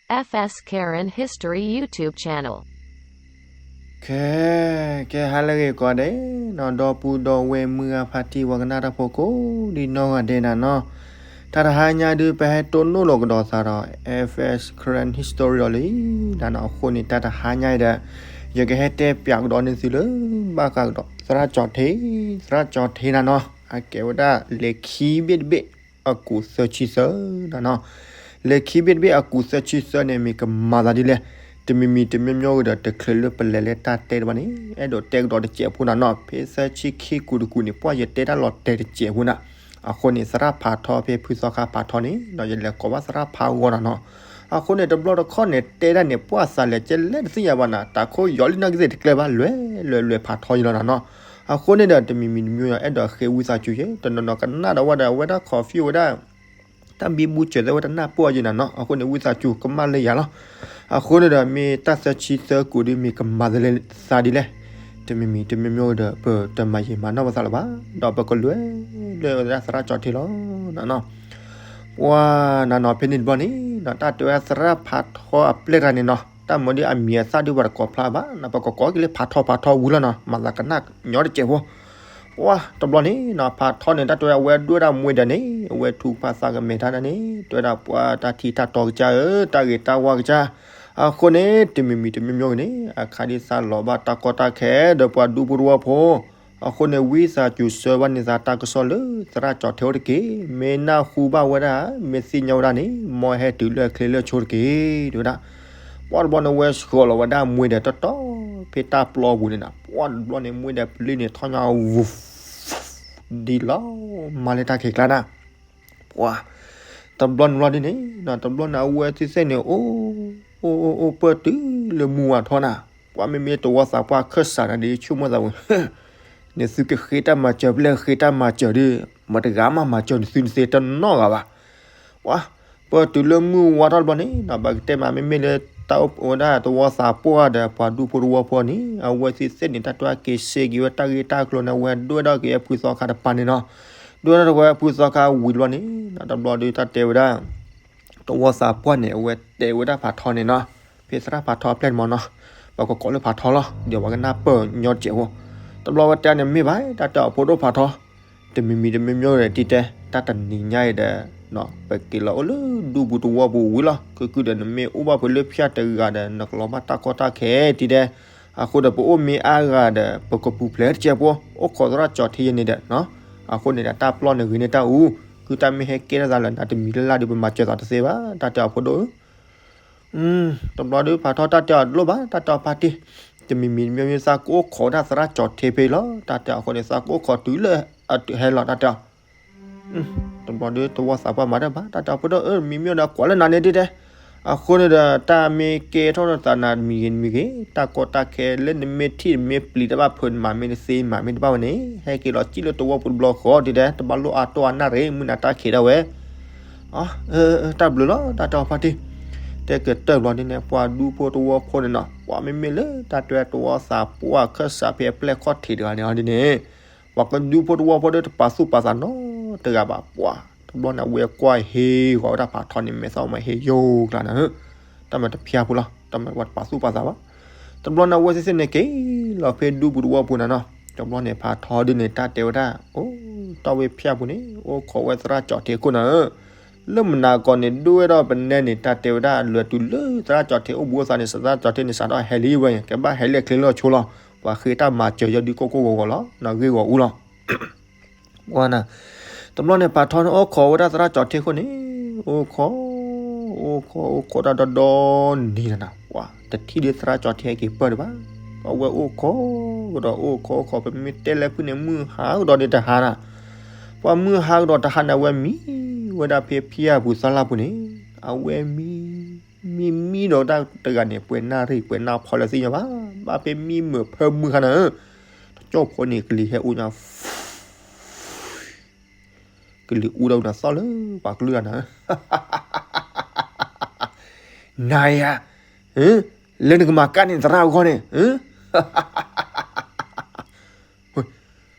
F S Karen History YouTube channel. ခဲ, ကဲဟါလၢအဂ့ၤကိးဂၤဒဲးနီၤ, ဒီပုၢ်ဒီဝဲၢ်မုၢ်ဂၤဖါတံၢ် ပှၤကနၣ်တၢ်ဖိကိးဒံနီၢ်ဂၤဒဲးနၤနီၤ, တၢ်တဟါညါဒုး ပဟဲတိၢ်နီၣ်လီၤကဒီးသးဒီး F S Karen History အီၤလံနၤနီၤ. အဃိန့ၣ် တၢ်တဟါညါအံၤဒီး ယကဟဲတဲပၠးကဒီးန့ၢ်သုလၢ ဘၣ်ဃးကဒီး သရၣ်ကၠီၤထ့, သရၣ်ကၠီၤထ့နၤနီၤ, အကဲဝဲဒၣ်လံာ်ခံဘ့ၣ်တဘ့ၣ် အကူးသၢဆံသၢနၤနီၤ. လံာ်ခံဘ့ၣ်တဘ့ၣ်အကူးသၢဆံသၢန့ၣ် မ့ၢ်ကမၤသးဒ်လဲၣ်, တမံၤမံၤတမံၤမံၤဂ့ၤဒီး တချုးလၢပလဲၤလၢတၢ်တဲတဘၣ်န့ၣ် အဲၣ်ဒိးတဲကဒီးတစဲးဖိနၤနီၤ. ဖဲသၢဆံခံကူးတကူးန့ၣ် ပှၢ်ယတဲတၢ်လီၤတဲာ်တစဲးဖိနၤ. အဃိန့ၣ် သရၣ်ဖးထီ ဖဲဖုသီခါဖးထီန့ၣ် ဒီးယလဲၤကိးဘၣ်သရၣ်ဖးဂီၤနၤနီၤ. အဃိန့ၣ် တဘျီတခီၣ်န့ၣ် တဲဒၣ်န့ၣ် ပှၢ်သးလဲၤကဲလဲၣ်တသ့ၣ်ညါဘၣ်နၤ, တၢ်ခိၣ်ယီၤလံနီၢ်ကသ့ၣ်တကျဲဘၣ်, လွဲလွဲလွဲဖးထီယံၤလီၤနၤနီၤ. အဃိန့ၣ်ဒီး တမံၤမံၤတမံၤ အဲၣ်ဒိးဃ့ဝံသးစူၤယဲ, တနီၤနီၤကနၣ်ဒီးဝဲဒီး အဝဲဒၣ် confuse ဝဲဒၣ် တၢ်ဘံဘူစၢၤသ့ၣ်ဝဲတနၢ်ပၢၢ်ယဲနၤနီၤ. အဃိန့ၣ် ဝံသးစူၤကမၣ်လၢယၤလီၤ. အဃိန့ၣ်ဒီး မ့ၢ်တၢ်သၢဆံသၢကူးဒုး မ့ၢ်ကမၤသးဒ်လဲၣ်, တမံၤမံၤတမံၤမံၤဒီး ပတမၤယံာ်မၤနီၢ်ပသးလၢၤဘၣ်, ဒီးပကလဲၤလၢသရၣ်ကၠီၤထ့လီၤနၤနီၤ. ပှၤနၤနီၤ ဖဲန့ၣ်တဘျီန့ၣ်နီၤ တၢ်တဲဝဲသရၣ်ဖးထီအပျဲၢ်တဂၤန့ၣ်နီၤ, တၢ်မၤဒ်အမံၤအသၣ်ဒုး ပှၤတကိးဖျါဘၣ်နၤ, ပကကိးက့ၤလၢဖးထီဖးထီဝံၤလီၤနီၤ, မၤသးကနၣ်ညီတစဲးဖိ. ပှၤတဘျီန့ၣ်နီၤ ဖးထီန့ၣ် တၢ်တဲဝဲဒၣ် အဝဲဒွဲၣ်ဒၣ်မှ့ဒီးန့ၣ် အဝဲထုကဖၣ်သးကမဲာ်တၢ်န့ၣ် တဲဝဲဒၣ် ပှၤတၢ်ထံၣ်တၢ်တီကစၢ်ဧၢ, တၢ်ဂ့ၤတၢ်ဝါကစၢ်. အဃိန့ၣ် တမံၤမံၤတမံၤမံၤဂ့ၤန့ၣ် အခါဒ်သးလီၤဘၣ်တၢ်ကီတၢ်ခဲဒီးပှၤဒူဖိတဝီဖိ. အဃိန့ၣ် ဝံသးစူၤဆှၢဘၣ်န့ၢ်သးတၢ်ကစီၣ်လၢ သရၣ်ကၠီၤထ့အိၣ်တက့ၢ်. မ့ၢ်နၢ်ဟူဘၣ်ဝဲဒၣ် မ့ၢ်သ့ၣ်ညါဝဲဒၣ်န့ၣ် မ်ဟဲတုၤလၢအချ့လၢအဆိတက့ၢ် တဲဝဲဒၣ်. ပှၤတဘျီန့ၣ် ဝဲဆှၢလီၤဝဲဒၣ်မှ့ဒီးတီတီ ဖဲတၢ်ပျီပူၤန့ၣ်နၤ. ပှၤတဘျီန့ၣ် မှ့ဒီးပျံၤန့ၣ် ထီၣ်ညါဝူၤ ဒ်လီၤမၤလၢတၢ်ခံးကျါနၤ. ပှၤတဘျီန့ၣ်ဘျီဒ်န့ၣ် တဘျီန့ၣ် အဝဲသ့ၣ်သ့ၣ်န့ၣ် အိၣ် အိၣ် အိၣ် ပၢၢ်တုၤလၢမုၢ်ဝါထီနၤ. ပှၤမ့မ့ၢ်တဝီသးပှၢ်အခၢၣ်စးနၤဒီး ဆိကမိၣ်သးဝဲ န့ၣ်သုကဃ့တၢ်မၤစၢၤ ပျဲၢ်ဃ့တၢ်မၤစၢၤဒီး မတဂၤမၤမၤစၢၤနသုနသ့တနီၢ်ဂၤဘၣ်. ပှၤ ပၢၢ်တုၤလၢမုၢ်ဝါထီၣ်တဘျီန့ၣ် ဘၣ်ကတဲမး မ့မ့ၢ်လၢတၢ်အိၣ်ဝဲဒၣ်တဝီသးပှၢ်ဒီးပှၤဒူဖိတဝီဖိန့ၣ် အဝဲသ့ၣ်သ့ၣ်န့ၣ် တၢ်တဲဝဲက့ၤစ့က့ၤဝဲတၢ်ဂ့ၢ်တၢ်ကျိၤန့ၣ် အဝဲဒွဲၣ်ဒၣ်က့ၤဖုသီခါတပၤန့ၣ်နီၤ. ဒွဲၣ်ဒၣ်ဝဲဖုသီခါဝံၤတဘျီန့ၣ် တဘျီဒီးတၢ်တဲဝဲဒၣ် တဝီသးပှၢ်န့ၣ် အဝဲတဲဝဲဒၣ်ဖးထီန့ၣ်နီၤ, ဖဲသရၣ်ဖးထီအပျဲၢ်န့ၣ်မ့ၢ်နီၤ, ပှၤကကိးလၢဖးထီလီၤ, ဒီးပှၤကနၢ်ပၢၢ်ညီတစဲးဖိ, တဘျီဝဲတဲန့ၣ်မ့ၢ်ဘၣ် တၢ်တဲအီၤဖိဒိၣ်ဖးထီ, တမံၤမံၤတမံၤမံၤဒီးတံၤတဲ, တၢ်တနံၤညါအံၤဒီး ပက့ၤလီၤအိၣ်လၢဒူပူၤတဝီပူၤဝံၤလီၤ, ခုခုဒီးနမ့ၢ်အိၣ်ဘၣ်ဖဲလၢဖၠၣ်တဂၤဒီး နကလီၤဘၣ်တၢ်ကီတၢ်ခဲတံၤတဲ, အဃိဒီးပအိၣ်မ့ၢ်အါဂၤဒီး ပကပူၤဖျဲးတစဲးဖိ, အိၣ်ခိးသရၣ်ကၠီၤထ့ယဲန့ၣ်ဒီး အဃိန့ၣ်ဒီးတၢ်ပျီန့ၣ်ဂ့ၤန့ၢ်တၢ်အူ, ခုတၢ်မ့ၢ်ဟဲကဲထီၣ်သးလၢနတမံၤလၢ်လၢ်ဒီး ပမၤစၢၤသးတသ့ဘၣ် တၢ်တဲအီၤဖိဒိၣ်ဧၢ. တဘျီဒီးဖးထီတၢ်တဲအီၤတလိၣ်ဘၣ် တၢ်တဲအီၤဖါတံၢ်, တမံၤမံၤမ့ၢ်မ့ၢ်သးကအိၣ်ခိးဒၣ်သရၣ်ကၠီၤထ့ဖဲအံၤလီၤ တၢ်တဲအီၤအဃိန့ၣ် သးကအိၣ်ခိးတုၤလၢအတုၤဟဲလီၤတၢ်တဲအီၤ. တဘျီဒီးတဝီသးပှၢ်မၤတၢ်ဘၣ် တၢ်တဲအီၤဖိဒိၣ်ဧၢ မံၤမ့ၢ်ဒီးကွၢ်လၢနၤန့ၣ်တံၤတဲ, အဃိန့ၣ်ဒီးတၢ်မ့ၢ်ကဲထီၣ်သးနၤတမံၤဂ့ၤတမံၤဂ့ၤ တၢ်ကီတၢ်ခဲလၢနမ့ၢ်ထံၣ်နမ့ၢ်ပျံၤတၢ်ဘၣ်ဖုးနမၤမ့ၢ်တသ့မၤမ့ၢ်တဘၣ်ဝဲန့ၣ် ဟဲက့ၤလီၤစံၣ်လၢတဝီပူၤတဘျီဃီတံၤတဲ တဘၣ်လိၣ်အါတီၢ်အနၣ်ရ့ မုၢ်နၤတၢ်ခံးဒၣ်ဝဲ တၢ်ဘျုးလီၤ တၢ်တဲအီၤဖါတံၢ်, တဲကတၢၢ်ဘျီဒ်န့ၣ် ပှၤဒူဖိတဝီဖိန့ၣ်နီၤ ပှၤမ့မ့ၢ်လၢတၢ်တဲတဝီသးပှၢ်အခၢၣ်စးဖဲအပျဲၢ်ခီၣ်ထံးတဂၤန့ၣ်ဒ်န့ၣ်, ပှၤကဒူဖိတဝီဖိဒီးတပာ်သူၣ်ပာ်သးနီတဂၤဘၣ် ပှၤ, တဘျီန့ၣ် အဝဲကွၢ်ဟ့ၣ်ဂီၤဝဲဒၣ်ဖးထီန့ၣ် မဲာ်သၣ်မ့ၢ်ဟ့ၣ်ယိၤကျါနၤဧၢ, တၢ်မၤတဖၠါဖိလီၤ တၢ်မၤဝဲတပာ်သူၣ်ပာ်သးဘၣ်, တဘျီန့ၣ် အဝဲသ့ၣ်သ့ၣ်န့ၣ် က့ၤလီၤဖဲဒူပူၤတဝီပူၤနၤနီၤ, တဘျီန့ၣ် ဖးထီဒ်န့ၣ် တၢ်တဲဝဲဒၣ် အိၣ် တီၢ်ဝဲဖၠၣ်ပူၤန့ၣ် အိၣ်ခိးဝဲသရၣ်ကၠီၤထ့ခိၣ်နၤဧၢ, လၢမုၢ်နၤကီၢ်န့ၣ် ဒိၣ်ဝဲဒီးပနဲန့ၣ် တၢ်တဲဝဲဒၣ် လဲၤတုၤလၢသရၣ်ကၠီၤထ့အိၣ်ဘှံးအိၣ်သါန့ၣ် သရၣ်ကၠီၤထ့န့ၣ် စးထီၣ်ဟဲလံဝဲ ကဘၣ်ဟဲလၢချ့လၢဆိလီၤ, ပှၤဃ့တၢ်မၤစၢၤယီၤဒုးကိၢ်ကိၢ်ဂီၤဂီၤလီၤ နီၢ်ဂ့ၢ်ဂီၤအူလီၤ ပှၤနၤ, တဘျီန့ၣ် ဖးထီန့ၣ် အိၣ်ခိးဝဲဒၣ်သရၣ်ကၠီၤထ့ခိၣ်န့ၣ်, အိၣ်ခိး, အိၣ်ခိး အိၣ်ခိးတၢ်ဒီဒီနံၤနၤ, ပှၤတထံၣ်ဒ်သရၣ်ကၠီၤထ့ဟဲက့ၤပၢၢ်ဒံးဘၣ်, အဝဲအိၣ်ခိးကဒီး အိၣ်ခိးအိၣ်ခိး ပမ့ၢ်တဲလၢဖုၣ်န့ၣ် မုၢ်ဟါကဒီးန့ၣ်တဟါနၤ, ပှၤမုၢ်ဟါကဒီးတဟါန့ၣ် အဝဲမံဝဲဒၣ်ဖဲဖၠၣ်ပူၤသီလၢ်ပူၤန့ၣ်, အဝဲမံ မံမံဒီးတၢ်တဂၤန့ၣ် ပှဲၤနၣ်ရံၣ် ပှဲၤနၣ်ဖီလၢသ့ၣ်ညါဘၣ်, ဘၣ်ဖဲမံမုာ်ဖၢမုၢ်ခါနၤဧၢ, တကၠီၣ်ဖိန့ၣ် ကလံၤဟဲအိၣ်ညါ ကလံၤအူဒီးနၤသီၣ်လၢပှၤကလုၢ်ဂၤနၤဧၢ, နၤယၤ, လၢနကမၤကၣ်န့ၣ်သရၣ်အဂီၢ်န့ၣ်,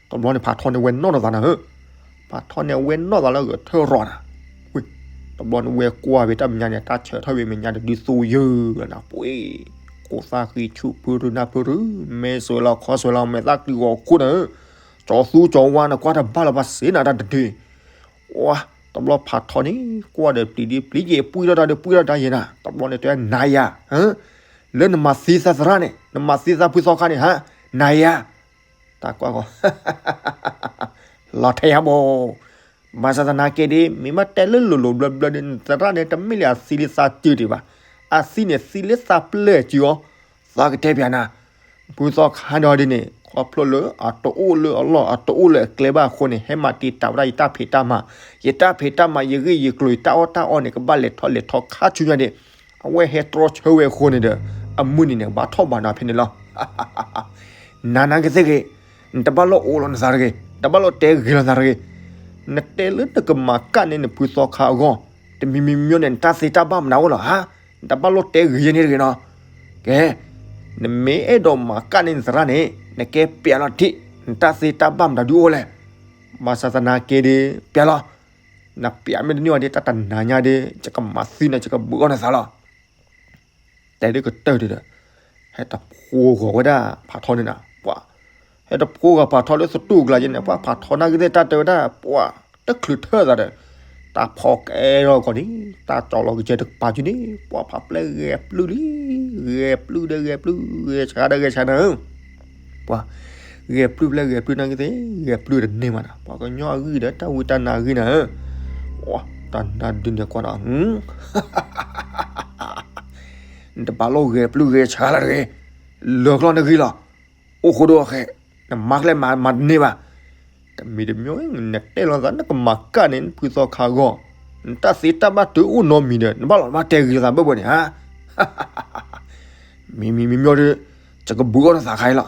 တဘျီန့ၣ် ဖးထီန့ၣ်ဝဲနီၣ်ဒီးသးနၤဧၢ, ဖးထီန့ၣ်ဝဲနီၣ်သးလၢဂဲၤထၢၣ်ရီၤနၤ, ဝ့ၢ်, တဘျီန့ၣ်ဝဲကွၢ်ဝဲတၢ်မဲာ်ညါန့ၣ် တၢ်ဆၢထၢၣ်ဝဲမဲာ်ညါဒီးဒုးသူယုၢ်လီၤနၤ ပှ့ၤ, ကိးသၣ်ဃံဆူၣ်ဖုရူနၢ်ဖုရူ, မဲစိးလီၤခီစိးလီၤ မဲာ်သၣ်ကျံၤဂီၤခိၣ်နၤဧၢ, ကၠီၤသူကၠီၤဝါနကွၢ်တဘၣ်လၢၤဘၣ်စ့နၤတၢ်တဒု, ဝါ, တဘျီဖးထီန့ၣ် ကွၢ်ဒီးပျံၤဒ်ပျံၤယဲၢ် ပှံၢ်ထီၣ်တၢ်ဒီးပှံၢ်ထီၣ်တၢ်ယဲၢ်နၤ, တဘျီန့ၣ်တဲနၤယၤ, လၢနမၤသံသးသရၣ်န့ၣ် နမၤသံသးဖုသီခါန့ၣ်ဟါ, နၤယၤ တၢ်ကွၢ်ဂီၤ လီၤထဲယၤဘိ, ဘၣ်ဆၣ်သနာ်က့ဒီး မ့ၢ်ဘၣ်တဲလၢလိၤလိၤဘျၢဘျၢဒီး နသရၣ်န့ၣ် တမ့ၢ်လၢအသံလၢသးစုဒံးဘၣ်, အသံန့ၣ်သံလၢသးပျဲၢ်စုအီၤ, သးကတဲပျးနၤ, ဖုသီခါဒီးဒ်န့ၣ် ခီဖျိလၢအတအိၣ်လၢအလီၢ်အတအိၣ်လၢအကျဲဘၣ်အဃိန့ၣ် ဟဲမၤတံာ်တာ်ဝဲဒၣ်ယတၢ်ဖံးတၢ်မၤ, ယတၢ်ဖံးတၢ်မၤ ယဂ့ၢ်ယကျိၤ ယတၢ်အီၣ်တၢ်အီန့ၣ် ကဘၣ်လဲၤထီၣ်လဲၤထီခါဆူညါန့ၣ် အဝဲဟဲတြီဆၢဝဲအဃိန့ၣ်ဒီး အမုၢ်နံၤန့ၣ် ဘၣ်ထီၣ်ဘၣ်နၤဖဲန့ၣ်လီၤ. နၤနၤကသ့ၣ်ဂ့ၤ, နတဘၣ်လိၣ်အိးလီၤနသးတဂ့ၤ, နတဘၣ်လိၣ်တဲဂ့ၤလီၤနသးတဂ့ၤ, နတဲလၢနကမၤကၣ်န့ၢ်နဖုသီခါအဂီၢ်, တမံၤမံၤမံၤန့ၣ် နတၢ်သ့တၢ်ဘၣ်မနုၤအိၣ်လီၤဧါ, နတဘၣ်လိၣ်တဲဂ့ၤယဲန့ၣ်တဂ့ၤနီၤ. ကဲ, နမ့ၢ်အဲၣ်ဒိးမၤကၣ်န့ၢ်နသရၣ်န့ၣ် နကဲပျးလီၤထံး, နတၢ်သ့တၢ်ဘၣ်မတၤဒုအိၣ်လဲၣ်. ဘၣ်ဆၣ်သနာ်က့ဒီး ပျးလီၤ, နပျးမ့ၢ်တန့ၢ်အီၤဒီး တၢ်တနၤညါဒီး ယကမၤသံနၤ ယကဘုးအီၣ်နသးလီၤ. တဲဒ်ကတၢၢ်ဒံးဒီး ဟဲတဖိဂီၤဝဲဒၣ်ဖးထီန့ၣ်နၤ, ပှၤ, ဟဲတဖိဂီၤဖးထီလၢသတူၢ်ကျါယဲန့ၣ် ပှၤဖးထီနာ်က့သ့ၣ်တၢ်တဲဝဲဒၣ် ပှၤ, တချုးထၢၣ်သးဒီး တၢ်ဖီကဲထီၣ်ကီးန့ၣ် တၢ်ကၠီလီၤကစဲတကပၤစုန့ၣ် ပှၤဖးပျဲၢ်ဂဲၤပျုၢ်လံ, ဂဲၤပျုၢ်ဒီးဂဲၤပျုၢ်, ဂဲၤဆှါဒီးဂဲၤဆှါနၤဧၢ, ပှၤ, ဂဲၤပျုၢ်ဖဲဂဲၤပျုၢ်နာ်က့သ့ၣ် ဂဲၤပျုၢ်တန့ၢ်မးနၤ, ပှၤကညီအဂံၢ်ဒီးတၢ်ဝံတၢ်နါအဂံၢ်နၤဧၢ, ပှၤ, တၢ်နါဒုန့ၣ်ကွၢ်ဒီး နတဘၣ်လိၣ်ဂဲၤပျုၢ်ဂဲၤဆှါလၢၤတဂ့ၤ, လၢာ်ကျီၢ်နဂံၢ်လီၤ, အိၣ်ဃိဒိၣ်အဃဲ, နမၤကျဲမၤမၤတန့ၢ်ဘၣ်, တမံၤတမံၤ နတဲလီၤသး နကမၤကၣ်န့ၢ်နဖုသီခါအဂီၢ်, နတၢ်သ့တၢ်ဘၣ်တအိၣ်နီတမံၤဒီး နဘၣ်လီၤဘၣ်တဲဂ့ၤလီၤသးဘၣ်ဘၣ်န့ၣ်ဧါ, မံၤမံၤမံၤမံၤဒီး ယကဘုးအီၣ်နသးခါအံၤလီၤ.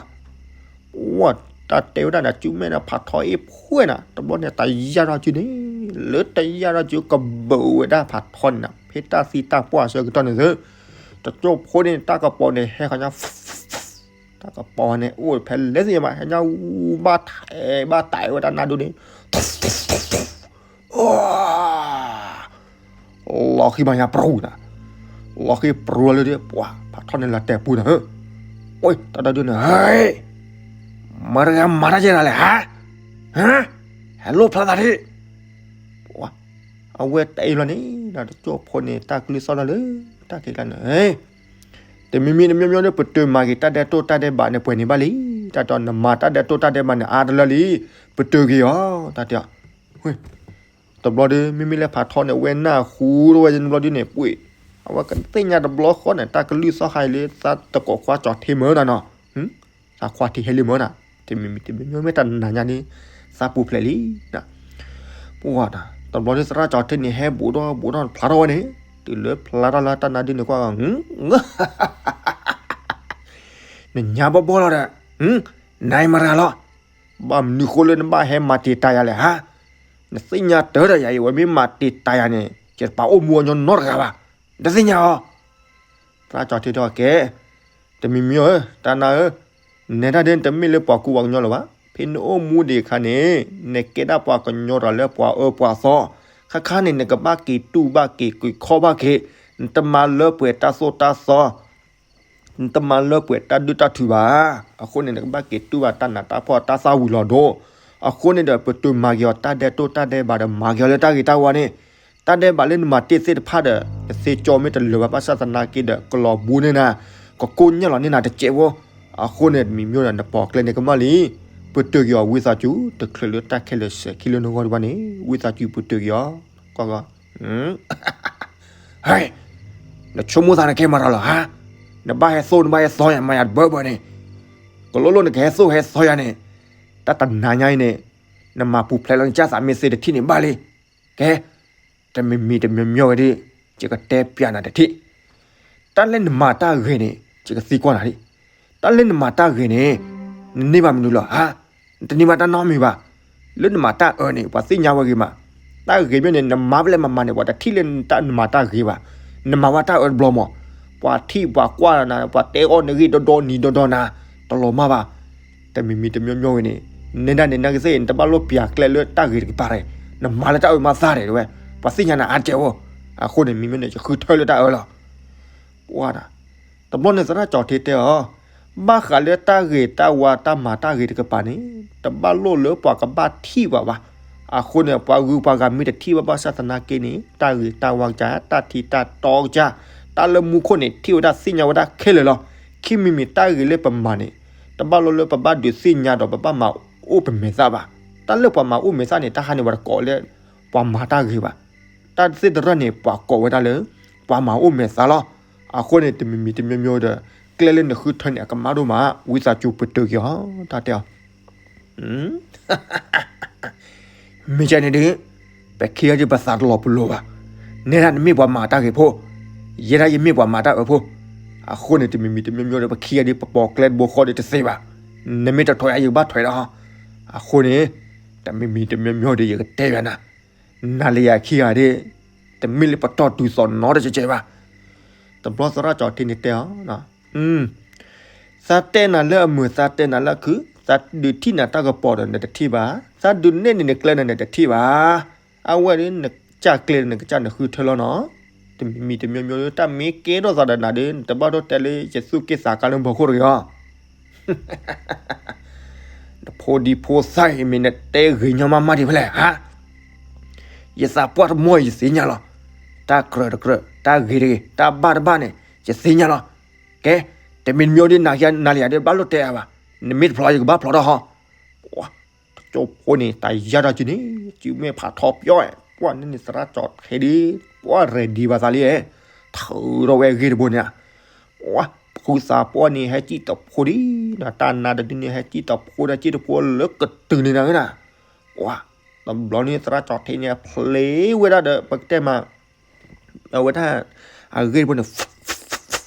ပှၤတၢ်တဲဝဲဒၣ်န့ၣ် စုမဲန့ၣ် ဖးထီအ့ၣ်ဖှဲၣ်နၤ, တဘျီန့ၣ် တယၢ်ထီၣ်စုန့ၣ်, လၢတယၢ်ထီၣ်စုကဘုးဝဲဒၣ်ဖးထီန့ၣ်နၤ, ဖဲတၢ်သံတၢ်ပှၢ်အဆၢကတီၢ်န့ၣ်သု, တကၠိၢ်ဖိန့ၣ် တၢ်ကပီၤန့ၣ် ဟဲခီညါ တၢ်ကပီၤန့ၣ် အိၣ်ဖဲလဲၣ်သ့ၣ်ညါဘၣ်, ဟဲညါဝူဘၣ်ထဲးဘၣ်တဲာ်ဝဲဒၣ်နါဒိၣ်န့ၣ် လီၤဃံၤဘၣ်ညါပရူၤနၤ, လီၤဃံၤပရူၤလၢဒ် ပှၤဖးထီန့ၣ်လီၤတဲာ်ပူၤနၤဧၢ, အိၣ်တၢ်ဒၣ်ဒုန့ၣ် ဟဲ, မတၤဂၤမၤတၢ်ယဲၢ်နၤလဲၣ်ဟါ, ဟဲလိၣ်ဖျါသးဒ်, ပှၤ, အဝဲတဲအံၤလီၤန့ၣ် တကၠိၢ်ဖိန့ၣ် တၢ်ကလုၢ်သီၣ်လီၤလၢ တၢ်ခံးကျါန့ၣ် တမံၤမံၤတမံၤမံၤဒီး ပတုာ်မၤက့ၤတၢ်ဒဲးတိၢ်တၢ်ဒဲးဘးန့ၣ် ပှဲၤန့ၢ်ဘၣ်လံ, တၢ်တဲအီၤ နမၤတၢ်ဒဲးတိၢ်တၢ်ဒဲးဘးန့ၣ် အါတလၢလံ, ပတုာ်က့ၤအီၤ, တၢ်တဲအီၤ, တဘျီဒီး မ့မ့ၢ်လၢဖးထီန့ၣ် ဝဲနၢ်ဟူထီၣ်ဝဲတဘျီဒ်န့ၣ် ပှ့ၤ, အဝဲကသ့ၣ်ညါတဘျီဃီန့ၣ် တၢ်ကလုၢ်သီၣ်ဟးလၢ သးတကိးခွါကၠီၤထံမုၢ်နၤနီၤ, သးခွါထံဟဲလံမုၢ်နၤ, တမံၤမံၤတမံၤမံၤမ့ၢ်တၢ်နၤညါန့ၣ် သးပူၤဖျဲးလံ, ပှၤ, တဘျီဒီးသရၣ်ကၠီၤထံန့ၣ် ဟဲဘူးထီၣ်ဘူးထီၣ်ဖျါထီၣ်ဝဲန့ၣ်, တုၤလၢဖျါထီၣ်လၢတၢ်နါဒုန့ၣ်ကွၢ် နညါဘီဘီလီၤဒီး, နအံၤမတၤလီၤ, ဘၣ်မနုၤဃိလၢနဘၣ်ဟဲမၤတံာ်တာ်ယၤလဲၣ်ဟါ, နသ့ၣ်ညါတၢ်ဒီးယၤအံၤ ဝဲမ့ၢ်မၤတံာ်တာ်ယၤန့ၣ် ယတပာ်အိၣ်မူအီၤညီနီတဂၤဘၣ်, နတသ့ၣ်ညါအီၤ, သရၣ်ကၠီၤထံတဲအီၤကဲ, တမံၤမံၤဧၢ, တၢ်နါဧၢ, နဲဒၣ်ဒ်နတမ့ၢ်လၢပှၤကူပှၤကညီလၢၤဘၣ်, ဖဲနအိၣ်မူဒံးအခါန့ၣ် နကဲဒၣ်ပှၤကညီတဂၤလၢပှၤအၢပှၤသီ, ခါခါန့ၣ် နကဘၣ်က့ၤတူၢ်ဘၣ်က့ၤက့ၤခီဘၣ်က့ၤ, နတမၤလၢပှဲၤတၢ်သိၣ်တၢ်သီ နတမၤလၢပှဲၤတၢ်ဒုၣ်တၢ်ထုဘၣ်. အဃိန့ၣ် နကဘၣ်က့ၤတူၢ်ဘၣ်တၢ်နးတၢ်ဖှီၣ်တၢ်သၣ်ဝံၤလီၤဒိၣ်. အဃိန့ၣ်ဒီး ပတုာ်မၤက့ၤအီၤတၢ်ဒဲးတိၢ်တၢ်ဒဲးဘးဒီး မၤက့ၤအီၤလၢတၢ်ဂ့ၤတၢ်ဝါန့ၣ်, တၢ်ဒဲးဘးလၢနမၤတ့ၢ်သ့ၣ်တဖၣ်ဒီး နသ့ကၠီမ့ၢ်တလၢာ်ဘၣ် ဘၣ်ဆၣ်သနာ်က့ဒီး ကလီၤဘူးန့ၢ်နၤ, ကကိၢ်ညၣ်လီၤန့ၢ်နၤတစဲးဖိ. အဃိန့ၣ် တမံၤမံၤဒီး နပိာ်ကျဲန့ၣ်ကမၣ်လံ. ပတုာ်က့ၤအီၤဝံသးစူၤ တချုးလၢတၢ်ခဲလၢာ်စဲၤခံလၢနဂီၢ်ဒံးဘၣ်န့ၣ် ဝံသးစူၤပတုာ်က့ၤအီၤ. ကွၢ်ကွၢ် ဟဲ, နဆိကမိၣ်သးနကဲမၤတၢ်လီၤဧါ. နဘၣ်ဟဲသိၣ်နဘၣ်ဟဲသီယၤ မၤယၤတဘၢဘၢန့ၣ်, ကလိလိၣ်နကဟဲသိၣ်ဟဲသီယၤန့ၣ်, တၢ်တနၤညါအံၤန့ၣ်, နမၤပူၤဖျဲးလီၤနကစၢ်သးမ့ၢ်သ့တထံၣ်န့ၣ်ဘၣ်လံ. ကဲ, တမံၤမံၤတမံၤမံၤဝဲဒၣ်, ယကတဲပျးနၤတထံၣ်. တၢ်လၢနမၤတၢ်ဂ့ၤန့ၣ် ယကသံကွၢ်နၤဒၣ်. တၢ်လၢနမၤတၢ်ဂ့ၤန့ၣ်, နန့ၢ်ဘၣ်မနုၤလီၤဧါ. နတန့ၢ်ဘၣ်တၢ်နီတမံၤဘၣ်. လၢနမၤတၢ်အၢန့ၣ် ပှၤသ့ၣ်ညါဝဲဂ့ၤမး. တၢ်ဂ့ၤမ့ၢ်န့ၣ် နမၤဖဲလဲၣ်မၤမၤန့ၣ် ပှၤတထံၣ်လၢနမၤတၢ်ဂ့ၤဘၣ်. နမၤဝဲတၢ်အၢတဘျီမး, ပှၤထံၣ်ပှၤကွၢ်နၤ ပှၤတဲအီၣ်နဂ့ၢ်ဒီဒီနံၤဒီဒီနၤ, တလီၤမၢ်ဘၣ်. တမံၤမံၤတမံၤမံၤဝဲန့ၣ်, နဲဒၣ်န့ၣ် နကသ့ၣ် နတဘၣ်လိၣ်ပျးကျဲလၢတၢ်ဂ့ၤတကပၤတဂ့ၤ, နမၤလၢတၢ်အၢမၤသၣ်တဂ့ၤဝဲ, ပှၤသ့ၣ်ညါနၤအါတက့ၢ်ဧိၤ. အဃိန့ၣ် မ့မ့ၢ်န့ၣ် ယဃုထၢလၢတၢ်အၢလီၤ. ပှၢ်နၤ, တဘျီန့ၣ်သရၣ်ကၠီၤထံတဲအီၤ, ဘၣ်ဃးလၢတၢ်ဂ့ၤတၢ်ဝါတၢ်မၤတၢ်ဂ့ၤတကပၤန့ၣ်, တဘၣ်လိၣ်လၢပှၤကဘၣ်ထံၣ်ဘၣ်ဘၣ်. အဃိန့ၣ် ပှၤဂုၤပှၤဂၤမ့ၢ်တထံၣ်ဘၣ်ဘၣ်ဆၣ်သနာ်က့န့ၣ် တၢ်ဂ့ၤတၢ်ဝါကစၢ်, တၢ်ထံတၢ်တီကစၢ်, တၢ်လၢမူခိၣ်န့ၣ် ထံၣ်ဝဲဒၣ်သ့ၣ်ညါဝဲဒၣ်ခဲလၢာ်လီၤ. ခံမံၤမံၤတၢ်ဂ့ၤလၢပမၤန့ၣ်, တဘၣ်လိၣ်လၢပဘၣ်ဒုးသ့ၣ်ညါဒီးပဘၣ်မၤအိၣ်ပမဲာ်သၣ်ဘၣ်. တၢ်လၢပှၤမၤအိၣ်မဲာ်သၣ်န့ၣ် တၢ်ဟါန့ၣ်ပှၤတကိးလၢ ပှၤမၤတၢ်ဂ့ၤဘၣ်. တၢ်သ့ၣ်တရၢၢ်န့ၣ် ပှၤကိးဝဲဒၣ်လၢ ပှၤမၤအိၣ်မဲာ်သၣ်လီၤ. အဃိန့ၣ် တမံၤမံၤတမံၤမံၤဒီး ကျဲလၢနဃုထၢန့ၣ် အကမၣ်ဒိၣ်မး, ဝံသးစူၤပတုာ်က့ၤအီၤ, တၢ်တဲအီၤ မ့ၢ်ကန့ၣ်ဒုး, ပခံဂၤဒုးပသးတလီၤပလိာ်ဘၣ်. နဲဒၣ်နမ့ၢ်ပှၤမၤတၢ်ဂ့ၤဖိ, ယဲဒၣ်ယမ့ၢ်ပှၤမၤတၢ်အၢဖိ. အဃိန့ၣ် တမံၤမံၤတမံၤမံၤဒီး ပခံဂၤဒုး ပပိာ်ကျဲတဘိဃီဒီးတသ့ဘၣ်. နမ့ၢ်တထွဲအါ ယကဘၣ်ထွဲဒီး. အဃိန့ၣ် တမံၤမံၤတမံၤမံၤဒီး ယကတဲယၤနၤ, နၤလၢယခံဂၤဒုး, တမ့ၢ်လၢပတီၢ်တုၤသိးနီတကဲးကဲးဘၣ်. တဘျီသရၣ်ကၠီၤထံန့ၣ်တဲအီၤ သးတဲနၤလၢအမုာ် သးတဲနၤလၢအခုၣ်, သးဒုးထံၣ်နၤတၢ်ကပီၤဒီးနတထံၣ်ဘၣ်, သးဒုးနဲၣ်န့ၢ်နကျဲဒီးနတထံၣ်ဘၣ်. အဝဲဒုးနကစၢ်ကျဲဒီးနကစၢ်နဃုထၢလီၤနီၤ. တမံၤမံၤတမံၤမံၤဒီး တၢ်မ့ၢ်ကဲထီၣ်သးဒီးနၤဒီး နတဘၣ်ဒိၣ်တဲလၢယသူၣ်က့ၢ်သးကါလၢဘီခိၣ်တဂ့ၤအီၤ. နဖိဒံဖိသၣ်အံၤ မ့ၢ်နတဲဂ့ၤညီမးမးဒံးဖဲလဲၣ်ဧါ. ယသးပှၢ်တမီၢ်ယသ့ၣ်ညါလီၤ. တၢ်ကြၢးတကြၢး တၢ်ဂ့ၤတဂ့ၤ တၢ်ဘၣ်တဘၣ်န့ၣ် ယသ့ၣ်ညါလီၤ. ကဲ, တမံၤတမံၤဒီး နၤလံယၤဒီး ဘၣ်လိၣ်တဲအါဘၣ်. နမ့ၢ်တဖျီယကဘၣ်ဖျီထီၣ်ဟီ. တကၠိဖိန့ၣ် တၢ်ယါတၢ်က့ၤန့ၣ် စုမ့ၢ်ဖးထီပၠီ, ပှၢ်န့ၣ်န့ၣ် သရၣ်ကၠီၤထံဒုး ပှၢ် ready ဘၣ်သးလံ, ထုးထီၣ်ဝဲအဂ့ၢ်တဘိန့ၣ်, ပှၢ်ဖုသးပှၢ်န့ၣ် ဟဲစံၣ်တဖိဒံး, တၢ်နါတဒုန့ၣ် ဟဲစံၣ်တဖိဒီး စံၣ်တဖိလၢကတုၤန့ၣ်နၤဝဲနၤ, ပှၢ်, တဘျီန့ၣ် သရၣ်ကၠီၤထံန့ၣ် ဖျ့ဝဲဒၣ်ဒီး ပကတဲမး, အဝဲဒၣ် အဂ့ၢ်တဘိန့ၣ်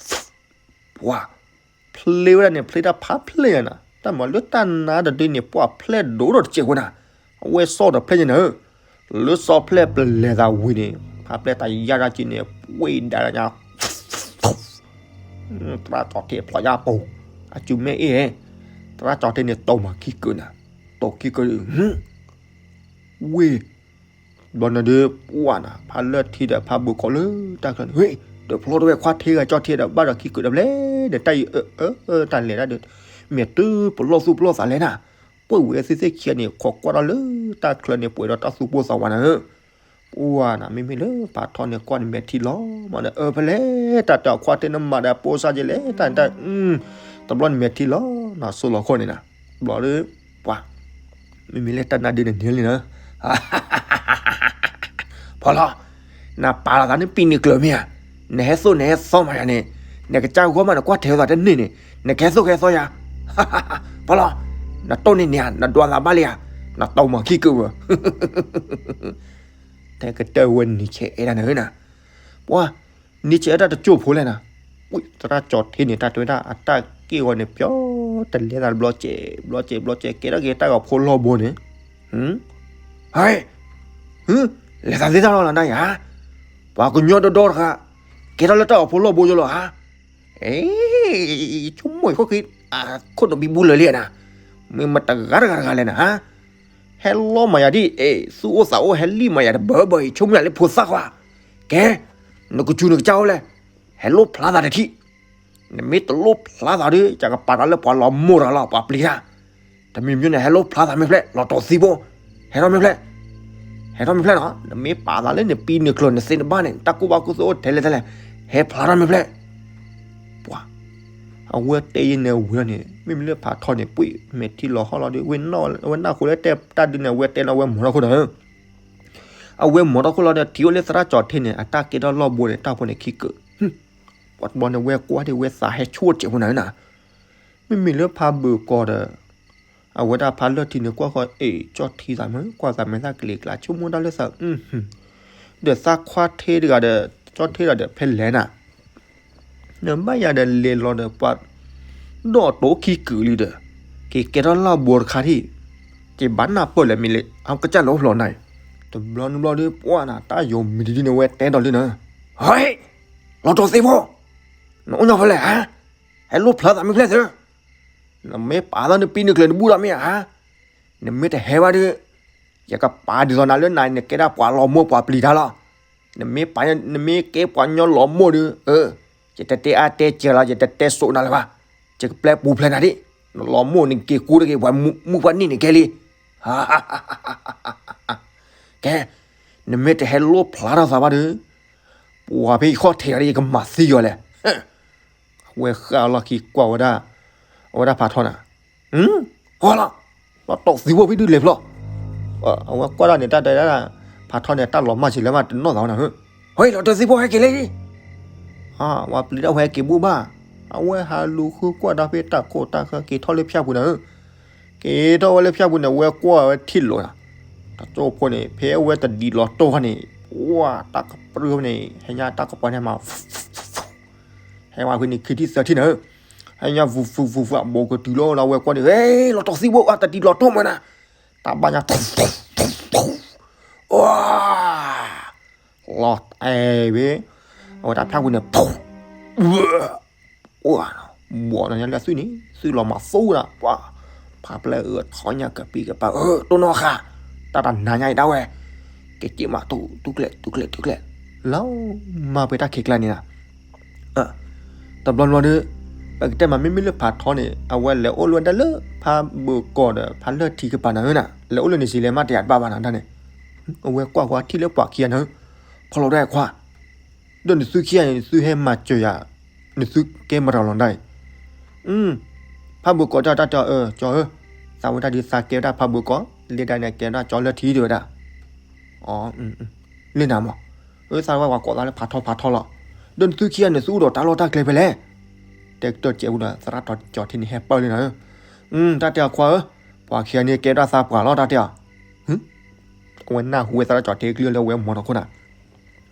ပှၢ်, ဖျ့ဝဲဒၣ်န့ၣ် ဖျ့တၢ်ဖးဖျဲၣ်ယၤနၤ, တၢ်မၤလၢတၢ်နါတဒုန့ၣ် ပှၢ်ဖျဲၣ်ဒိၣ်ထီၣ်တစဲးဖိနၤ, အဝဲစီၣ်ဒီးဖျဲၣ်ယၤနၤ, လၢစီၣ်ဖျဲၣ်ပလဲၤသးဝံၤန့ၣ် ဖးဖျဲၣ်တၢ်ယါတၢ်က့ၤန့ၣ် ပှ့ၤဒါညါ, သရၣ်ကၠီၤထံဖျိးယါပူၤ, အစုမ့ၢ်အ့ၣ်, သရၣ်ကၠီၤထံန့ၣ် တိၢ်မၤခံကုာ်နၤ, တိၢ်ခံကုာ်, ဝ့ၢ် ဘျီန့ၣ်ဒုး ပှၢ်နၤ ဖးလၢၢ်ထံဒီးဖးဘုးကိးလၢတၢ်ချၢန့ၣ်, ဝ့ၢ်, ဒီးဖျီတဝဲခွါထံဂၤကၠီထံဒီး ဘၣ်ဒီးခံကုာ်ဒီးဖျဲၣ်ဒီး တၢ်အံၤအၢအၢအၢ တၢ်လဲၤဒၣ်ဒီး မ့ၢ်တုၤပလီၢ်သူၣ်ပလီၢ်သးလဲၣ်နၤ, ပှၢ်ဝဲသ့ၣ်သ့ၣ်ခံဂၤန့ၣ် ခိးကွၢ်ထီၣ်လၢတၢ်ချၢန့ၣ် ပှဲၤဒီးတၢ်သူၣ်ပိၢ်သးဝးနၤဧၢ, ပှၢ်နၤ မ့မ့ၢ်လၢဖးထီန့ၣ် ကွၢ်န့ၣ်မဲာ်ထံလီၤမးဒီး အၢဖဲလဲၣ် တၢ်တၢ်ခွါထံန့ၣ်မၤဒီးပိၢ်စၢ်က့ၤလဲၣ် တၢ်တၢ် တဘျီန့ၣ်မဲာ်ထံလီၤ နဆိလီၤခိၣ်န့ၣ်နၤ, ဘျီဒီး ပှၤ မ့မ့ၢ်လၢတၢ်နါဒုန့ၣ်န့ၣ်လံနၤ, ဖီလီၤ, နပာ်လီၤသးနပံနုာ်ကျၢၤမ့ၢ်ဧါ, နဟဲသိၣ်နဟဲသီမးယၤန့ၣ်, နကစၢ်ဂီၢ်မးနကွၢ်ထဲးသးတန့ၢ်န့ၣ်, နကဟဲသိၣ်ကဟဲသီယၤ, ဖီလီၤ, နတိၢ်န့ၢ်န့ၣ်ဧါ နဒွးသးဘၣ်လံဧါ, နတိၢ်မၤခံကုာ်ဝဲ တဲကတၢၢ်ဝဲနံၤဆဲးအဲၣ်ဒၣ်နၤဧၢနၤ, ပှၤ နံၤဆဲးအဲၣ်ဒၣ်တကၠိၢ်ဖိလဲၣ်နၤ, သရၣ်ကၠီၤထံန့ၣ် တၢ်တဲဝဲဒၣ်အတၢ်က့ၢ်ဂီၤန့ၣ် ပျီတလဲၤသးတဘျီစဲး ဘျီစဲး ဘျီစဲး ကဲထီၣ်က့ၤတၢ်ဂီၤဖိလီၢ်ဘိန့ၣ်, ဟဲ, လဲၤသးသ့တၢ်လီၤနၤယၤ, ပှၤကညီဒီဒီတဂၤ, ကဲထီၣ်လၢတၢ်ဂီၤဖိလီၢ်ဘိယိလီၤဧါ, အ့ ဆိကမိၣ်ခိၣ်ဃံ, ခိၣ်နဘံဘူလၢာ်လံနၤ, မ့ၢ်မတဂၤတဂၤတဂၤလဲၣ်နၤ, ဟဲလီၤမးယၤဒ်အံၤ သူၣ်အိၣ်သးအိၣ်ဟဲလံၣ်မးယၤတဘၢဘၢအံၤ ဆိကမိၣ်ယၤလၢဖိသၣ်ခွါ, ကဲ, နကစူၤနကစၢ်အိၣ်လဲၣ်, ဟဲလိၣ်ဖျါသးတထံၣ်, နမ့ၢ်တလိၣ်ဖျါသးဒီး ယကပာ်သးလၢပှၤလီၤမိၢ်တဂၤလီၤ ပှၤပျံၤတၢ်, တမံၤမံၤန့ၣ် ဟဲလိၣ်ဖျါသးမ့ၢ်ဖျဲၣ် လီၤတီၤသံဘိ, ဟဲထီၣ်မ့ၢ်ဖျဲၣ် ဟဲထီၣ်မ့ၢ်ဖျဲၣ်နီၤ နမ့ၢ်ပာ်သးလၢနပံနုာ်ကျၢၤနသ့နဘၣ်န့ၣ် တၢ်ကူၣ်ဘၣ်ကူၣ်သ့အိၣ်ထဲလဲၣ်ထဲလဲၣ်, ဟဲဖျါထီၣ်မ့ၢ်ဖျဲၣ်, ပှၤ, အဝဲတဲယဲန့ၣ်ဝံၤလီၤန့ၣ် မ့မ့ၢ်လၢဖးထီန့ၣ် ပှ့ၤမဲာ်ထံလီၤဟီၣ်လီၤဒီး ဝဲနၢ်ဃိလၢတဲတၢ်ဒုးန့ၣ် အဝဲတဲလီၤဝဲမီၤထီၣ်ခိၣ်ဒီး အဝဲမီၤထီၣ်ခိၣ်လီၤဒီး ထံၣ်အိၣ်လၢသရၣ်ကၠီၤထံန့ၣ် အတၢ်ကဲထီၣ်လီၢ်ဘိန့ၣ် တၢ်ဖိန့ၣ်ခံကုာ်, ပှၤတဘျီန့ၣ် ဝဲကွၢ်ဒံး ဝဲသးဟဲဆိၣ်တစဲးဖိနၤနၤ, မ့မ့ၢ်လၢဖးဘုးကီးဒီး အဝဲဒၣ်ဖးလၢၢ်ထံန့ၣ် ကွၢ်ဃီ အ့ၣ် ကၠီၣ်ထံသးမုာ် ကွၢ်သးမဲာ်သၣ်ကလံၤကျါ ဆိကမိၣ်တၢ်လၢသး ဒီးသးခွါထံတဂၤဒီး ကၠီၣ်ထံတဂၤဒီး ဖဲလဲၣ်နၤ နဘၣ်ယၤဒီးလဲၤလီၤဒီးပှၤ ဒီးတိခံကုာ်လံဒီး က့ၤကဲထီၣ်လီၢ်ဘိတခါထံၣ် က့ၤဘၣ်နၢ်ပၢၢ်လၢမ့ၢ်လၢ အကစၢ်လၢအိၣ်ဖျိးနၤအံၤ တဘျီနဘျီဒီး ပှၢ်နၤ တၢ်ယိၤမံၤတဒုန့ၣ် ဝဲတဲဒီးလံနၤ ဟဲ လီၤတီၤသ့ဖိ နအိၣ်ညီဖဲလဲၣ်ဧါ ဟဲလိၣ်ဖျါသးမ့ၢ်ဖျဲၣ်သု နမ့ၢ်ပာ်သးနပံနုာ်ကျၢၤနဘူၣ်ဒီးမ့ၢ်ဧါ နမ့ၢ်တဟဲဘၣ်ဒီး ယကပာ်ဒ်သိးနၤလၢနၤနကဲဒၣ်ပှၤလီၤမိၢ်ပှၤပျံၤတၢ်လီၤ. နမ့ၢ်ပာ်, နမ့ၢ်ကဲပှၤကညီလီၤမိၢ်ဒီး, ယတတဲအါတဲစှၤလီၤ, ယတတဲစိးနၤလၢၤဘၣ်. ယကပျဲပူၤဖျဲးနၤဒံး, နလီၤမိၢ်န့ၣ်က့ၤကူတက့ၤ ပှၤမုၢ်ပှၤနံၣ်န့ၣ်ကဲလံ. ကဲ, နမ့ၢ်တဟဲလိၣ်ဖျါထီၣ်သးဘၣ်ဒီး, ပှၤဖဲယခီၣ်ထံးဒီး ယကမၤသံအီၤလဲၣ်. အဝဲဃၣ်လီၢ်ခံကွၢ်ဝဲဒၣ်, အဝဲဒၣ်ဖးထီန့ၣ်, ဟီလီၤ, လီၤတီၤသံဘိဖဲဒုးလဲၤဖျီ, အဝဲကွၢ်ဒၣ်န့ၣ် တၢ်တဲဒၣ်, ဖးထီန့ၣ် တၢ်လီၤမၢ်စံးလၢမးတနီၣ်သးဝဲနၤဧၢ, ဟီလီၤတီၤသံဘိဟဲက့ၤလံ, ဝဲပျံၤတၢ်ဝဲဟဲက့ၤဘူၣ်ဘၣ်, အဝဲဟးလူၤဃုကွၢ်ဒီးဖဲတၢ်ခိၣ်တၢ်ဃၢက့ၤထီၣ်လၢဖၠၣ်ပူၤနၤဧၢ, က့ၤထီၣ်ဝဲလၢဖၠၣ်ပူၤန့ၣ် အဝဲကွၢ်ဝဲထံၣ်လိာ်နၤ, တၢ်ကၠိဖိန့ၣ် ဖဲအဝဲတဒံးလီၤတီၢ်ခီန့ၣ်, ပှၤတၢ်ကပြုၢ်န့ၣ် ဟဲညါတၢ်ကပီၤန့ၣ်မး ဟဲဝဲဖဲန့ၣ်ခံထံၣ်သၢထံၣ်နၤဧၢ, ဟဲညါ ဝူၤ ဝူၤ ဝူၤ ဝူၤ အဘိးကတုၤလီၤလၢအဝဲကွၢ်န့ၣ်, လီၤတီၤသံဘိ တဒံးလီၤတီၢ်မးနၤ, တၢ်ဘၣ်ညါ လီၤတဲာ်ဝဲ, အဝဲတၢ်ဖၠၣ်ပူၤန့ၣ်, ဘိးလီၤညါလၢသုန့ၣ် သုလီၤမၤသူဒၣ်, ပှၤ, ဖးပျဲၢ်အၢထီညါကပံၤကပၤ, တိၢ်နီၣ်ဃာ်, တၢ်တနၤညါအံၤဒၣ်ဝဲ, ကက့ၤမးတူၢ်ကျဲၣ်တူၢ်ကျဲၣ်တူၢ်ကျဲၣ်, လီၤမၢ်ပှဲၤတၢ်ခံးကျါန့ၣ်နၤ တဘျီဘျီဒီး, ပကတဲမး မ့မ့ၢ်လၢဖးထီန့ၣ် အဝဲလဲၤအိၣ်လၢဝဲဒၣ်လၢဖးဘၢၣ်ကီၢ်ဒီးဖးလၢၢ်ထံကပၤနၤဧၢနၤ, လဲၤအိၣ်လၢန့ၣ်စံးလဲၤမးတယၤတဘၣ်ဘၣ်နၤဒၣ်န့ၣ်, အဝဲကွၢ်ဃီထံၣ်လၢပှၤခံဂၤနၤဧၢ, ဖီလီၤဒၣ်ခွါ, ဒီးနသုခံဂၤန့ၣ် နသုဟဲမၤစၢၤယၤ, နသုကဲမတၤလီၤဒၣ်အံၤ, ဖးဘၢၣ်ကီၢ်တၢ်တၢ်တဲအီၤ ကၠီဧၢ, သးဝဲဒၣ်ဒုးသးကဲဝဲဒၣ်ဖးဘၢၣ်ကီၢ်, လၢဒၣ်န့ၣ်ကဲဝဲဒၣ်ကၠီလၢၢ်ထံတဲဝဲဒၣ် လၢနၤမး, အၢ သးဝဲပှၤကိးသးလၢဖးထီဖးထီလီၤ, ဒီးနသုခံဂၤန့ၣ် သုအိၣ်ဒီးတၢ်လီၢ်တၢ်ကျဲဖဲလဲၣ်, တဲကတၢၢ်ကဲးဝံၤဒီး သရၣ်ကၠီထံန့ၣ်ဟဲပၢၢ်လံနၤဧၢ, တၢ်တဲအီၤခွါဧၢ, ပှၤခံဂၤန့ၣ်ကဲဒၣ်သးပှၢ်လီၤတၢ်တဲအီၤ, အဝဲနၢ်ဟူဝဲသရၣ်ကၠီထံကျၢၢ်လၢဝဲမီၤတခိၣ်နၤ,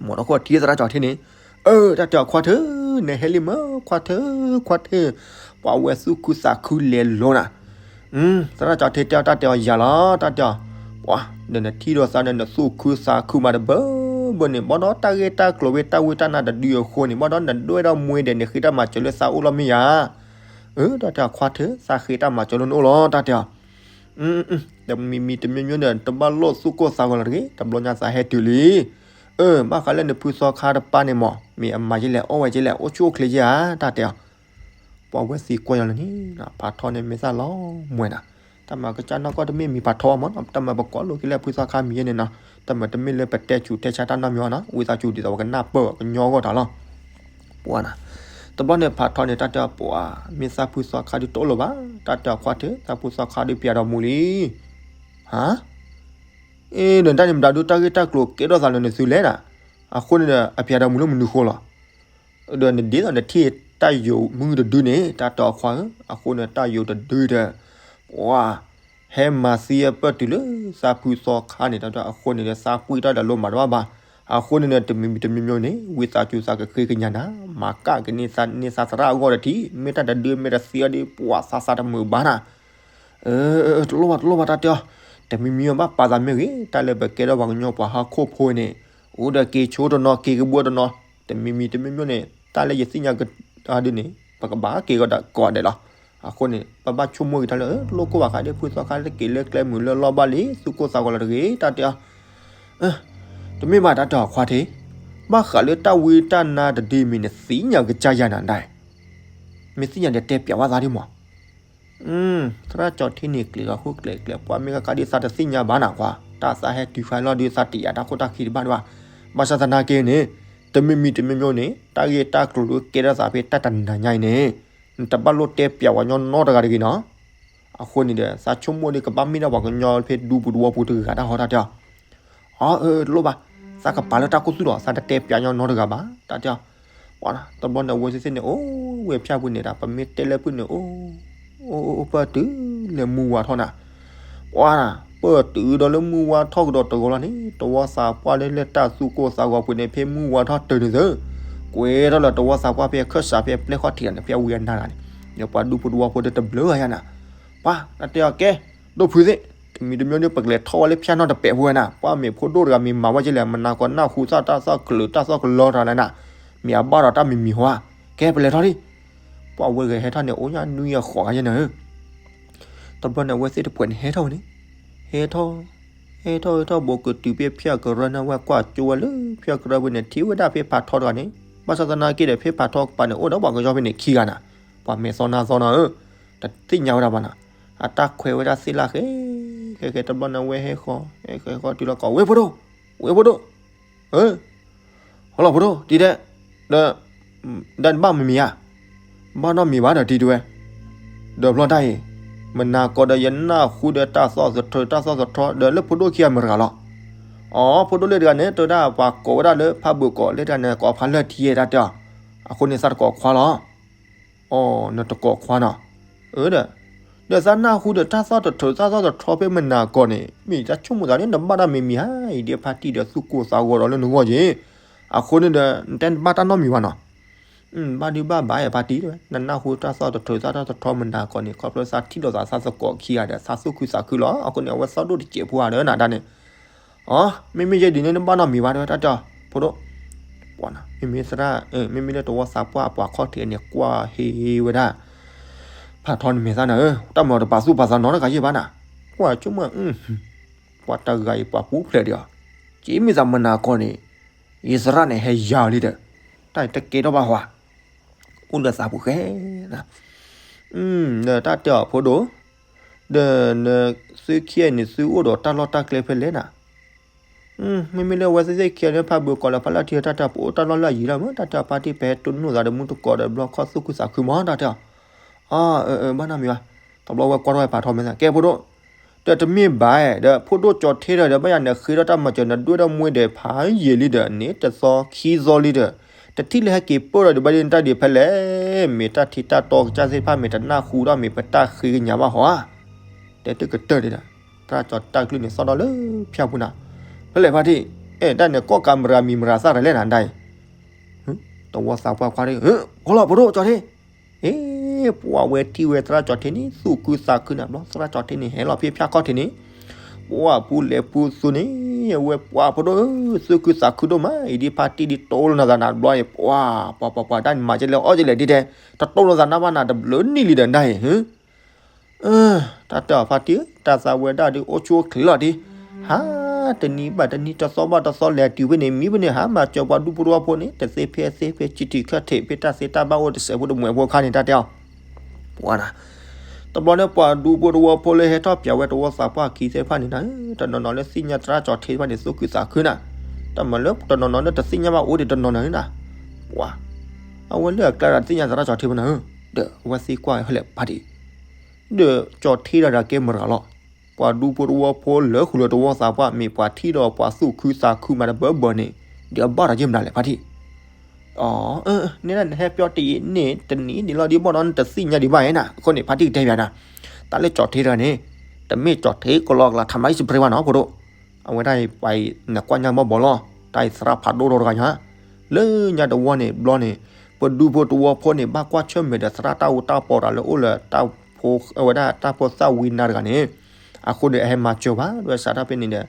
မီၤတခိၣ်ထံသရၣ်ကၠီထံန့ၣ်, အၢ တၢ်တဲအီၤခွါထၢ, နဟဲလံမၢခွါထၢ, ခွါထၢ, ပှၤဝဲသူၣ်ခုသးခုလဲၤလိၤနၤ သရၣ်ကၠီထံတဲအီၤ တၢ်တဲအီၤယၤလီၤ တၢ်တဲအီၤ, ပှၤ, ဒီးနထံၣ်ဒီးသးဒီးနသူၣ်ခုသးခုမးတဘၢဘၢန့ၣ် ဘၣ်ဒီးတၢ်ဂ့ၢ်တၢ်ကျိၤဝဲတၢ်ဝံတၢ်နါတဒုအဃိန့ၣ် ဘၣ်ဒီးနဒွဲၣ်ဒီးမှဲဒီး နဃ့တၢ်မၤစၢၤလၢသးအိၣ်လီၤမ့ၢ်ယၤ, အၢ တၢ်တဲအီၤခွါထၢ သးဃ့တၢ်မၤစၢၤလၢနအိၣ်လီၤ တၢ်တဲအီၤ, တမံၤမံၤတမံၤမံၤဒီး တဘၣ်လိၣ်သူၣ်ကိၢ်သးဂီၤလီၤတဂ့ၤ တဘျီညါသးဟဲတုၤလံ အၢ ဘၣ်ဃးလၢနဖုသီခါတပၢ်န့ၣ်မး မ့ၢ်အမၤယဲလဲၣ် အီၣ်ဝဲယဲလဲၣ် အိၣ်ဆူၣ်အိၣ်ချ့ယဲဧါ တၢ်တဲအီၤ, ပှၤဝဲသံကွၢ်ညီလၢန့ၣ် ဖးထီန့ၣ်မ့ၢ်သၣ်လီၤမွဲနၤ, တၢ်မၤကစၢ်နီၢ်ကီၢ်တမ့ၢ်မံၤဖးထီမးနီၤ တၢ်မၤပကိးလိာ်က့ၤလၢဖုသီခါမံၤယဲန့ၣ်နီၤ, တၢ်မၤတမ့ၢ်လၢပတဲဆူးတဲဆါတၢ်နီတမံၤအီၤနီၤ ဝံသးစူၤဒ်သိးပကနၢ်ပၢၢ်ကညီအဂီၢ်တၢ်လီၤ ပှၤနၤ, တဘျီန့ၣ်ဖးထီန့ၣ် တၢ်တဲအီၤပှၤ, မ့ၢ်သးဖုသီခါဒုးတအိၣ်လၢၤဘၣ်, တၢ်တဲအီၤခွါထၢ သးဖုသီခါဒုးပျးဒီးမူလံ, ဟါ, အ့ ဒီးတၢ်န့ၣ်မတၤဒုးတၢ်ဂ့ၢ်တၢ်ကျိၤကဲထီၣ်သးလၢနသုလဲၣ်နၤ, အဃိန့ၣ်ဒီး အပျးဒီးမူလၢမနုၤဃိလီၤ ဒီးနဒ်သိးနထံၣ်တၢ်ယိာ်မုၢ်တဒုန့ၣ် တၢ်တဲအီၤခွါဧၢ, အဃိန့ၣ်တၢ်ယိာ်တဒုဒီး, ပှၤ, ဟဲမၤသံအပၢၢ်တုၤလၢသးဖုသီခါန့ၣ် တၢ်တဲအီၤအဃိန့ၣ်ဒီး သးပှံၢ်တၢ်ဒီးလိၣ်မၤတဘၣ်ဘၣ်, အဃိန့ၣ်ဒီး တမံၤမံၤတမံၤမံၤန့ၣ် ဝံသးစူၤသးကဃ့ကညးနၤ, မၤကၣ်ကန့ၢ်သးန့ၢ်သးသရၣ်အဂီၢ်တထံၣ်, မ့ၢ်တၢ်တဒုမ့ၢ်တသံအီၤဒီး ပှၤသးစၢ်တမုာ်ဘၣ်နၤ အၢ, တလိၣ်ဘၣ်တလိၣ်ဘၣ်တၢ်တဲအီၤ, တမံၤမံၤအဘၣ်ပာ်သးမ့ၢ်ဂ့ၤ, တၢ်လၢပကဲထီၣ်ပှၤကညီပှၤဟီၣ်ခိၣ်ဖိန့ၣ်, အိၣ်ဒီးက့ၤဆိတနီၤက့ၤကဘှီတနီၤ, တမံၤမံၤတမံၤမံၤန့ၣ် တၢ်လၢယသ့ၣ်ညါကဒုန့ၣ် ပကဘၣ်က့ၤကီးဒဲးလီၤ. အဃိန့ၣ် ပဘၣ်ဆိကမိၣ်က့ၤတၢ်လၢ တလိၣ်ကိၢ်ဘၣ်ဃးဒီးဖုသီခါလၢက့ၤလၢကျဲမုာ်လၢလီၢ်ဘၣ်လံ သူၣ်ကိၢ်သးဂီၤလီၤတဂ့ၤ တၢ်တဲအီၤ တမ့ၢ်ဘၣ်တၢ်တဲအီၤခွါထံး, ဘၣ်ဃးလၢတၢ်ဝံတၢ်နါတဒုမံၤန့ၣ် သ့ၣ်ညါကစၢ်ယၤနၤဒၣ်, မ့ၢ်သ့ၣ်ညါဒီးတဲပျးဝဲသးဒ်မး, သရၣ်ကၠီထံန့ၣ်ကျဲၤလီၤဃိကျဲၤကျဲၤ ပှၤမ့ၢ်ကကးဒ်သးတသ့ၣ်ညါဘၣ်နၤခွါ, တၢ်သးဟဲတုၤဖးလီၤဒုးသးတယာ်တၢ်ခိၣ်တၢ်ခံတဘၣ်ဒံးဘၣ်, ဘၣ်ဆၣ်သနာ်က့န့ၣ်, တမံၤမံၤတမံၤမံၤန့ၣ် တၢ်ဂ့ၢ်တၢ်ကျိၤလၢကဲထီၣ်သးဖဲတၢ်တနၤညါအံၤန့ၣ်, နတဘၣ်လိၣ်တဲပျးဝဲညီနီတဂၤတဂ့ၤနီၤ အဃိန့ၣ်ဒီး သးဆိကမိၣ်ဒီးကဘၣ်မ့ၢ်ဒၣ်ပှၤကညီဖဲဒူပူၤတဝီပူၤတဂၤတၢ်ဟီတၢ်တဲအီၤ, အၢ တလိၣ်ဘၣ်, သးကပာ်လၢတၢ်ခိၣ်သူၣ်လီၤ သးတတဲပျးညီနီတဂၤဘၣ် တၢ်တဲအီၤ, ပှၤတဘျီန့ၣ် အဝဲသ့ၣ်သ့ၣ်န့ၣ် အိၣ်ဝဲဖၠၣ်ပူၤန့ၣ်ဒီး ပမ့ၢ်တဲလၢဖုၣ်န့ၣ် အိၣ် အိၣ် အိၣ် ပၢၢ်တုၤလၢမုၢ်ဝါထီၣ်နၤ, ပှၤ ပၢၢ်တုၤဒီးလၢမုၢ်ဝါထီၣ်ကဒီးတဂီၤလီၤန့ၣ် တဝီသးပှၢ်လၢလၢတၢ်သူၣ်ကိၢ်သးဂီၤပူၤန့ၣ် ဖဲမုၢ်ဝါထီၣ်တုၤန့ၣ်သၢ, ကွဲးထီၣ်လၢတဝီသးပှၢ်ဖဲအခၢၣ်စးဖဲအပျဲၢ်ဃီထံးတၢ်န့ၣ် ဖဲဝံအနၤတၢ်န့ၣ်, ဒီးပှၤဒူပူၤတဝီဖိဒီးတဘျုးဂၤယါနၤ, ပှၤ တၢ်တဲအီၤကဲ, ဒိၣ်ဖုသ့ၣ်, တမံၤတမံၤန့ၣ် ပကလဲၤထီၣ်ဝဲလၢဖၠၣ်နီၣ်တပဲာ်ဖိဝဲနၤ, ပှၤမ့ၢ်ဖိဒိၣ်တဂၤမ့ၢ်မၤဝဲကလဲၣ် မနၤကီးနၢ်ဟူသၣ်တၢ်သီၣ်ကလုာ်တၢ်သီၣ်ကလီတၢ်လဲၣ်နၤ, မ့ၢ်အဘၣ်ဒီးတၢ်မံၤမံၤဟီဧါ, ကဲပလဲၤထီၣ်လံ, ပှၤဝဲဂဲၤဟဲထီၣ်န့ၣ် အိၣ်ညါနွံအဃိးဂၤယါနၤဧၢ တဘျီန့ၣ် အဝဲသ့ၣ်တပှဲၤန့ၣ်ဟဲထီၣ်ဝဲန့ၣ်, ဟဲထီၣ်, ဟဲ ဟဲထီၣ်ဟဲထီၣ်ဘိးကတုၤဖဲဖၠၣ်ကရၢန့ၣ် ဝဲကွၢ်ကၠိဝဲလၢဖၠၣ်ကရၢဖဲန့ၣ် ထံၣ်ဝဲဒၣ်ဖဲဖးထီတဂၤန့ၣ်, ဘၣ်ဆၣ်သနာ်က့ဒီး ဖဲဖးထီကပၤန့ၣ် အိၣ်ဒီးပှၤကညီဖဲန့ၣ်ခံဂၤနၤ, ပှၤမဲာ်သီနါသီနီၤဧၢ, တသ့ၣ်ညါဝဲဒၣ်ဘၣ်နၤ, အတၢ်ခွဲးဝဲဒၣ်သ့ၣ်လၢ်ဃဲ ဃဲဃဲတဘျီန့ၣ် ဝဲဟဲဃီ ဟဲဃဲဃီတုၤလီၤကီး ဝ့ၢ်ဖိဒိၣ်, ဝ့ၢ်ဖိဒိၣ် ဟလီၤဖိဒိၣ် တံၤဒဲး, ဒီး ဒီးနဘၣ်မံၤမံၤဧါ, ဘၣ်နီတမံၤဘၣ်ဒီးတံၤတဲဝဲ, ဒီးဘျီတၢ်အံၤ, မနၤကီးဒီးယနၢ်ဟူဒီးတၢ်သီၣ်သထြၢ တၢ်သီၣ်သထြီဒီးလၢဖိဒိၣ်ခံဂၤမတၤတဂၤလီၤ. အိ ဖိဒိၣ်လၢတဂၤန့ၣ် တဲဝဲဒၣ်ပှၤကိးဝဲဒၣ်လၢဖးဘၢၣ်ကီးလၢတဂၤန့ၣ် ကိးဖးလၢၢ်ထံတၢ်တဲအီၤ, အဃိန့ၣ်သးတကိးခွါလီၤ. အိ နတကိးခွါနီၤ, အၢဒီး, ဒီးသးနၢ်ဟူဒီးတၢ်သီၣ်သထြၢ တၢ်သီၣ်သထြီဖဲမနၤကီးန့ၣ် မ့ၢ်တၢ်ဆိကမိၣ်သးန့ၣ် နဘၣ်တၢ်မံၤမံၤဧါ, အံၤဒ်ဖါတံၢ်ဒီးသူၣ်ကိၢ်သးဂီၤဒီးလၢနဂီၢ်က့ၤ, အဃိန့ၣ်ဒီး နတဲနဘၣ်တၢ်နီတမံၤဘၣ်နီၤ. ဘၣ်ဒုးဘၣ်ဘၣ်အဲၣ်ဖါတံၢ်တဲဝဲ, နနၢ်ဟူတၢ်သီၣ်သထြၢ တၢ်သီၣ်သထြီမနၤကီးန့ၣ် ခီဖျိသးထံၣ်လိာ်သးသးသကိးခံဂၤဒီး သးသူၣ်ခုသးခုလီၤ. အဃိန့ၣ် အဝဲသီၣ်ဒိၣ်တစဲးဖိဧါဒီးနၤဒၣ်န့ၣ်, အိ မ့မ့ၢ်ယဲဒ်န့ၣ် နဘၣ်နီတမံၤဘၣ်တဲဝဲ တၢ်တဲအီၤ ဖိဒိၣ်, ပှၤနၤ မ့မ့ၢ်သရၣ်, မ့မ့ၢ်လၢတဝီသးပှၢ်အပှၤခီၣ်ထံးန့ၣ် ကွၢ်ဟ့ဝဲဒၣ် ဖးထီန့ၣ်မဲာ်သၣ်နၤဧၢ, တၢ်မၤတပာ်သူၣ်ပာ်သးနီတဂၤယဲၢ်ဘၣ်နၤ, ကွၢ်ဆိကမိၣ်, ပှၤတဂၤအံၤပှၤပူၤဖျဲးဒံးအီၤ, က့မ့ၢ်သးမနၤကီးန့ၣ်, ယသရၣ်န့ၣ်ဟဲယၤလံဒီး, တၢ်အံၤတကဲထီၣ်ဘၣ်ဟီဧါ, အိၣ်လၢသးပူၤဃဲနၤ ဒီးတၢ်တဲအီၤဖိဒိၣ်, ဒီးနသုခံဂၤန့ၣ် သုအိၣ်ဒီးတၢ်လီၢ်တၢ်ကျဲဖဲလဲၣ်နၤ. မ့မ့ၢ်လၢအဝဲသ့ၣ်ခံဂၤန့ၣ် ဖးဘၢၣ်ကီးလၢဖးလၢၢ်ထံ တၢ်တဲအီၤ ပအိၣ်တၢ်လီၢ်လၢအယံၤလီၤမး တၢ်တဲအီၤ ဖါတံၢ် ပဟဲတိၢ်နီၣ်သးဒီးမုၢ်တကိးဒီးဘျီခီၣ်သူၣ်ခုသးခုမး တၢ်တဲအီၤ. အၢ အၢ ဘၣ်နီတမံၤဘၣ်, တဘျီဝဲကွၢ်ထီၣ်ဝဲဖးထီမဲာ်သၣ် ကဲဖိဒိၣ်, ဒီးတမ့ၢ်ဘၣ်ဒီး ဖိဒိၣ်ကၠီၤထ့ဒီး ဘၣ်ယၤနဃ့ထီၣ်တၢ်မၤစၢၤ နဒွဲၣ်ထီၣ်မွ့ဒီးဖးယံာ်လံဒီး န့ၣ်တသီခံသီလံဒီး တထံၣ်လၢဟဲက့ၤပၢၢ်ဒီး ဒုးဘၣ်ဒ်နတၢ်ဒုးဖဲလဲၣ်, မ့ၢ်တၢ်ထံတၢ်တီကစၢ်သ့ၣ်တဖၣ် မ့ၢ်တနၢ်ဟူဒီး မ့ၢ်ပတၢ်ဃ့ကညးဘၣ်ဟီဧါ. တဲတကတၢၢ်ဒံးဒီး သရၣ်ကၠီၤထ့တၢ်ကလုၢ်န့ၣ် သီၣ်ထီၣ်လၢဖၠၣ်ပူၤနၤ, ဖဲလဲၣ်ဖါတံၢ်, အဲၣ်ဒၣ်န့ၣ် ကိးကးမရၤမံၤမရၤသၣ်တလဲၣ်နၤဒၣ်အံၤ, တဝီသးပှၢ်ခွါဒ်, ဟလီၤဖိဒိၣ်ကၠီၤထ့, အ့ ပှၤဝဲထံၣ်ဝဲသရၣ်ကၠီၤထ့န့ၣ် သူၣ်ခုသးခုနၤဘျီ သရၣ်ကၠီၤထ့န့ၣ် ဟဲလီၤဖဲဖၠၣ်ခီၣ်ထံးန့ၣ်, ပှၤပူၤလဲၤပူၤသူန့ၣ်, အဝဲပှၤဖိဒိၣ်ဧၢ, သူၣ်ခုသးခုဒိၣ်မး အံၤဒ်ဖါတံၢ်ဒ်တိၢ်လိာ်နၤသးနၤဘျီအံၤ ပှၤ ပှၤ ပှၤ ပှၤ တၢ်နမၤကဲလဲၣ်အီၣ်ကဲလဲၣ်ဒ်တဲ, တတိၢ်လိာ်သးနၤဘၣ်နၤ တဘျုးနံၣ်လံဒီးနၤအံၤ တၢ်တဲအီၤဖါတံၢ်ဧၢ, တၢ်သးဝဲဒၣ်ဒ်အိၣ်ဆူၣ်အိၣ်ချ့လီၤဒ်, ဟါ, တနံၤဘၣ်တနံၤ တသီဘၣ်တသီ လဲၤတုၤဖဲန့ၣ် မံဖဲန့ၣ် ဟါမၤစၢၤပှၤဒူဖိတဝီဖိန့ၣ် တသ့ဖဲသ့ဖဲ ဆံးထံးခၢၣ်ထံး ဖဲတၢ်သ့တၢ်ဘၣ်အိၣ်တစဲးဖိတမှဲးဖိအခါန့ၣ် တၢ်တဲအီၤ, ပှၤနၤ, တဘျီန့ၣ် ပှၤဒူဖိတဝီဖိလၢဟဲထီၣ်ပၠးဝဲတဝီသးပှၢ်ခံသ့ၣ်တဖၣ်န့ၣ်နၤ, တနီၤနီၤလၢသ့ၣ်ညါသရၣ်ကၠီၤထ့တဖၣ်န့ၣ် သူၣ်ခုသးခုနၤ, တမၤလၢတနီၤနီၤလၢတသ့ၣ်ညါဘၣ်အိၣ်ဒံးတနီၤနီၤန့ၣ်နၤ, ပှၤ, အဝဲလၢအကျါဒီးသ့ၣ်ညါသရၣ်ကၠီၤထ့ဘၣ်နၤဧၢ, ဒီးအဝဲသ့ၣ်ကွၢ်ဟဲလဲၣ်ဖါတံၢ် ဒီးကၠီၤထ့ဒီးကဲမတၤဂၤလီၤ, ပှၤဒူဖိတဝီဖိလၢဃုာ်လၢတဝီသးပှၢ် မ့ၢ်ပှၤထံၣ်ဒီးပှၤသူၣ်ခုသးခုမးတဘၢဘၢန့ၣ်, ဒီးအဘၣ်ဒီးယဲၢ်မတၤလဲၣ်ဖါတံၢ်, အၢ, န့ၣ်ဒၣ်နဟဲပျီတယံာ်န့ၣ် တနံၤန့ၣ်လီၤဒ်ဘၣ်ဒီးနတသ့ၣ်ညါဒံးဘၣ်ဧါနၤ, အဃိန့ၣ် ဖါတံၢ်ကတဲပၠးနၤ, တၢ်လၢကၠီၤထ့တဂၤန့ၣ်, တမ့ၢ်ကၠီၤထ့ကလီကလး ထါမလါအံၣ်စပရ့ဘၣ်နီၤ ဖိဒိၣ်, အဝဲဒၣ်အံၤပှၤအံၤ နကွၢ်ညါဘၣ်ဘီလီၤ, တၢ်အံၤသရၣ်ဖးဒိၣ်ထီၣ်တဂၤညါ, လၢညါတဝီန့ၣ် ဘျီန့ၣ်, ပဒူဖိတဝီဖိန့ၣ် ဘၣ်ကွၢ်ဆၢၣ်မဲာ်ဒီးသရၣ်တၢ်အူတၢ်ပီးတၢ်လၢအိၣ်လၢ အဝဲဒၣ်တၢ်ဖိသၣ်ဝံနါတဂၤန့ၣ်, အဃိန့ၣ် အဟဲမၤစၢၤဘၣ် ဒ်ဝဲစးထီၣ်ဖဲန့ၣ်ဒီး,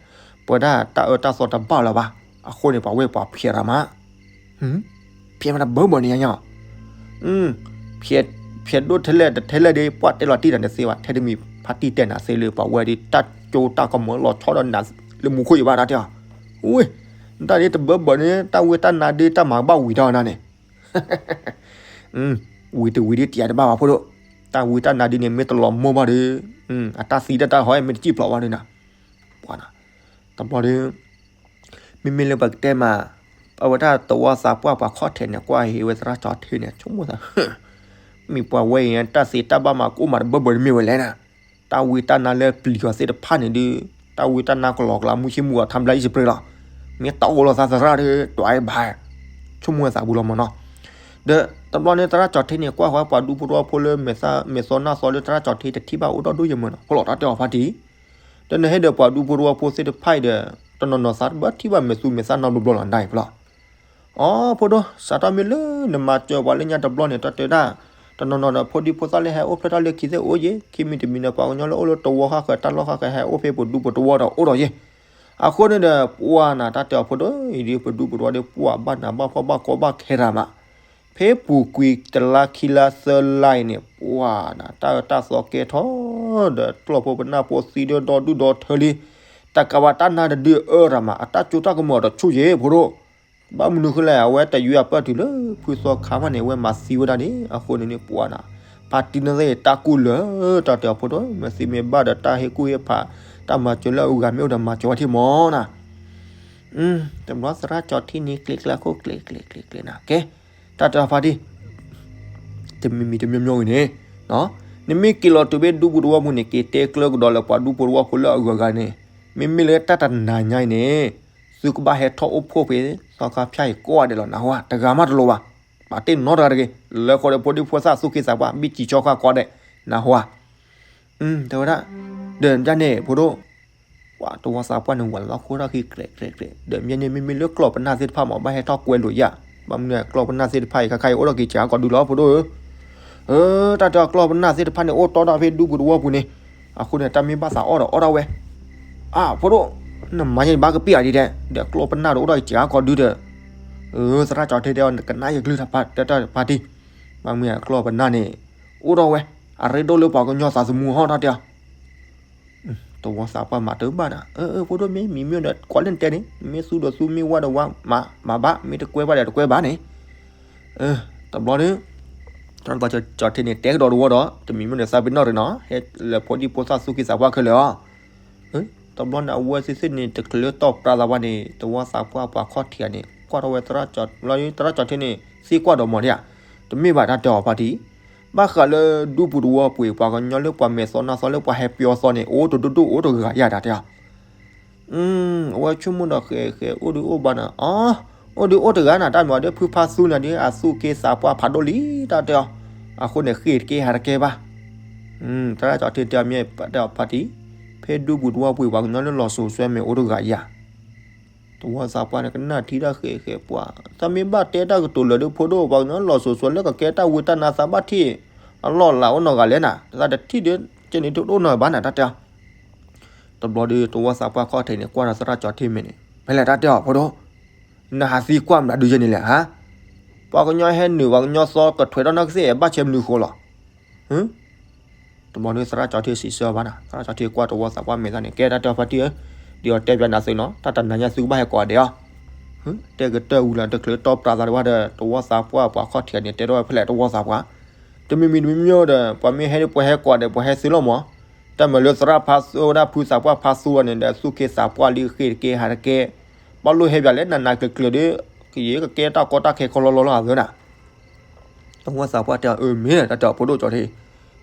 ပဝဲဒၣ်တၢ်အၢတၢ်သီတဘၣ်လၢၤဘၣ်, အဃိန့ၣ် ပှၤဝဲပှၤဖျဲးရၤမး ဖျဲးမးတဘၢဘၢန့ၣ်ညါညါ, ဖျဲးဒိၣ်ထဲလဲၣ် တထဲလဲၣ်ဒ် ပှၤတဲလီၤတံၢ်နၤတသ့ဘၣ်, ထဲတမံၤဖါတံၢ်တဲနၤသ့လၢ ပှၤဝဲဒ်တၢ်ကၠိတၢ်ကမီၤလီၤဆီဒီးနၤလၢမူခိၣ်အံၤဘၣ် တၢ်တဲအီၤ, ဝ့ၢ်, တၢ်ဒ်တဘၢဘၢန့ၣ် တၢ်ဝံတၢ်နါဒ် တၢ်မၤကဘၣ်ဝံၤဒီးနၤန့ၣ် ဝံၤတဝံၤဒ်တယၤတဘၣ်ဘၣ်ဖိဒိၣ်, တၢ်ဝံတၢ်နါဒ်န့ၣ် မ့ၢ်တလီၤမိၢ်ဘၣ်ဒီး, အတၢ်သံတၢ်တၢ်ဟီ မ့ၢ်တစံၣ်ဖျိးဘၣ်ဒီးနၤ, ပှၤနၤ, တဘျီဒီး မ့မ့ၢ်လၢပကတဲမး, အဝဲဒၣ်တဝီသးပှၢ်ပှၤခီၣ်ထံးန့ၣ် ကွၢ်ဟ့ၣ်ဝဲသရၣ်ကၠီၤထ့န့ၣ် ဆိကမိၣ်သး, မ့ၢ်ပှၤဝဲအံၤ တၢ်သ့တၢ်ဘၣ်မၤကအိၣ်မးတဘၢဘၢန့ၣ်မ့ၢ်ဝဲလဲၣ်နၤ, တၢ်ဝံတၢ်နါလၢပျံၤအီၤသ့ၣ်တဖၣ်န့ၣ်ဒီး, တၢ်ဝံတၢ်နါကလီကလးမူဆ့မူအီၤ ထါမလါအံၣ်စပရ့လီၤ, မ့ၢ်တအိၣ်လီၤသးသရၣ်ဒီး တွၤဘၣ်, ဆိကမိၣ်ဝဲသးပူၤလီၤမးနီၤ, ဒီးတဘျီန့ၣ် သရၣ်ကၠီၤထ့န့ၣ် ကွၢ်ဃီပှၤဒူဖိတဝီဖိလၢ မဲာ်သီနၢ်သီလၢသရၣ်ကၠီၤထ့တထံၣ်ဘၣ်အိၣ်ဒီးဒိၣ်ယဲၢ်မးနီၤ ဖိလီၤတၢ်တဲအီၤဖါတံၢ် ဒီးနဟဲဒီးပှၤဒူဖိတဝီဖိသ့ၣ်တဖၣ်အံၤဒီး, တနီၤနီၤသးတဘၣ်ထံၣ်ဘၣ်မဲာ်သူမဲာ်သၣ်နီတဘျီဘျီလီၤနၤအံၤဖျီ, အိ ဖိဒိၣ် စးထီၣ်မ့ၢ်လၢနမၤစၢၤပှၤလၢညါတဘျီန့ၣ် တၢ်တဲဒၣ်, တနီၤနီၤဒီးဖိဒံဖိသၣ်လၢဟဲအိၣ်ဖျဲၣ်ထီၣ်လၢခံသ့ၣ်အိၣ်ယဲၢ်, ခံမံၤတမံၤဒီးပှၤကညီလၢအိၣ်လၢတဝီဃၣ်ဃၢၤတၢ်လီၢ်ဃၣ်ဃၢၤဟဲအိၣ်ဖဲပဒူပတဝီဒီးအိၣ်ဒီးယဲၢ်, အဃိန့ၣ်ဒီး ပှၤနၤတၢ်တဲအီၤဖိဒိၣ်အံၤဒီး ပဒူပတဝီဒီး ပှၤဘၣ်နးဘၣ်ဖှီၣ်ဘၣ်ကီဘၣ်ခဲရၤမး ဖဲပူၤကွံာ်တလါခံလါသၢလါအံၤန့ၣ် ပှၤနၤ တၢ်အၢတၢ်သီကဲထီၣ် ဒီးကျီၢ်ဖိပနၢ်ဖိသံဒီးဒီဒူၣ်ဒီထၢလံ, တၢ်ကးဘၣ်တၢ်နါတဒုအၢရၤမး အတၢ်ကၠိတၢ်ကမီၤတဆူၣ်ယဲၢ်ဖိဒိၣ်, ဘၣ်မနုၤဃိလဲၣ် အဝဲတယွံအပၢၢ်တုၤလၢဖုသီခါမးန့ၣ် အဝဲမၤသံဝဲဒၣ်န့ၣ် အဃိန့ၣ်န့ၣ်ပှၤနၤ, ဖါတံၢ်န့ၣ်တၢ်ကူၣ်လၢာ် တၢ်တဲအီၤဖိဒိၣ် မ့ၢ်သံမ့ၢ်ဘၣ်ဒီးတၢ်ဟ့ၣ်ကူၣ်ဟ့ၣ်ဖး, တၢ်မၤစၢၤလၢအဂၤမ့ၢ်အိၣ်ဒီးမၤစၢၤဝဲထံၣ်မးနၤ, တဘျီသရၣ်ကၠီထံန့ၣ် ကျ့ကျဲခိၣ်ကျ့ကျ့ကျ့ကျ့နၤ ကဲ, တၢ်တဲအီၤဖါတံၢ် တမံၤမံၤတမံၤမံၤဂ့ၤန့ၣ်, နမ့ၢ်က့ၤလီၤတုၤဖဲဒူပူၤသဝီပူၤန့ၣ် က့ၤတဲကျၢကဒီးလၢပှၤဒူဖိသဝီဖိလၢအဂုၤအဂၤန့ၣ်, မ့မ့ၢ်လၢတၢ်တနၤညါအံၤန့ၣ်, သုကဘၣ်ဟဲထီၣ်အိၣ်ဖှိၣ်ဖဲသီခါဖၠၣ်အံၤကိးဂၤဒဲးလီၤ နၢ်ဟူဧါ, တဂၤမးတလိၤဘၣ်, ပာ်တ့ၢ်နီတဂၤတဂ့ၤ, လၢဃီဒီးဖိဒံဖိသၣ်သူၣ်က့သးပှၢ် ဘံၣ်စံၣ်ဆီခါကိးဂၤဒဲး, နၢ်ဟူဧါ တဲဝဲဒၣ်, ဒီးဒ်န့ၣ်ဖိဒိၣ်, ပှၤတဝီသးပှၢ်န့ၣ် ဝၤလီၤခိၣ်ထီၣ်ခံကျဲးကျဲးကျဲး, ဒီးမ့ၢ်န့ၣ် မ့မ့ၢ်လၢကျီၢ်ပနၢ်သ့ၣ်တဖၣ်မး ဘၣ်ဟဲထီၣ်ကွဲလိာ်ယၤ, ဘၣ်မနုၤကျီၢ်ပနၢ်သ့ၣ်တဖၣ်အံၤ ခါခါအံၤအိၣ်ထီၣ်က့ၤစှၤကိးဒုလီၤ ဖိဒိၣ်ဧၢ, တၢ်တဲအီၤကျီၢ်ပနၢ်သ့ၣ်တဖၣ်န့ၣ် အိၣ်တီဒီးဖဲဒူပူၤသဝီပူၤန့ၣ်, အဃိန့ၣ် တၢ်မ့ၢ်ဘၣ်သးအီၣ်ဒီးအီၣ်ဒၣ်ဝဲ, အါ ဖိဒိၣ်, နမၤညါန့ၣ်ဘၣ်ကပ့ၢ်အီၤဒ်တဲ, ဒီးကျီၢ်ပနၢ်ဒီးအိၣ်ထီၣ်က့ၤစှၤကိးဒုဒီး, သရၣ်ကၠီထံတဲအီၤ နကနၣ်ယကလုၢ်တၢ်ဖါတံၢ်, ဘၣ်မနုၤကျီၢ်ပနၢ်န့ၣ်, အိၣ်ထီၣ်ဝဲ, အရ့ဒိၣ်လၢပှၤကညီသးသမူဟီၣ်တၢ်တဲအီၤ တဝီသးပှၢ်မၤတဘၣ်နၤ, အၢ အၢ ဖိဒိၣ်မ့ၢ်မံၤမ့ၢ်ဒီး ကွၢ်လၢနတဲန့ၣ် မ့ၢ်သူဒီးသူ မ့ၢ်ဝါဒီးဝါ, မၤဘၣ် မ့ၢ်တကွဲဘၣ်ဒီးတကွဲဘၣ်န့ၣ်, တဘျီဒီး, သရၣ်ကၠီထံန့ၣ် တဲကဒီးတဝီဒီး တမံၤမ့ၢ်ဒီးသးပ့ၤနီၣ်ရ့နီၤ ဟဲလၢဖိဒံဖိသၣ်သူၣ်က့သးပှၢ်ခဲလၢာ်အီၤ, တဘျီန့ၣ် အဝဲသ့ၣ်သ့ၣ်န့ၣ် တချုးလၢတီၢ်ပြးသးဝဲန့ၣ် တဝီသးပှၢ်ပှၤခီၣ်ထံးန့ၣ် ကွၢ်ထီၣ်ဝဲသရၣ်ကၠီ, သရၣ်ကၠီထံန့ၣ် သံကွၢ်ဒီးမၤဒံးဧါ, တမ့ၢ်ဘၣ်တၢ်တဲအီၤဖါတံၢ် ဘၣ်ဃးလၢဒူပူၤသဝီပူၤ ပှၤကညီလၢပှၤမဲာ်သီနါသီလၢပှၤဟဲပၠီသီန့ၣ် အိၣ်တဒိၣ်ဒိၣ်အိၣ်တဂၤယၤတၢ်တဲအီၤ, အဝဲဆိကမိၣ်ဒီးဃဲးဃဲးအိၣ်ဒုးအိၣ်ဘၣ်နၤ, အိၣ်ဒုးအိၣ်တဂၤနၤ တၢ်မၤဒီးဖုဖါသူန့ၣ်ဒီး အသူၣ်က့သးပှၢ်ဖးဒိၣ်လံတၢ်တဲအီၤ, အဃိန့ၣ်ဃ့ၢ်တကဲဟးတကဲဘၣ်, သရၣ်ကၠီထံတဲအီၤမ့ၢ်တဲအီၤဖါတံၢ်, ဖဲဒူပူၤသဝီပူၤ ပှၤကညီလၢလီၤစိၤစွဲမ့ၢ်အိၣ်တဂၤယၤ တဝီသးပှၢ်န့ၣ် ကနၣ်ထံတၢ်ဃဲးဃဲးပှၤ, သးမ့ၢ်ဘၣ်တဲတၢ်ကတိၤလၢာ်ဒီးဖိဒိၣ် ပှၤကညီလီၤစိၤစွဲလၢကကဲတၢ်ဝံတၢ်နါသးဘၣ်ထံၣ်, အလီၢ်လၤအိၣ်နီတဂၤလဲၣ်နၤ, သးတထံၣ်ဒီး ကဲန့ၣ်တအိၣ်နီဘၣ်နၤတၢ်တဲအီၤ, တဘျီဒီးတဝီသးပှၢ်ခီၣ်ထံးန့ၣ် ကွၢ်ဒီးသရၣ်ကၠီထံမ့ၢ်န့ၣ် ဖဲလဲၣ်တၢ်တဲအီၤဖိဒိၣ်, နဟးသံကွၢ်မနုၤဒုးယဲန့ၣ်လဲၣ်ဟါ, ပှၤကညီဟဲနုာ်ပှၤကညီသီကထွဲးထီၣ်နီၢ်ကသ့ၣ် ဘၣ်ဆဲမနုၤဃိလီၤ တဘျီဒီးသရၣ်ကၠီထံစံးဆၢဘၣ်နၤ, သရၣ်ကၠီထံကွၢ်တဝီသးပှၢ်မဲာ်သၣ်န့ၣ် ကဲတၢ်တဲအီၤဖါတံၢ်ဧၢ, ဒ်အီၤတဲပၠးနၤသုနီၤ တၢ်တနၤညါသုကဘၣ်ဟဲကိးဂၤဒဲးအီၤ, တဲကတၢၢ်ဝံၤလီၤ တချုးတီၢ်ပြးသးတဝၣ်ဒီး တဝီသးပှၢ်ပှၤခီၣ်ထံးန့ၣ် တဲထီၣ်ဝဲဖဲလဲၣ်တဝီသးပှၢ်, တမံၤမံၤတမံၤမံၤဒီး ပှၤမ့ၢ်ဟဲဒီးပှၤဟဲကိးဂၤဒဲး ပှၤဟဲသုလီၤမး, တၢ်မၤလၢသရၣ်ဖါသဝဲဒၣ်ဖုသးပှၢ်ဖါသူဝဲန့ၣ်ဒီး သူၣ်က့သးပှၢ်လံဃ့ၢ်တကဲဟးတကဲ, ဘၣ်လိၣ်ဟဲပၠးလဲၣ်နးနးကျၢၤကျၢၤဒီး, ကယဲၢ်ကကဲတၢ်ကီတၢ်ခဲခီလီလီလီၤအသးနၤ တဝီသးပှၢ်တဲအီၤ အၢ မ့ၢ်တၢ်တဲအီၤဖိဒိၣ်ကၠီထံ,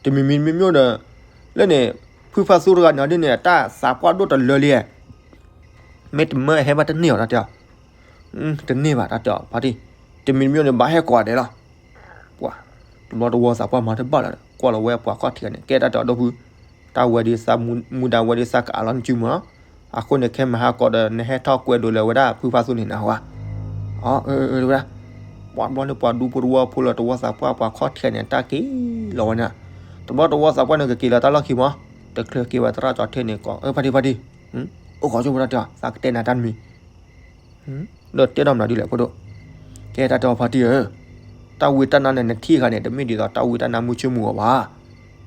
တမံၤမံၤတမံၤမံၤဒီး, လၢန့ၣ်, ဖုဖါသူတဂၤန့ၣ်ဒ်န့ၣ် တၢ်သးပှၢ်ဒိၣ်တလၢလံ, မ့ၢ်တမၢဟဲဘၣ်တန့ၢ်အီၤတၢ်တဲအီၤ, တန့ၢ်ဘၣ်တၢ်တဲအီၤဖါတံၢ်, တမံၤတမံၤန့ၣ် ဘၣ်ဟဲကိးဂၤဒဲးလီၤ, ပှၤ, တဘျီတဝီသးပှၢ်မၤတဘၣ်လီၤဒီး ကွၢ်လီၤဝဲပှၤခီၣ်ထံးန့ၣ် ကဲတၢ်တဲအီၤဒိၣ်ဖု, တၢ်ဝဲဒ်သးမူဒါဝဲဒ်သးကအးလီၤနစုမး အဃိန့ၣ် ခဲမဟါကိးဒီး နဟဲထီၣ်ကွဲးဒိးလၢၤဝဲဒၣ်ဖုဖါသူန့ၣ်နၢ်ဟူဧါ, အၢ အၢ ဝဲဒၣ်, ပှၤတဘျီန့ၣ် ပှၤဒူဖိတဝီဖိလၢတဝီသးပှၢ်ပှၤခီၣ်ထံးန့ၣ် တၢ်က့ၤလီၤဝဲန့ၣ်, တဘျီတဝီသးပှၢ်န့ၣ် ကက့ၤလီၤတၢ်လီၢ်ခံမး, တချုးက့ၤဝဲသရၣ်ကၠီထံန့ၣ်ကိး အၢ ဖါတံၢ်ဖါတံၢ်, အိၣ်ခိးဆိဝဲဒၣ်တဲအီၤ သးကတဲနၤတၢ်တမံၤ ဒီးတဲဒီးမနုၤဒ်လဲၣ်ဖိဒိၣ်, ကဲတၢ်တဲအီၤဖါတံၢ်ဧၢ, တၢ်ဝံတၢ်နါန့ၣ် နထံၣ်အခါန့ၣ် တမ့ၢ်ဒ်သိးတၢ်ဝံတၢ်နါမုၢ်ဆ့ၣ်မုၢ်ဂီၤဘၣ်,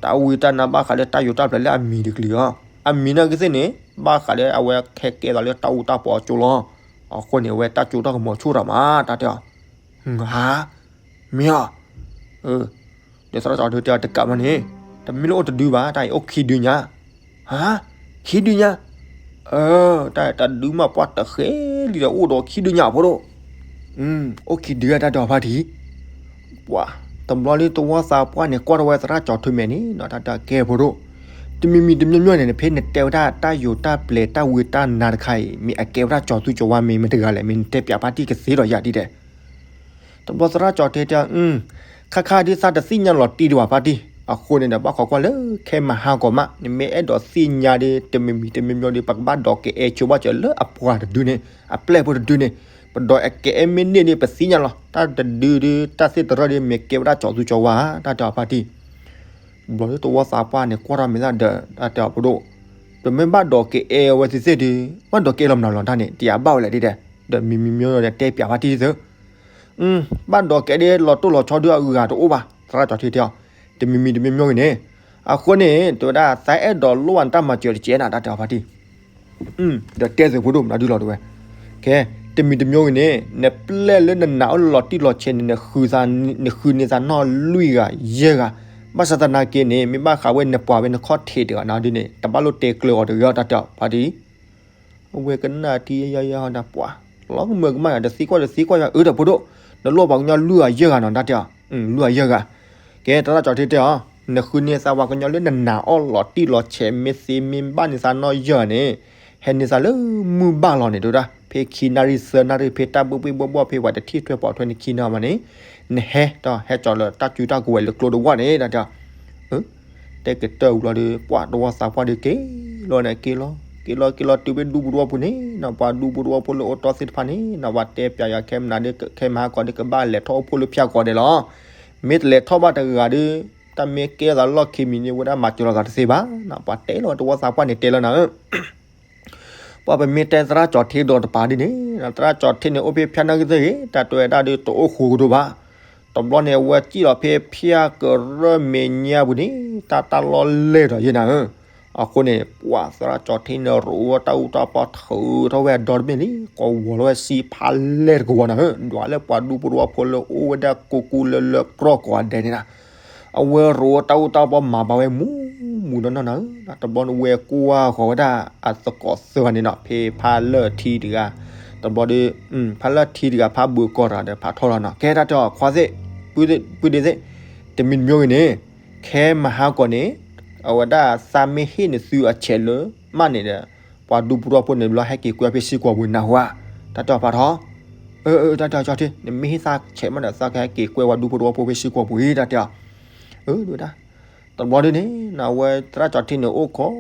တၢ်ဝံတၢ်နါဘၣ်ဃးလၢတၢ်ယိးတၢ်ပျဲၤလၢအမံၤတကလုာ်အီၤ, အမံၤနာ်က့သ့ၣ်န့ၣ် ဘၣ်ဃးလၢအဝဲခဲကဲသးလၢတၢ်အူတၢ်ပီအကၠိလီၤ, အဃိန့ၣ် အဝဲတၢ်ကၠိတၢ်ကမီၤဆူၣ်ထီၣ်မး တၢ်တဲအီၤ, ဟါ, မ့ၢ်အီၤ ဒီးသရၣ်ကၠီထံတဲအီၤတကးမးန့ၣ်, တမ့ၢ်လၢအိၣ်တဒုဘၣ် တၢ်အံၤအိၣ်ခံဒုညါ, ဟါ, ခံဒုညါ, အၢ, တၢ်တဒုမးပှၢ်တဃဲလံဒီးအိၣ်ဒီးခံဒုညါဖိဒိၣ်, အိၣ်ခံဒုတၢ်တဲအီၤဖါတံၢ်, ပှၤ, တဘျီလၢတဝီသးပှၢ်န့ၣ် ကွၢ်ထီၣ်ဝဲသရၣ်ကၠီထံမဲာ်န့ၣ်နီၤ တၢ်တဲအီၤကဲဖိဒိၣ်, တမံၤမံၤတမံၤမံၤန့ၣ် ဖဲနတဲဝဲဒၣ်တၢ်ယိးတၢ်ပျဲၤတၢ်ဝံတၢ်နါတခါအံၤ မ့ၢ်အကဲဝဲဒၣ်ကၠီၤသူကၠီၤဝါမ့ၢ်မတၤတဂၤလဲၣ် မ့ၢ်နတဲပၠးဖါတံၢ်ကသ့ဒီးယၤဒ်လဲၣ် တဘျီသရၣ်ကၠီၤတဲတဲ, ခါခါဒ်သးတသ့ၣ်ညါလီၤတံၢ်ဒံးဘၣ်ဖါတံၢ်, အဃိန့ၣ်ဒီး ဘၣ်ခိးကွၢ်လၢခဲမဟါကီးမး, နမ့ၢ်အဲၣ်ဒိးသ့ၣ်ညါဒီး တမံၤမံၤတမံၤမံၤဒီး ပကဘၣ်ဒိးကအဲၣ်ဆိဘၣ်စၢၤလၢအပှၤတဒုန့ၣ်, အပျဲၢ်ဖိတဒုန့ၣ်, ပဒိးကအဲၣ်မ့ၢ်န့ၢ်ဒီး ပသ့ၣ်ညါလီၤ. တၢ်တဒုဒီး တၢ်သ့ၣ်တရၢဒီး မ့ၢ်ကဲဝဲဒၣ်ကၠီၤသူကၠီၤဝါ, တၢ်တဲအီၤဖါတံၢ် ဘျီဒ်တဝီသးပှၢ်န့ၣ် ကွၢ်ထီၣ်မဲာ်သၣ်ဒီး တၢ်တဲအီၤဖိဒိၣ်, ပမ့ၢ်ဘၣ်ဒိးကအဲၣ်အဝဲသ့ၣ်သ့ၣ်ဒီး ဘၣ်ဒိးကအဲၣ်လီၤမနုၤလီၤတၢ်န့ၣ် တယၤဘၣ်ဝဲလဲၣ်ဒ်လဲၣ်, ဒီးမံၤမံၤမံၤဒီးတဲပၠးဖါတံၢ်သ့, ဘၣ်ဒိးကအဲၣ်ဒ်လီၤတိၢ်လီၤဆီဒုအဂၤတအိၣ်ဘၣ်, သရၣ်ကၠီၤထံတဲအီၤ, တမံၤမံၤတမံၤမံၤဂ့ၤန့ၣ်, အဃိန့ၣ် တဲဝဲဒၣ် သးအဲၣ်ဒိးလိၣ်ဘၣ်နတၢ်မၤစၢၤတကဲနၤ တၢ်တဲအီၤဖါတံၢ် ဒီးတဲသုးဖိဒိၣ်မနုၤဒုလီၤတဲဝဲ, ကဲ, တမံၤတမံၤဂ့ၤန့ၣ် နပျဲၢ်လၢနနာ်အီၤလီၤတံၢ်လီၤဆဲးန့ၣ် နဃုန့ၢ်သးနီၢ်လွံၢ်ဂၤယဲၢ်ဂၤ, ဘၣ်ဆၣ်သနာ်က့န့ၣ် မ့ၢ်ဘၣ်ဃးဝဲနပှၤဝဲနခီၣ်ထံးတဂၤန့ၣ်ဒ်န့ၣ် တဘၣ်လိၣ်တဲကျၢၤအီၤတဂ့ၤတၢ်တဲအီၤ ဖါတံၢ် အဝဲကနၣ်ထံယယဟီဒၣ်ပှၤ, လီၤကမၢကမၣ်ယၤ တသံကွၢ်တသံကွၢ်ယၤ အၢ ဒီးဖိဒိၣ်, နလိၣ်ပှၤကညီလွံၢ်ဂၤယဲၢ်ဂၤနီၤ တၢ်တဲအီၤ, လွံၢ်ဂၤယဲၢ်ဂၤ, ကဲ သရၣ်ကၠီထ့တဲအီၤ, နဃုန့ၢ်သးပှၤကညီလၢနနာ်အီၤလီၤတံၢ်လီၤဆဲး မ့ၢ်သ့မ့ၢ်ဘၣ်န့ၢ်သးနီၢ်ယဲၢ်ဂၤန့ၣ်, ဟဲန့ၢ်သးလၢမုၢ်ဘၣ်လီၤန့ၣ် တဲဝဲဒၣ်, ဖဲခံနၣ်ရံၣ်သၢနၣ်ရံၣ် ဖဲတၢ်ဘှ့ၣ်ဘှ့ၣ်ဘှီၣ်ဘှီၣ် ဖဲပှၤတထံၣ်ထွဲပိာ်ထွဲန့ၣ်ခံနၣ်ရံၣ်မးန့ၣ်, နဟဲဒီးဟဲကၠီၤလၢတၢ်စုတၢ်ကဝဲၤလၢကျိတဝၢ်န့ၣ် တၢ်တဲအီၤ တဲကတၢၢ်ဝံၤလီၤဒီး ပှၤတဝီသးပှၢ်ဒီးက့ၤလီၤန့ၣ် က့ၤလီၤ, က့ၤလီၤ က့ၤလီၤတုၤဖဲဒူပူၤတဝီပူၤန့ၣ်နီၤ, ပှၤဒူပူၤတဝီဖိလၢအိၣ်တီသ့ၣ်တဖၣ်န့ၣ်နီၤ ပှၤတဲပၠးယၤခဲမနၤဒီး ခဲမဟါကီးဒီး ကဘၣ်လဲၤထီၣ်အိၣ်ဖှိၣ်လၢဖၠၣ်ကီးဒဲးလီၤ. မ့ၢ်တလဲၤထီၣ်ဘၣ်တဂၤဒီး တၢ်မ့ၢ်ကဲသးလီၢ်ခံမံၤန့ၣ် ဝဲဒၣ်မၤစၢၤလိာ်သးတသ့ဘၣ်နီၤ, ပှၤတဲလီၤဝဲတဝီသးပှၢ်န့ၣ်တဲလီၤနၤဧၢ ပှၤပမ့ၢ်တဲသရၣ်ကၠီထ့ဒီးတပၤဒ်န့ၣ်, သရၣ်ကၠီထ့န့ၣ် အိၣ်ဖဲဖၠၣ်နာ်က့သ့ၣ်ဂ့ၤ တၢ်တဲဝဲဒၣ်ဒီးတအိၣ်ဃိကဒိၣ်ဘၣ်. တဘျီန့ၣ် အဝဲစံၣ်လီၤဖဲဖၠၣ်ကရၢၢ်မဲာ်ညါပူၤန့ၣ် တၢ်တၢ်လီၢ်လဲၢ်ဒီးယဲၢ်နၤဧၢ. အဃိန့ၣ် ပှၤသရၣ်ကၠီထ့န့ၣ် ရိးဝဲတၢ်အူတၢ်ပီ ထုးထီၣ်ဝဲအဒီတဘ့ၣ်လံ ကဝီၤလီၤဝဲစံဖးလဲၢ်တကဝီၤနၤဧၢ, ဒွးလၢပှၤဒူဖိတဝီဖိလၢအိၣ်ဝဲဒၣ်ကိးကူလၢလၢကြီၢ်ကိးဂၤဒဲးန့ၣ်နၤ အဝဲရိးဝဲတၢ်အူတၢ်ပီမၤဘၣ်ဝဲမူးမူးနီၢ်နီၢ်နၤဧၢ, တဘျီန့ၣ်ဝဲကွၢ်ဃီၤဝဲဒၣ်အသကိးသၢဂၤန့ၣ်နီၤ ဖဲဖးလၢၢ်ထံတဂၤ, တဘျီဒီး ဖးလၢၢ်ထံတဂၤ ဖးဘုးကီၢ်တဂၤဒီးဖးထီလီၤနီၤ, ကဲတၢ်တဲအီၤခွါသ့ၣ်, ပုၢ်ဒ့ၣ်သ့ၣ်, တမံၤတမံၤဂ့ၤန့ၣ်, ခဲမဟါကီးန့ၣ်, အဝဲဒၣ်သးမ့ၢ်ဟ့ၣ်နသုအဆဲးလၢမးန့ၣ်ဒီး, ပှၤဒူဖိတဝီဖိန့ၣ် ဘျီဟဲက့ၤကွဲဖဲစ့ၢ်ကီးပူၤနၢ်ဟူဧါ, တၢ်တဲအီၤဖးထီ အၢ အၢ တၢ်တဲအီၤကၠီထ့ နမ့ၢ်ဟ့ၣ်သးဆဲးမးဒီး သးကဟဲက့ၤကွဲပှၤဒူဖိတဝီဖိဖဲစ့ၢ်ကီးပူၤအံၤ တၢ်တဲအီၤ, အၢ ဒ်ဝဲဒၣ်, တဘျီဒ်န့ၣ် နဝဲသရၣ်ကၠီထ့န့ၣ် အိၣ်ခိး,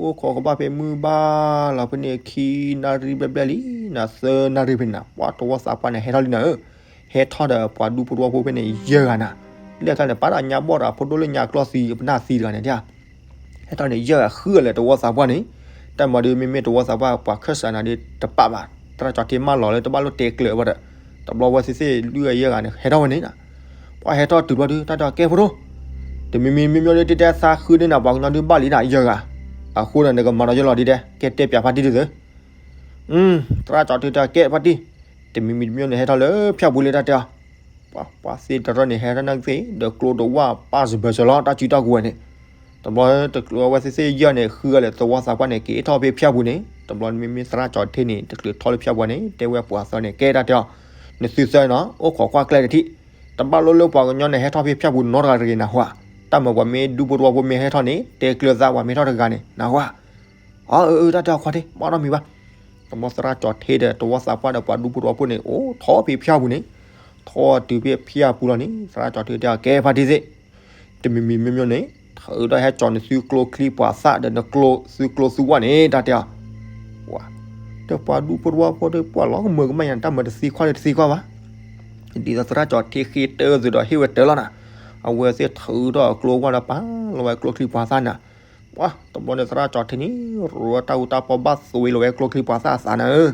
အိၣ်ခိးကဘၣ်ဖဲမုၢ်ဘၣ်လီၤဖဲန့ၣ် ခံနၣ်ရံၣ်ဘျဲၣ်ဘျဲၣ်လံနၤ သၢနၣ်ရံၣ်ဖဲန့ၣ်နၤ ပှၤတဝီသးပှၢ်န့ၣ် ဟဲထီၣ်လံနၤဧၢ, ဟဲထီၣ်ဒီးပှၤဒူဖိတဝီဖိဖဲန့ၣ် ယဲၢ်ဂၤနၤ, လၢတၢ်န့ၣ် ပာ်ဒၣ်ညါဘီၣ်ဒီးဖိဒိၣ်လၢညါကျီသံ ပနၢ်သံတဂၤန့ၣ်ဒၣ် ဟဲထီၣ်န့ၣ် ယဲၢ်ဂၤဃုဂၤလၢတဝီသးပှၢ်န့ၣ်, တၢ်မၤဒီးမ့မ့ၢ်တဝီသးပှၢ် ပှၤခၢၣ်စးနၤဒီးတပာ်ဘၣ်, သရၣ်ကၠီထ့မၢလီၤလၢတဘၣ်လိၣ်တဲကျၢၤဘၣ်ဒီး, တဘျီဝဲသ့ၣ်သ့ၣ်လွံၢ်ဂၤယဲၢ်ဂၤန့ၣ် ဟဲထီၣ်ဝဲန့ၣ်နၤ, ပှၤဟဲထီၣ်တုၤဘျီဒီး တၢ်တဲအီၤကဲဖိဒိၣ်, တမံၤမံၤမ့မ့ၢ်ဒီး တတဲသးဃုန့ၢ်နၤ ပှၤကညီဒုးဘၣ်လံနၤ ယဲၢ်ဂၤ, အဃိဒီးနကမၤဒီးယလီၤဒ်တဲ, ကဲတဲပၠးဖါတံၢ်ဒ်သိး သရၣ်ကၠီထ့တဲကဲဖါတံၢ်, တမံၤမံၤတမံၤန့ၣ် ဟဲထီၣ်လၢဖၠၣ်ပူၤလံတၢ်တဲအီၤ, ပှၤသ့ၣ်တရၢၢ်န့ၣ် ဟဲထီၣ်နာ်က့သ့ၣ် ဒီးကျိတဝၢ်ပၢ်စၢၤဘၢစၢၤလီၤ တၢ်စုတၢ်ကဝဲၤန့ၣ်, တဘျီတကျိၤဝဲသ့ၣ်သ့ၣ်ယဲၢ်န့ၣ် ဃုဂၤလၢတဝီသးပှၢ်န့ၣ် က့ၤထီၣ်ဖဲဖၠၣ်ပူၤန့ၣ် တဘျီမ့မ့ၢ်သရၣ်ကၠီထ့န့ၣ် တကျိၤထီၣ်လၢဖၠၣ်ပူၤန့ၣ် တဲဝဲပှၤသၢန့ၣ် ကဲတၢ်တဲအီၤ, နသုသၢနီၤ အိၣ်ခိးကွၢ်ကျဲတထံၣ်, တဘၣ်လိၣ်လၢပှၤကညီန့ၣ် ဟဲထီၣ်ဖဲဖၠၣ်ပူၤနီတဂၤတဂ့ၤနၢ်ဟူဧါ, တၢ်မၤပှၤမ့ၢ်ဒူဖိတဝီဖိမ့ၢ်ဟဲထီၣ်န့ၣ် တဲကျၢၤသးပှၤမ့ၢ်ထီၣ်တဂၤန့ၣ် နၢ်ဟူဧါ အၢ အၢ တၢ်တဲအီၤခွါထံ ဘၣ်နီတမံၤဘၣ်, တဘျီသရၣ်ကၠီထ့ဒီးတဝီသးပှၢ်ဒီးပှၤဒူဖိတဝီဖိန့ၣ် အိၣ်ထီၣ်ဖဲဖၠၣ်ပူၤန့ၣ်, ထီၣ်တုၤဖဲဖၠၣ်ပူၤလီၤန့ၣ် သရၣ်ကၠီထ့တဲအီၤကဲဖါတံၢ်သ့ၣ်, တမံၤမံၤမ့မ့ၢ်န့ၣ် ထုးဒီးဟဲကၠီၤနသုကျိချံပှၤသၣ်ဒီးနကျိသုကျိသုဝၣ်န့ၣ် တၢ်တဲအီၤ ပှၤ, ဒီးပှၤဒူဖိတဝီဖိဒီးပှၤလီၤကမၢကမၣ်ယၤ တၢ်မၤတသံခွါဒီးတသံခွါဘၣ်, ဒ်သိးသရၣ်ကၠီထ့ဃ့တၢသုးဒီးဟ့ၣ်ဝဲတၢလီၤနၤ, အဝဲသ့ၣ်ထုးထီၣ်အကျိဝၣ်ဒီးပာ်လီၤဝဲကျိချံပှၤသၣ်နၤ, ပှၤ, တဘျီန့ၣ်သရၣ်ကၠီထ့န့ၣ် ရိးတၢ်အူတၢ်ပီဘၣ်သွံလီၤဝဲကျိချံပှၤသၣ်အသးနၤဧၢ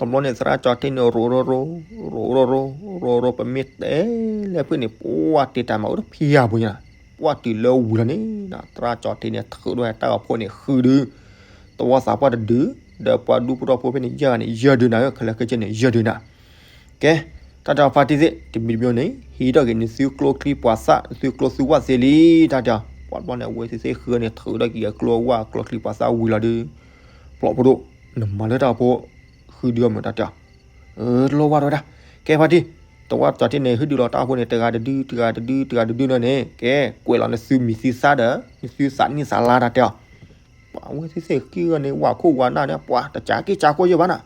တဘျီန့ၣ်သရၣ်ကၠီထ့န့ၣ် ရိးရိးရိး, ရိးရိးရိး, ရိးရိး ပမ့ၢ်တဲလဲၣ်ဖုၣ်န့ၣ် ပှၤတ့တၢ်မၤအိၣ်တဖံးယၤပူၤညါ, ပှၤတုၤလၢဝံၤလီၤန့ၣ်, သရၣ်ကၠီထ့န့ၣ် ထုးဒီးတၢ်ဂီၤဖိန့ၣ် ဃုဒု, တဝီသးပှၢ်တဒု, ဒီးပှၤဒူဖိတဝီဖိဖဲန့ၣ် ယဲၢ်ဂၤန့ၣ် ယဲၢ်ဒုနၤဧၢ, ခဲလၢာ်ခဲဆ့န့ၣ် ယဲၢ်ဒုနၤ ကဲ, တၢ်တဲအီၤဖါတံၢ်သ့ၣ် တမံၤတမံၤန့ၣ် ဟံးထီၣ်က့ၤနသုကျိချံပှၤသၣ် နသုကျိသုဝၣ်သ့လံ, တၢ်တဲအီၤ, ပှၤဘျီန့ၣ် အဝဲသ့ၣ်သ့ၣ်ဃုန့ၣ် ထုးထီၣ်က့ၤအကျိဝၣ်ကျိချံပှၤသၣ်ဝံၤလီၤဒီး, ပျီဖိဒိၣ်, နမၤလၢတၢ်ဖိ, ဃုဒုအမုာ်တၢ်တဲအီၤ, တလိၣ်ဝၣ်တဝဲဒၣ်, ကဲဖါတံၢ်, တဝၣ်ကၠီထ့န့ၣ် ဟ့ၣ်ဒုးလီၤတၢ်ဖိန့ၣ် တဂၤတဒု တဂၤတဒု တဂၤတဒုန့ၣ် ကဲ, ကွဲးလီၤနသုမံၤသုသၣ်ဒီး နသုသးနံၣ်သးလါတၢ်တဲအီၤ ပှၤဝဲသ့ၣ်သ့ၣ်ဃုဂၤန့ၣ် ဝၤခိၣ်ဝၤနၢ်န့ၣ် ပှၤတကးက့ၤကးခိၣ်ယဲၢ်ဘၣ်နၤ,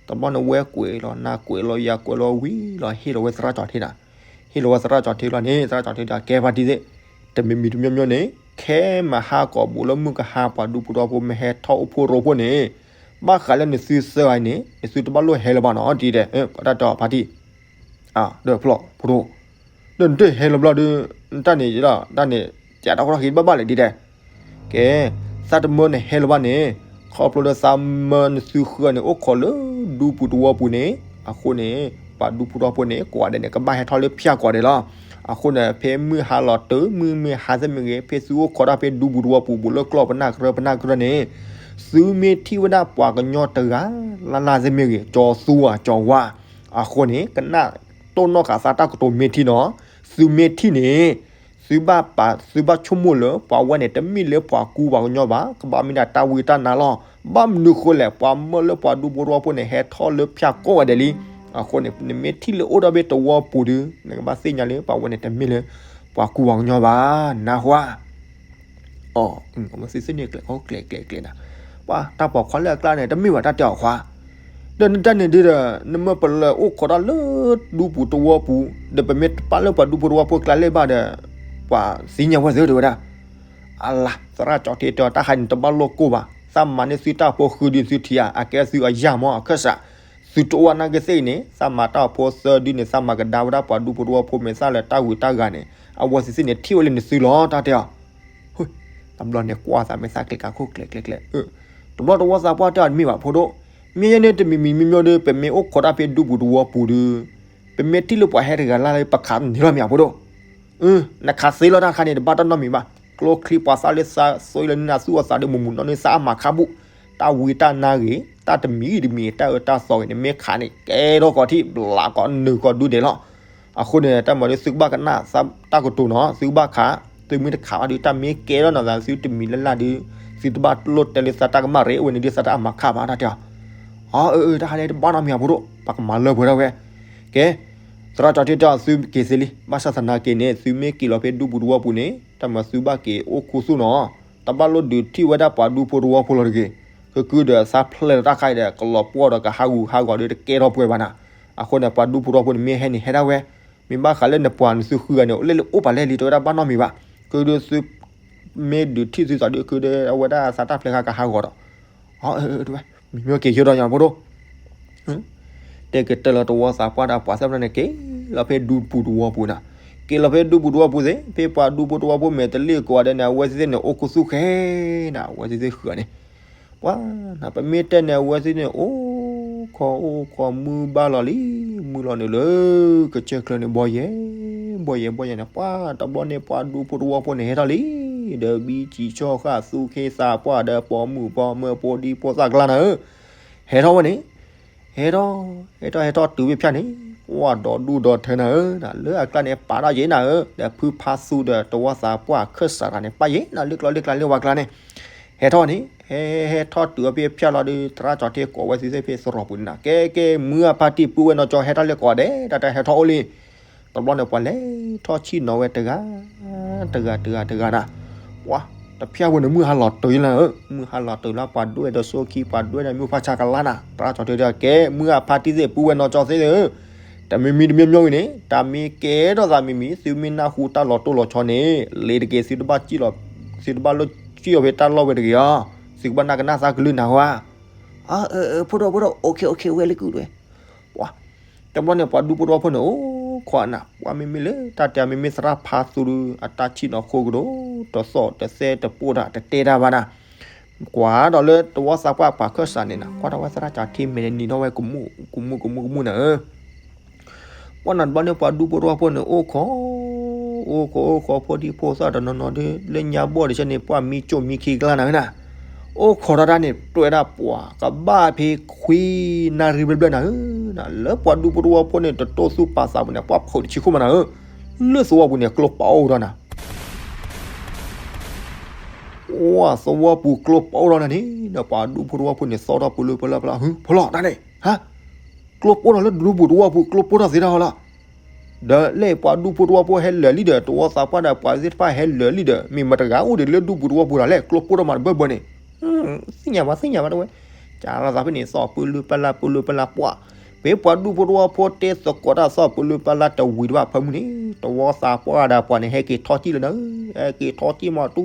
တဘျီန့ၣ်ဝဲကွဲးလီၤ နၤကွဲးလီၤ ယၤကွဲးလီၤဝံၤလီၤ ဟ့ၣ်လီၤဝဲသရၣ်ကၠီထ့နၤ, ဟ့ၣ်လီၤဝဲသရၣ်ကၠီထ့လီၤန့ၣ် သရၣ်ကၠီထ့ဒီးကဲဖါတံၢ်သ့ၣ်, တမံၤမံၤတမံၤမံၤန့ၣ် ခဲမဟါကီးဘူးလၢမုၢ်ကဟါ ပှၤဒူဖိတဝီဖိမ့ၢ်ဟဲထီၣ်အိၣ်ဖှိၣ်ရိဖှိၣ်န့ၣ်, ဘၣ်ဃးလၢနသုသၢဂၤအံၤန့ၣ် နသုတဘၣ်လိၣ်ဟဲလၢၤဘၣ်နီၤ ဒ်တဲ, ပှၤတၢ်တဲအီၤဖါတံၢ် ဒီးဖျီၣ်ဖိဒိၣ်, ဒီးနတဟဲလီၤဘျီဒီး, တၢ်န့ၣ်, တၢ်န့ၣ်, ကးတၢ်ဃီထီၣ်ဃ့ဘၣ်ဘၣ်လဲၣ်ဒ်တဲ, ကဲ, သးတမၢနဟဲလီၤဘၣ်န့ၣ်, ခီဖျိလၢသးမၢနသုဃုန့ၣ် အိၣ်ခိးလၢဒူပူၤတဝီပူၤန့ၣ်, အဃိန့ၣ်, ပှၤဒူပူၤတဝီပူၤန့ၣ် ကိးဂၤဒဲးန့ၣ် ကဘၣ်ဟဲထီၣ်လၢဖၠၣ်ကိးဂၤဒဲးလီၤ. အဃိန့ၣ် ဖဲမုၢ်ဟါလီၤတုၤ မုၢ်မ့ၢ်ဟါသ့ၣ်မ့ၢ်ဂ့ၤ ဖဲသုအိၣ်ခိးတၢ်ဖဲဒူပူၤတဝီပူၤ ဘူးလၢကျီၢ်ပနၢ်ကရၢ ပနၢ်ကရၢန့ၣ်, သုမ့ၢ်ထံၣ်ဝဲဒၣ်ပှၤကညီတဂၤလၢ်လၢ်သ့ၣ်မ့ၢ်ဂ့ၤ, ကၠီသူဧါ ကၠီဝါ, အဃိန့ၣ် ကနၣ်တိၢ်နီၣ်ဃာ်သးတၢ်ကတိၤမ့ၢ်ထံၣ်နီၤ, သုမ့ၢ်ထံၣ်န့ၣ် သုဘၣ်ပာ် သုဘၣ်ဆိကမိၣ်လၢ ပှၤဝဲန့ၣ် တမ့ၢ်လၢပှၤကူပှၤကညီဘၣ်, ကဘၣ်မ့ၢ်ဒၣ်တၢ်ဝံတၢ်နါလီၤ. ဘၣ်မနုၤဃိလဲၣ်, ပှၤမၢလၢပှၤဒူဖိသဝီဖိန့ၣ် ဟဲထီၣ်လၢဖၠၣ်ကိးဂၤဒဲးလံ. အဃိန့ၣ် နမ့ၢ်ထံၣ်လၢအိၣ်ဒီးဘ့ၣ်သဝီပူၤဒီး နကဘၣ်သ့ၣ်ညါလၢ ပှၤဝဲန့ၣ်တမ့ၢ်လၢ ပှၤကူပှၤကညီဘၣ်, နၢ်ဟူဧါ. အီၤ မ့ၢ်စံးစ့ၢ်န့ၣ်ကျဲၤခီကျဲၤကျဲၤကျဲၤနၤ, ပှၤတၢ်ပိာ်ခွါလၢအကျါန့ၣ် တမ့ၢ်ဘၣ်တၢ်တဲအီၤခွါ, ဒီးနတၢ်န့ၣ်ဒုဒီး နမ့ၢ်ပလဲၤအိၣ်ခိးတၢ်လၢဒူပူၤသဝီပူၤ, ဒီးပမ့ၢ်ပာ်လၢပှၤဒူဖိသဝီဖိကျါလၢၤဘၣ်ဒီး ပှၤသ့ၣ်ညါဝဲသ့ၣ်တဲဝဲဒၣ်, အလၤ သရၣ်ကၠီထံတဲအီၤ တၢ်ခါန့ၣ်တဘၣ်လိၣ်ကိၢ်ဘၣ်, သးမၤန့ၢ်သုတၢ်ဖိဃုဒုးသုထံၣ်ဧါ, အကဲသုအယၢ်မ့ၢ်အခၢၣ်စး, သုတအိၣ်အနၢ်က့သ့ၣ်အံၤန့ၣ် သးမၤတၢ်အဖိသၢဒုန့ၣ် သးမၤကဒါဝဲဒၣ်ပှၤဒူဖိသဝီဖိမ့ၢ်သၣ်လၢတၢ်ဂုၤတၢ်ဂၤန့ၣ် အဝဲသ့ၣ်သ့ၣ်န့ၣ် ထံၣ်ဝဲလၢနသုလီၤ တၢ်တဲအီၤ. တဘျီန့ၣ်ကွၢ်သးမ့ၢ်သၣ်ကျဲၤကၤခိၣ်ကျဲၤကျဲၤကျဲၤ, တဘျီသဝီသးပှၢ်တဲအီၤတမ့ၢ်ဘၣ်ဖိဒိၣ်, မ့ၢ်ယဲန့ၣ်တမံၤမံၤမ့ၢ်မ့ၢ်ဒီး ပမ့ၢ်အိၣ်ခိးတၢ်ဖဲဒူပူၤသဝီပူၤဒီး ပမ့ၢ်ထံၣ်လၢပှၤဟဲတဂၤလၢ်လၢပခးန့ၢ်လီၤမ့ၢ်ဧါဖိဒိၣ်, နခးသ့လီၤတၢ်ခါန့ၣ် တဘၣ်တၢ်နီတမံၤဘၣ်, ကျိချံပှၤသၣ်လၢသး သွံလၢနနၢ်သူၣ်အသးဒီးမုၢ်မုၢ်နီၢ်နီၢ်သးအမၤခါဘူၣ်, တၢ်ဝံတၢ်နါဂ့ၤ တၢ်တမံၤတမံၤတၢ်အၢတၢ်သီဂ့ၤန့ၣ် မ့ၢ်ခးန့ၣ် ကဲထီၣ်ကီးထံၣ် ဘျးကီးနုာ်ကီးဒုဒဲးလီၤ. အဃိန့ၣ် တၢ်မၤဒီးသုကဘၣ်ကနၣ်တၢ်ကတိၤနီၤ, သုကဘၣ်ခး, သုမ့ၢ်တခးဘၣ်ဒီး တၢ်မ့ၢ်ကဲထီၣ်နီၤသးသုတမံၤလၢ်လၢ်ဒီး သုတဘၣ်လိၣ်တဲလၢသးတၢ်ကမၣ်ရ့ အဝဲန့ၣ်ဒုးသးတၢ်အမၤခါဘၣ် တၢ်တဲအီၤ. အၢ အၢ တၢ်ခါန့ၣ်တဘၣ်နီတမံၤဖိဒိၣ်, ပှၤကမၤလၢပှဲၤထီၣ်ဝဲ, ကဲ သရၣ်ကၠီထံတဲအီၤ သုက့ၤသ့လံ, ဘၣ်ဆၣ်သနာ်က့န့ၣ် သုမ့ၢ်က့ၤလီၤဖဲဒူပူၤသဝီပူၤန့ၣ် တၢ်မၤသုဘၣ်က့ၤအိၣ်ခူသူၣ်နီၤ, တဘၣ်လိၣ်ဒုးထံၣ်ဝဲဒၣ်ပှၤဒူဖိသဝီဖိလီၤတဂ့ၤ, ကကုဒီးသးဖျဲလီၤတၢ်ခါအံၤဒီး ကလီၤပှီၢ်ဒီးကဟးဂူာ်ဟးဂီၤဒီးတကဲထီၣ်ပှဲၤဘၣ်နၤ, အဃိန့ၣ် ပှၤဒူဖိသဝီဖိန့ၣ် မ့ၢ်ဟဲန့ၣ်ဟဲဒၣ်ဝဲ, မ့ၢ်ဘၣ်ဃးလၢနပှၤနသုဃုဂၤန့ၣ် အိၣ်လၢလၢအိၣ်ပာ်လဲၣ်လံ တဲဝဲဒၣ်ဘၣ်နီတမံၤဘၣ်, ကဒုးသု မ့ၢ်ဒုးထံၣ်သုသးဒုး ကဒုးအဝဲဒၣ်သးတၢ်ဖျဲခါကဟးဂီၤဒီး, အၢ တဝဲ, မ့ၢ်က့ၤယိဒီးညါဖိဒိၣ် တဲကတၢၢ်လီၤသဝီသးပှၢ်ဒီးပှၤသ့ၣ်တဖၣ်န့ၣ် က့ၤလီၤဖဲဒူပူၤသဝီပူၤနၤ, က့ၤလီၤဖဲဒူပူၤသဝီပူၤသ့ၣ် ဖဲပှၤဒူဖိသဝီဖိမဲာ်တလ့ၣ်ကိးဂၤဒဲးန့ၣ် အဝဲသ့ၣ်န့ၣ် အိၣ်ခူသူၣ်ဃဲနၤ, အဝဲသ့ၣ်ဃုဂၤန့ၣ်, ပှၤနၤ ပမ့ၢ်တဲန့ၣ် အဝဲသ့ၣ်န့ၣ် အိၣ်ခိးအိၣ်ခိးမုၢ်ဘၣ်လီၤလံ, မုၢ်လီၤနုာ်လၢ ကစၢၢ်ချၢန့ၣ် ဘီယဲၢ် ဘီယဲၢ် ဘီယဲၢ်န့ၣ် ပှၤတဘျီန့ၣ် ပှၤဒူဖိသဝီဖိန့ၣ် ဟဲထီၣ်လံ, ဒီးဘံကံၣ်ဆီဃာ်သူခ့သးပှၢ်ဒီး ပိာ်မုၣ်ပိာ်မၢၤ ဖိဒံဖိသၣ်ကျါနၤဧၢ, ဟဲထီၣ်ဝဲန့ၣ်, ဟဲထီၣ် ဟဲထီၣ် ဟဲထီၣ်တုၤဝဲဖၠၣ်န့ၣ်, ပှၤဒီဒူၣ်ဒီထၢနၤဧၢ, လၢအကျါန့ၣ် ပာ်ထီၣ်ယဲၢ်နၤဧၢ, ဒီးဖုဖါသူဒီးသဝီသးပှၢ်အခၢၣ်စးတဂၤန့ၣ် ပာ်ယဲၢ်နၤလၢကျီလၢကျါလၢဝၤကျါန့ၣ်, ဟဲထီၣ်န့ၣ် ဟဲ ဟဲထီၣ်တုၤဝဲဖဲဖၠၣ်လီၤဒီး သရၣ်ကၠီထံကိးဝဲသ့ၣ်ဖဲသရိာ်ပူၤန့ၣ်နၤ, ကဲ ကဲ မုၢ်အဖါတံၢ် ပုၢ်ဝဲၢ်နီၢ်ကၠီ ဟဲထီၣ်လၢကိးဂၤဒဲး တၢ်တၢ်ဟဲထီၣ်အိၣ်လံ, တဘျီန့ၣ် ပှၤလဲၤထီၣ်ဆံၣ်နီၤဝဲတဂၤ တဂၤ တဂၤ တဂၤနၤ, ပှၤ တဖၠၣ်ဝဲန့ၣ် မုၢ်ဟါလီၤတုၤလံနၤဧၢ, မုၢ်ဟါလီၤတုၤလၢ ပှၤဒွဲၣ်ဒီးစိခံ ပှၤဒွဲၣ်ဒီးမုၢ်ဖးဆါကလါနၤ, သရၣ်ကၠီထံတဲ ကဲ မုၢ်အဖါတံၢ်သ့ၣ် ပုၢ်ဝဲၢ်နီၢ်ကၠီသ့ၣ်ဧၢ, တမံၤမံၤတမံၤမံၤအံၤန့ၣ် တၢ်မ့ၢ်ကဲထီၣ်သးမံၤမံၤ သုမ့ၢ်နၢ်ဟူတၢ်လီၤတိၢ်လီၤဆီန့ၣ် လ့ၤတက့ၢ် သုတဘၣ်စံၣ်လီၤ, သုတဘၣ်လိၣ်စံၣ်အီၤဖဲတၢ်လီၢ်ဝဲတဂ့ၤဧါ, သုကဘၣ်နၢ်ကနၣ်သးကလုၢ်နၤဧါ, အၢ အၢ ဖိဒိၣ် ဖိဒိၣ် OK OK ဝဲလၢကုၢ်တဝဲ ပှၤ တဘျီန့ၣ် ပှၤဒူဖိသဝီဖိန့ၣ် အိၣ်ခိးနၤ, ပှၤမ့မ့ၢ်လၢတၢ်တဲမ့မ့ၢ်သရၣ်ဖါသူဒီး အတၢ်ဆံၣ်နီၤခိၣ်ကဒိၣ် တသီၣ်တသဲတပိၢ်တၢ် တတဲတၢ်ဘၣ်နၤ, ကွၢ်ဒီးလၢသဝီသးပှၢ်ပှၤခၢၣ်စးန့ၣ်နၤ, ကွၢ်ဒီးဝဲသရၣ်ကၠီထံမဲာ်န့ၣ် နံၤထီၣ်ဝဲကမူၣ် ကမူၣ် ကမူၣ် ကမူၣ်နၤဧၢ ပှၤနၤတဘျီန့ၣ် ပှၤဒူဖိသဝီဖိန့ၣ် အိၣ်ခိး အိၣ်ခိး အိၣ်ခိး ဖိဒံဖိသၣ်တနီၤနီၤဒီး လၢညါဘီၣ်တဆၢန့ၣ် ပှၤမံကၠိၣ်မံခံကျါနၤဧၢနၤ, အိၣ်ခိးထီၣ်တၢ်န့ၣ် တွဲဒၣ်ပှၤကဘၣ်ဖဲခွံနၣ်ရံၣ်ဘျၢဘျၢနၤဧၢ, လၢပှၤဒူဖိသဝီဖိန့ၣ် တတိၢ်သူၣ်ပာ်သးပူၤန့ၣ် ပှၤဖုးတဆံခိၣ်မးနၤဧၢ, လၢသဝီပူၤန့ၣ် ကျိပအိၣ်ဒီးနၤ ဝဲသဝီပူၤကျိပအိၣ်ထီၣ်နၤန့ၣ်ဒီး ပှၤဒူဖိသဝီဖိန့ၣ် သီထီၣ်ပလၢပလၢပလၢ ဟၢ ဖီလီၤတၢ်န့ၣ် ဟါ ကျိပအိၣ်ထီၣ်လၢဒူပူၤသဝီပူၤ ကျိပအိၣ်ထီၣ်သ့ထီၣ်လီၤ, ဒီးလၢပှၤဒူဖိသဝီဖိဟဲလၢာ်လံဒီး သဝီသးပှၢ်ဒီးပှၤသ့ၣ်တဖၣ်ဟဲလၢာ်လံဒီး မ့ၢ်မတၤတဂၤအိၣ်ဒံးလၢဒူပူၤသဝီပူၤဒီးလဲၣ် ကျိပအိၣ်ထီၣ်မးတဘၢဘၢန့ၣ်, သ့ၣ်ညါဘၣ် သ့ၣ်ညါဘၣ်တဝဲ, ကလီၤသးဖဲန့ၣ် သီၣ်ပလၢပလၢပလၢပလၢပှၢ်, ဖဲပှၤဒူဖိသဝီဖိတဲသကိးတၢ်သီၣ်ပလၢပလၢတဝံၤတဘၣ်ဖၢမုၢ်န့ၣ် သဝီသးပှၢ်ဒီးပှၤန့ၣ် ဟဲက့ၤထီၣ်စံၣ်လၢနၤ, ဟဲက့ၤထီၣ်စံၣ်မးတ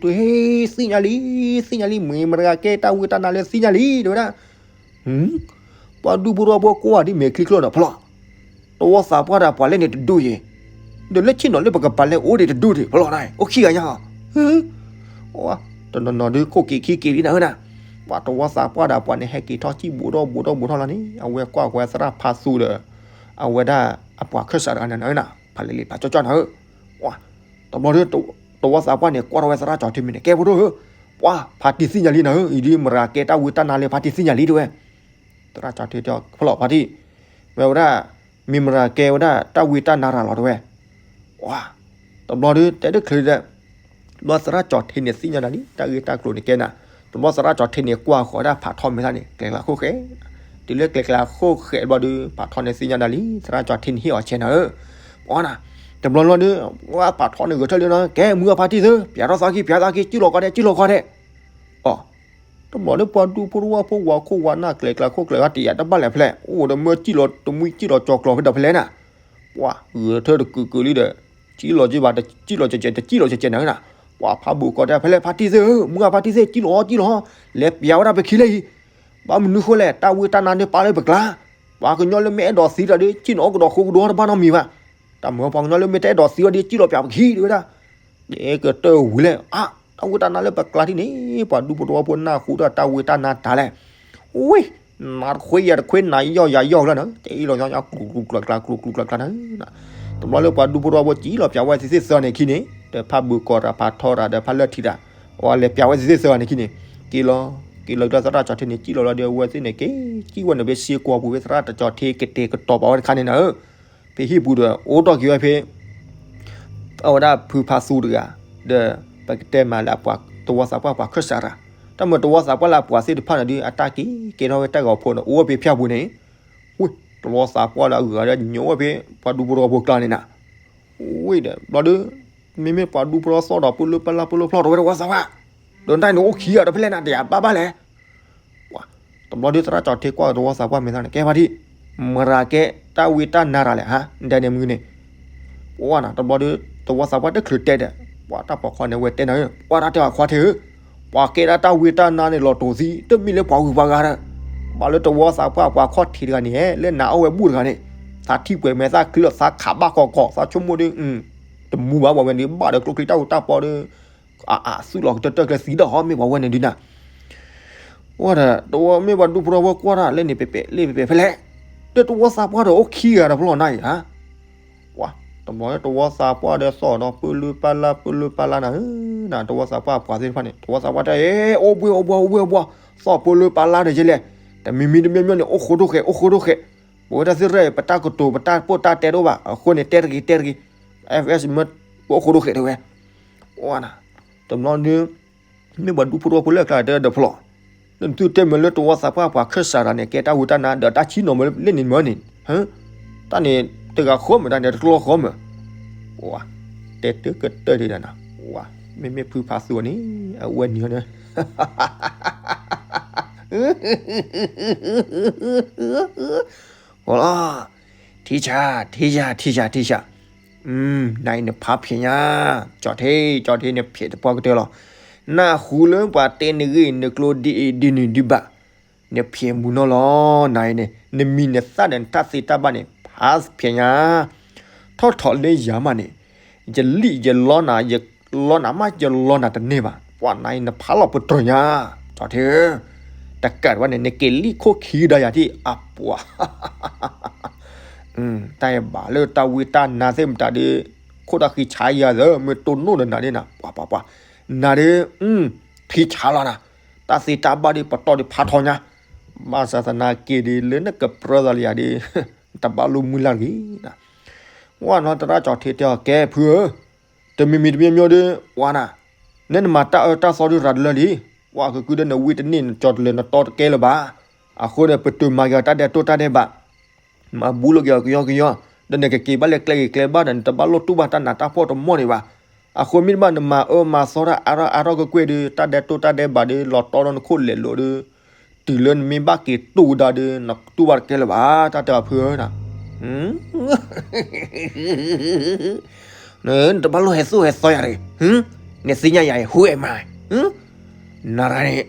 ူတူ ဟ့ သ့ၣ်ညါလံ သ့ၣ်ညါလံ မ့ၢ်မတၤတဂၤကဲတၢ်ဝံတၢ်နါလၢသ့ၣ်ညါလံ တဲဝဲဒၣ် ပှၤဒူဖိသဝီဖိကိးဂၤဒ်မဲာ်ချံကျိနီၤ ဖီလီၤ, သဝီသးပှၢ်ဒီးပှၤလဲၣ်န့ၣ်တဒူၣ်ယဲၢ်, ဒီးလၢဆ့ၣ်နီၤလၢပကပာ်လဲၣ်အိၣ်ဒံးတဒူၣ်ဒံး ဖီလီၤနၤ, အိၣ်ခံဂၤညါ, တနီၤနီၤဒုးခိၣ်က့ၤခံက့ၤလံနၤဧၢနၤ, ပှၤသဝီသးပှၢ်ဒီးပှၤန့ၣ် ဟဲက့ၤထီၣ်စံၣ်ဘူးထီၣ်ဘူးထီၣ်ဘူးထီၣ်လီၤန့ၣ် အဝဲကွၢ်ဝဲသရၣ်ဖါသူဒီး အဝဲဒၣ်အပှၤခၢၣ်စးတဂၤန့ၣ်နၤဧၢနၤ, ဖးလံာ်လံာ်ဖးကၠီကၠီနၤဧၢ, တဘျီဒီး သဝီသးပှၢ်န့ၣ် ကွၢ်ထီၣ်ဝဲသရၣ်ကၠီထံမ့ၢ်န့ၣ် ကဲဖိဒိၣ်ဧၢ, ပှၤဖါတံၢ်သ့ၣ်ညါလံနၤဧၢ, အံၤဒ်မရၤကဲတၢ်ဝံတၢ်နါလၢဖါတံၢ်သ့ၣ်ညါလံတဲဝဲ. သရၣ်ကၠီၤထံတဲအီၤ ဖျီၣ်ဖါတံၢ်, မ့ၢ်ဝဲဒၣ် မ့ၢ်မရၤကဲဝဲဒၣ်တၢ်ဝံတၢ်နါရၤလီၤတဲဝဲ. ပှၤ တဘျီဒုး တဲတချုးဒီး ဘျီသရၣ်ကၠီၤထံန့ၣ်သ့ၣ်ညါနၤလံ တၢ်ဂ့ၢ်တၢ်ကျိၤန့ၣ်ကဲနၤ, တဘျီသရၣ်ကၠီၤထံန့ၣ်ကွၢ်ဃီၤဒၣ်ဖးထီမ့ၢ်သၣ်န့ၣ် ကျဲကျါခိၣ်ဃဲ, တုၤလၢကျဲကျါခိၣ်ဃဲဘျီဒုး ဖးထီန့ၣ်သ့ၣ်ညါနၤလံ သရၣ်ကၠီၤထံန့ၣ်ဟ့ၣ်အီၤဆဲးနၤဧၢ. ပှၤနၤ တဘျီဘျီဒုး ဝဲဖးထီန့ၣ်ဂဲၤထၢၣ်လံနီၤ ကဲမုၢ်အဖါတံၢ်သ့ ပၠးထီၣ်သးခံ ပၠးသးခံ ကံၣ်လီၤကီၢ်ဒဲး ကံၣ်လီၤကီၢ်ဒဲး. အီၤ တဘျီဒုးပှၤဒူဖိတဝီဖိဝၤခိၣ်ဝၤနၢ်ကျဲကျါခိၣ်ကျဲကျါတယာ်တဘၣ်လဲၣ်ဖဲလဲၣ် အိၣ်ဒီးမၢကံၣ်လီၤတမှံကံၣ်လီၤကၠီၤကျီၤဖဲဒီးဖဲလဲၣ်နၤ. ပှၤဂဲၤထၢၣ်တကုာ်ကုာ်လံဒီး ကံၣ်လီၤကံၣ်ဘၣ် တကံၣ်လီၤကဲကဲ တကံၣ်လီၤကဲကဲနၤဧၢနၤ. ပှၤဖးဘိးကီၢ်ဒဲးဖဲလဲၣ် ဖါတံၢ်သ့ဧၢ မုၢ်အဖါတံၢ်သ့ ကံၣ်လီၤကံၣ်လီၤ လဲၤပၠးဝဲဒၣ်ပခံလၢအံၤ ဘၣ်မနုၤဃိလဲၣ် တၢ်ဝံတၢ်နါန့ၣ်ပာ်လၢပကျါ, ပှၤကညီလၢမ့ၢ်အဲၣ်ဒိးသံတၢ်ဒီး ကံၣ်နီၤအီၣ်ကဒီးဃိကဒီးတဘၣ်နီတမံၤဘၣ်. တၢ်မၤပှၤကညီလၢမ့ၢ်တအဲၣ်ဒိးသံအီၤဒီး ကံၣ်လီၤပၠးပခံတဲဝဲဒၣ်. ကဲကတၢၢ်ဝံၤလဲၣ် အါ တၢ်ဝံတၢ်နါလၢပကျါထံၣ်န့ၣ် ပှၤဒူဖိတဝီဖိနၢ်ဟူဒီးတၢ်ဝံတၢ်နါတၢ်လဲၣ်. ဝံၤ နါတခွ့ယၤတခွ့နၤယီၢ်ယၤယီၢ်လၢနၤ ကံၣ်လီၤညီညီကျူကျူကျါကျါကျူကျူကျါကျါနၤ. တဘျီလၢပှၤဒူဖိတဝီဖိကံၣ်လီၤပၠးဝဲသ့ၣ်သ့ၣ်သၢန့ၣ်ခံန့ၣ် ဒီးဖးဘိးကီၢ်တၢ်ဖးထီတၢ်ဒီးဖးလၢထံတၢ် အဝဲလဲၤပၠးဝဲသ့ၣ်သ့ၣ်သၢန့ၣ်ခံန့ၣ် က့ၤလီၤ က့ၤလီၤဒီးသရၣ်ကၠီၤထံန့ၣ် ကံၣ်လီၤလီၤဒီးအဝဲသ့ၣ်န့ၣ် က့ၤကံၣ်ဝဲန့ၣ်ဖဲစ့ကိာ်ပူၤဖဲသရၣ်ကၠီၤထံကတဲာ်ကတီၤပာ်ဝဲတခါန့ၣ်နၤဧၢ. ဖဲဟံၣ်ပူၤဒီး အိၣ်ထီၣ်က့ၤဝဲဖဲ အဝဲဒၣ်ဖုဖါသူတဂၤ ဒီး ပကတဲမးလၢအပှၤတဝီသးပှၢ်ပှၤခၢၣ်စးတဂၤ တၢ်မ့ၢ်တဝီသးပှၢ်လၢအပှၤသ့ၣ်တဖၣ်န့ၣ်ဒီး အတၢ်က့ၤကဲထီၣ်ဝဲတၢ်ဂီၤဖိန့ၣ် အိၣ်ဝဲဖဲဖၠၣ်ပူၤန့ၣ် ဝံၤ တဝီသးပှၢ်လၢအဂၤဒီးညိဝဲဖဲ ပှၤဒူဖိတဝီဖိကျါန့ၣ်နၤ. ဝံၤဒီး ဘျီဒီး မ့မ့ၢ်ပှၤဒူဖိတဝီသီၣ်ဒီး ပလၢပလၢပလၢဖျီၣ်ထီၣ်ဝဲတဝီသးပှၢ် ဒီးတၢ်န့ၣ်အိၣ်ခံဂၤဒီးဖဲလဲၣ်နၤ တယာ်ဘၣ်ဘၣ်လဲၣ်. တဘျီဒီးသရၣ်ကၠီၤထံကွၢ်တဝီသးပှၢ်မ့ၢ်သၣ်န့ၣ် ကဲဖါတံၢ် မရၤကဲ တၢ်ဝံတၢ်နါရၤလဲၣ်ဟါ ဒ်န့ၣ်မုၢ်န့ၣ် ပှၤနၤ တဘျီဒီး တဝီသးပှၢ်တချုးတဲဒီး ပှၤတၢ်ပိာ်ခွါန့ၣ်ဝဲတဲနၤဧၢ ပှၤတၢ်တဲအီၤခွါထံးဧၢ ပှၤကဲဒၣ်တၢ်ဝံတၢ်နါန့ၣ်လီၤတိာ်သံ တမ့ၢ်လၢပှၤဂုၤပှၤဂၤဒီး ဘၣ်လၢတဝီသးပှၢ်ပှၤခီၣ်ထံးတဂၤန့ၣ် လၢနၤအီၣ်ဝဲဘူၣ်တဂၤန့ၣ် သးထံၣ်ပှဲၤမဲာ်သၣ်ချံလီၤ သးခးဘၣ်ကီးကီး သးဆိကမိၣ်ဒီး တမူဘၣ်ပှၤဝဲန့ၣ် ဘၣ်ဒီးကျိချံတၢ်အူတၢ်ပီဒီး အအသူၣ်လီၤကတၢၢ်တၢၢ်ကျဲသံဒီး မ့ၢ်ပှၤဝဲန့ၣ်ဒုးနၤ ဝဲဒီး တဝီမ့ၢ်ပှၤဒူဖိတဝီဖိကွၢ်တၢ် လၢန့ၣ်ပဲာ်ပဲာ် လၢပဲာ်ပဲာ်ဖဲလဲၣ် ဒီးတဝီသးပှၢ်ဒီးအိၣ်ခံဂၤဒီးဖျီၣ်နၤအံၤဧါ ပှၤ တဘျီတဝီသးပှၢ်ဒီးသီၣ်ဒီးပလၢပလၢပလၢပလၢနၤဧၢ နၤ တဝီသးပှၢ်အပှၤသ့ၣ်တဖၣ်န့ၣ် တဝီသးပှၢ်တဲ အိၣ်ဘှံးအိၣ်ဘှံးအိၣ်ဘှံးအိၣ်ဘှံး သီၣ်ပလၢပလၢဒီးယဲလဲၣ် တမံၤမံၤတမံၤမံၤန့ၣ် အိၣ်ဃိဒိၣ်ဃဲး အိၣ်ဃိဒိၣ်ဃဲး ပဝဲတၢ်သ့ၣ်ရဲၣ် ပတၢ်ကတိၤ ပတၢ်ပိာ်တၢ်တဲတအိၣ်ဘၣ် အဃိန့ၣ် တဲတဂ့ၤ တဲတဂ့ၤ FS မၢ ပအိၣ်ဃိဒိၣ်ဃဲးတဲဝဲ ပှၤနၤ တဘျီဒီး မ့ၢ်ပှၤဒူဖိတဝီဖိလၢအကျါတဲဒီးဖျီၣ် လၢနသုတဲမ့ၢ်လၢတဝီသးပှၢ်ပှၤခၢၣ်စးတဂၤန့ၣ် ကဲတၢ်ဝံတၢ်နါဒီးတၢ်ဆံၣ်နီၤမ့ၢ်လၢန့ၣ်မ့ၢ်န့ၣ် တၢ်န့ၣ်တဂၤဃီမ့ၢ် တၢ်န့ၣ်တကျီဃီမ့ၢ် ပှၤ တဲတကတၢၢ်ဒံးနၤ ပှၤ မ့မ့ၢ်ဖုဖးသူန့ၣ် အဝဲန့ၣ်န့ၣ် လီၤ ထံဆး ထံဆး ထံဆး ထံဆး နၤအံၤနဖးဖျဲးညါ ကၠီၣ်ထံ ကၠီၣ်ထံ နဖျဲးတပှၢ်ကတၢၢ်လီၤ. နၢ်ဟူလၢပှၤတဲနဂ့ၢ်နကျိဒ်အံၤဒ်နုၤဒံးဘၣ် နဖျဲးမုာ်နီၢ်လီၤ. နၤအံၤန့ၣ် နမံၤနသၣ်ဒီးနတၢ်သ့တၢ်ဘၣ်န့ၣ် ဖးဖျဲးညါ ထီၣ်ထီၣ်လၢယၤမးန့ၣ် ယလံၣ်ယလီနၤ ယလီနၤမး ယလီနၤတန့ၢ်ဘၣ်. ပှၤနၤအံၤ နဖးလီၤပတြၢၤညါ ကၠီၣ်ထံဧၢ တကးဘၣ်န့ၣ် နက့ၤလံၣ်ခိၣ်ခံကဒါယၤထံၣ် အပှၤ တၢ်အံၤဘၣ်လၢတၢ်ဝံတၢ်နါသ့ၣ်မတၤဒီး ခိၣ်တၢ်ဃံဆါယၤသၢ မ့ၢ်တိၢ်နီၣ်ဒီးနၤဒ်နၤ ပှၤပှၤပှၤ နၤဒီး ဃံဆါလီၤနၤ တၢ်သ့တၢ်ဘၣ်ဒီး ပတီၢ်ဒီးဖးထီညါ ဘၣ်ဆၣ်သနာ်က့ဒီး လၢနကပြၢသးလၢယၤဒီး တဘၣ်လိာ်မုၢ်လၢ်တဂ့ၤ ဝဲနီၤ သရၣ်ကၠီၣ်ထံတဲအီၤ ကဲဖုဧၢ တမံၤမံၤတမံၤမံၤဒီး ဝဲနၤ နနမၤတၢ်အၢတၢ်သီဒုးရၤတလၢလံ ပှၤကကုဒီးနဝံတန့ၢ် နကၠီတလၢ နတီတကဲလၢၤဘၣ်. အဃိန့ၣ် ပတုာ်မၤက့ၤအီၤတၢ်ဒဲးတိၢ်တၢ်ဒဲးဘး မၤဘူးလိာ်က့ၤအီၤကယီကယီ ဒီးနကက့ၤဘၣ်လၢကျဲဂ့ၤကျဲဘၣ်ဒီး နတဘၣ်လိၣ်တူၢ်ဘၣ်တၢ်နးတၢ်ဖှီၣ်တမီၢ်န့ၣ်ဘၣ်. အဃိမ့ၢ်တဘၣ်နမၤအၢမၤသီတၢ်အါထီၣ်အါထီၣ်ကွ့ၢ်ကွ့ၢ်ဒီး တၢ်ဒဲးတိၢ်တၢ်ဒဲးဘးဒီး လီၤတီဒီးနခိၣ်လဲၤလိာ်ဒီး တုၤလၢနမ့ၢ်ဘၣ်က့ၤတူၢ်ကဒါဒီး နတူၢ်ဘၣ်တကဲလၢၤဘၣ် တၢ်တဲအီၤဖုဧၢ နတဘၣ်လိၣ်ဟဲသိၣ်ဟဲသီယၤတဂ့ၤ, နသ့ၣ်ညါယၤအံၤ who am I? နရၤန့ၣ်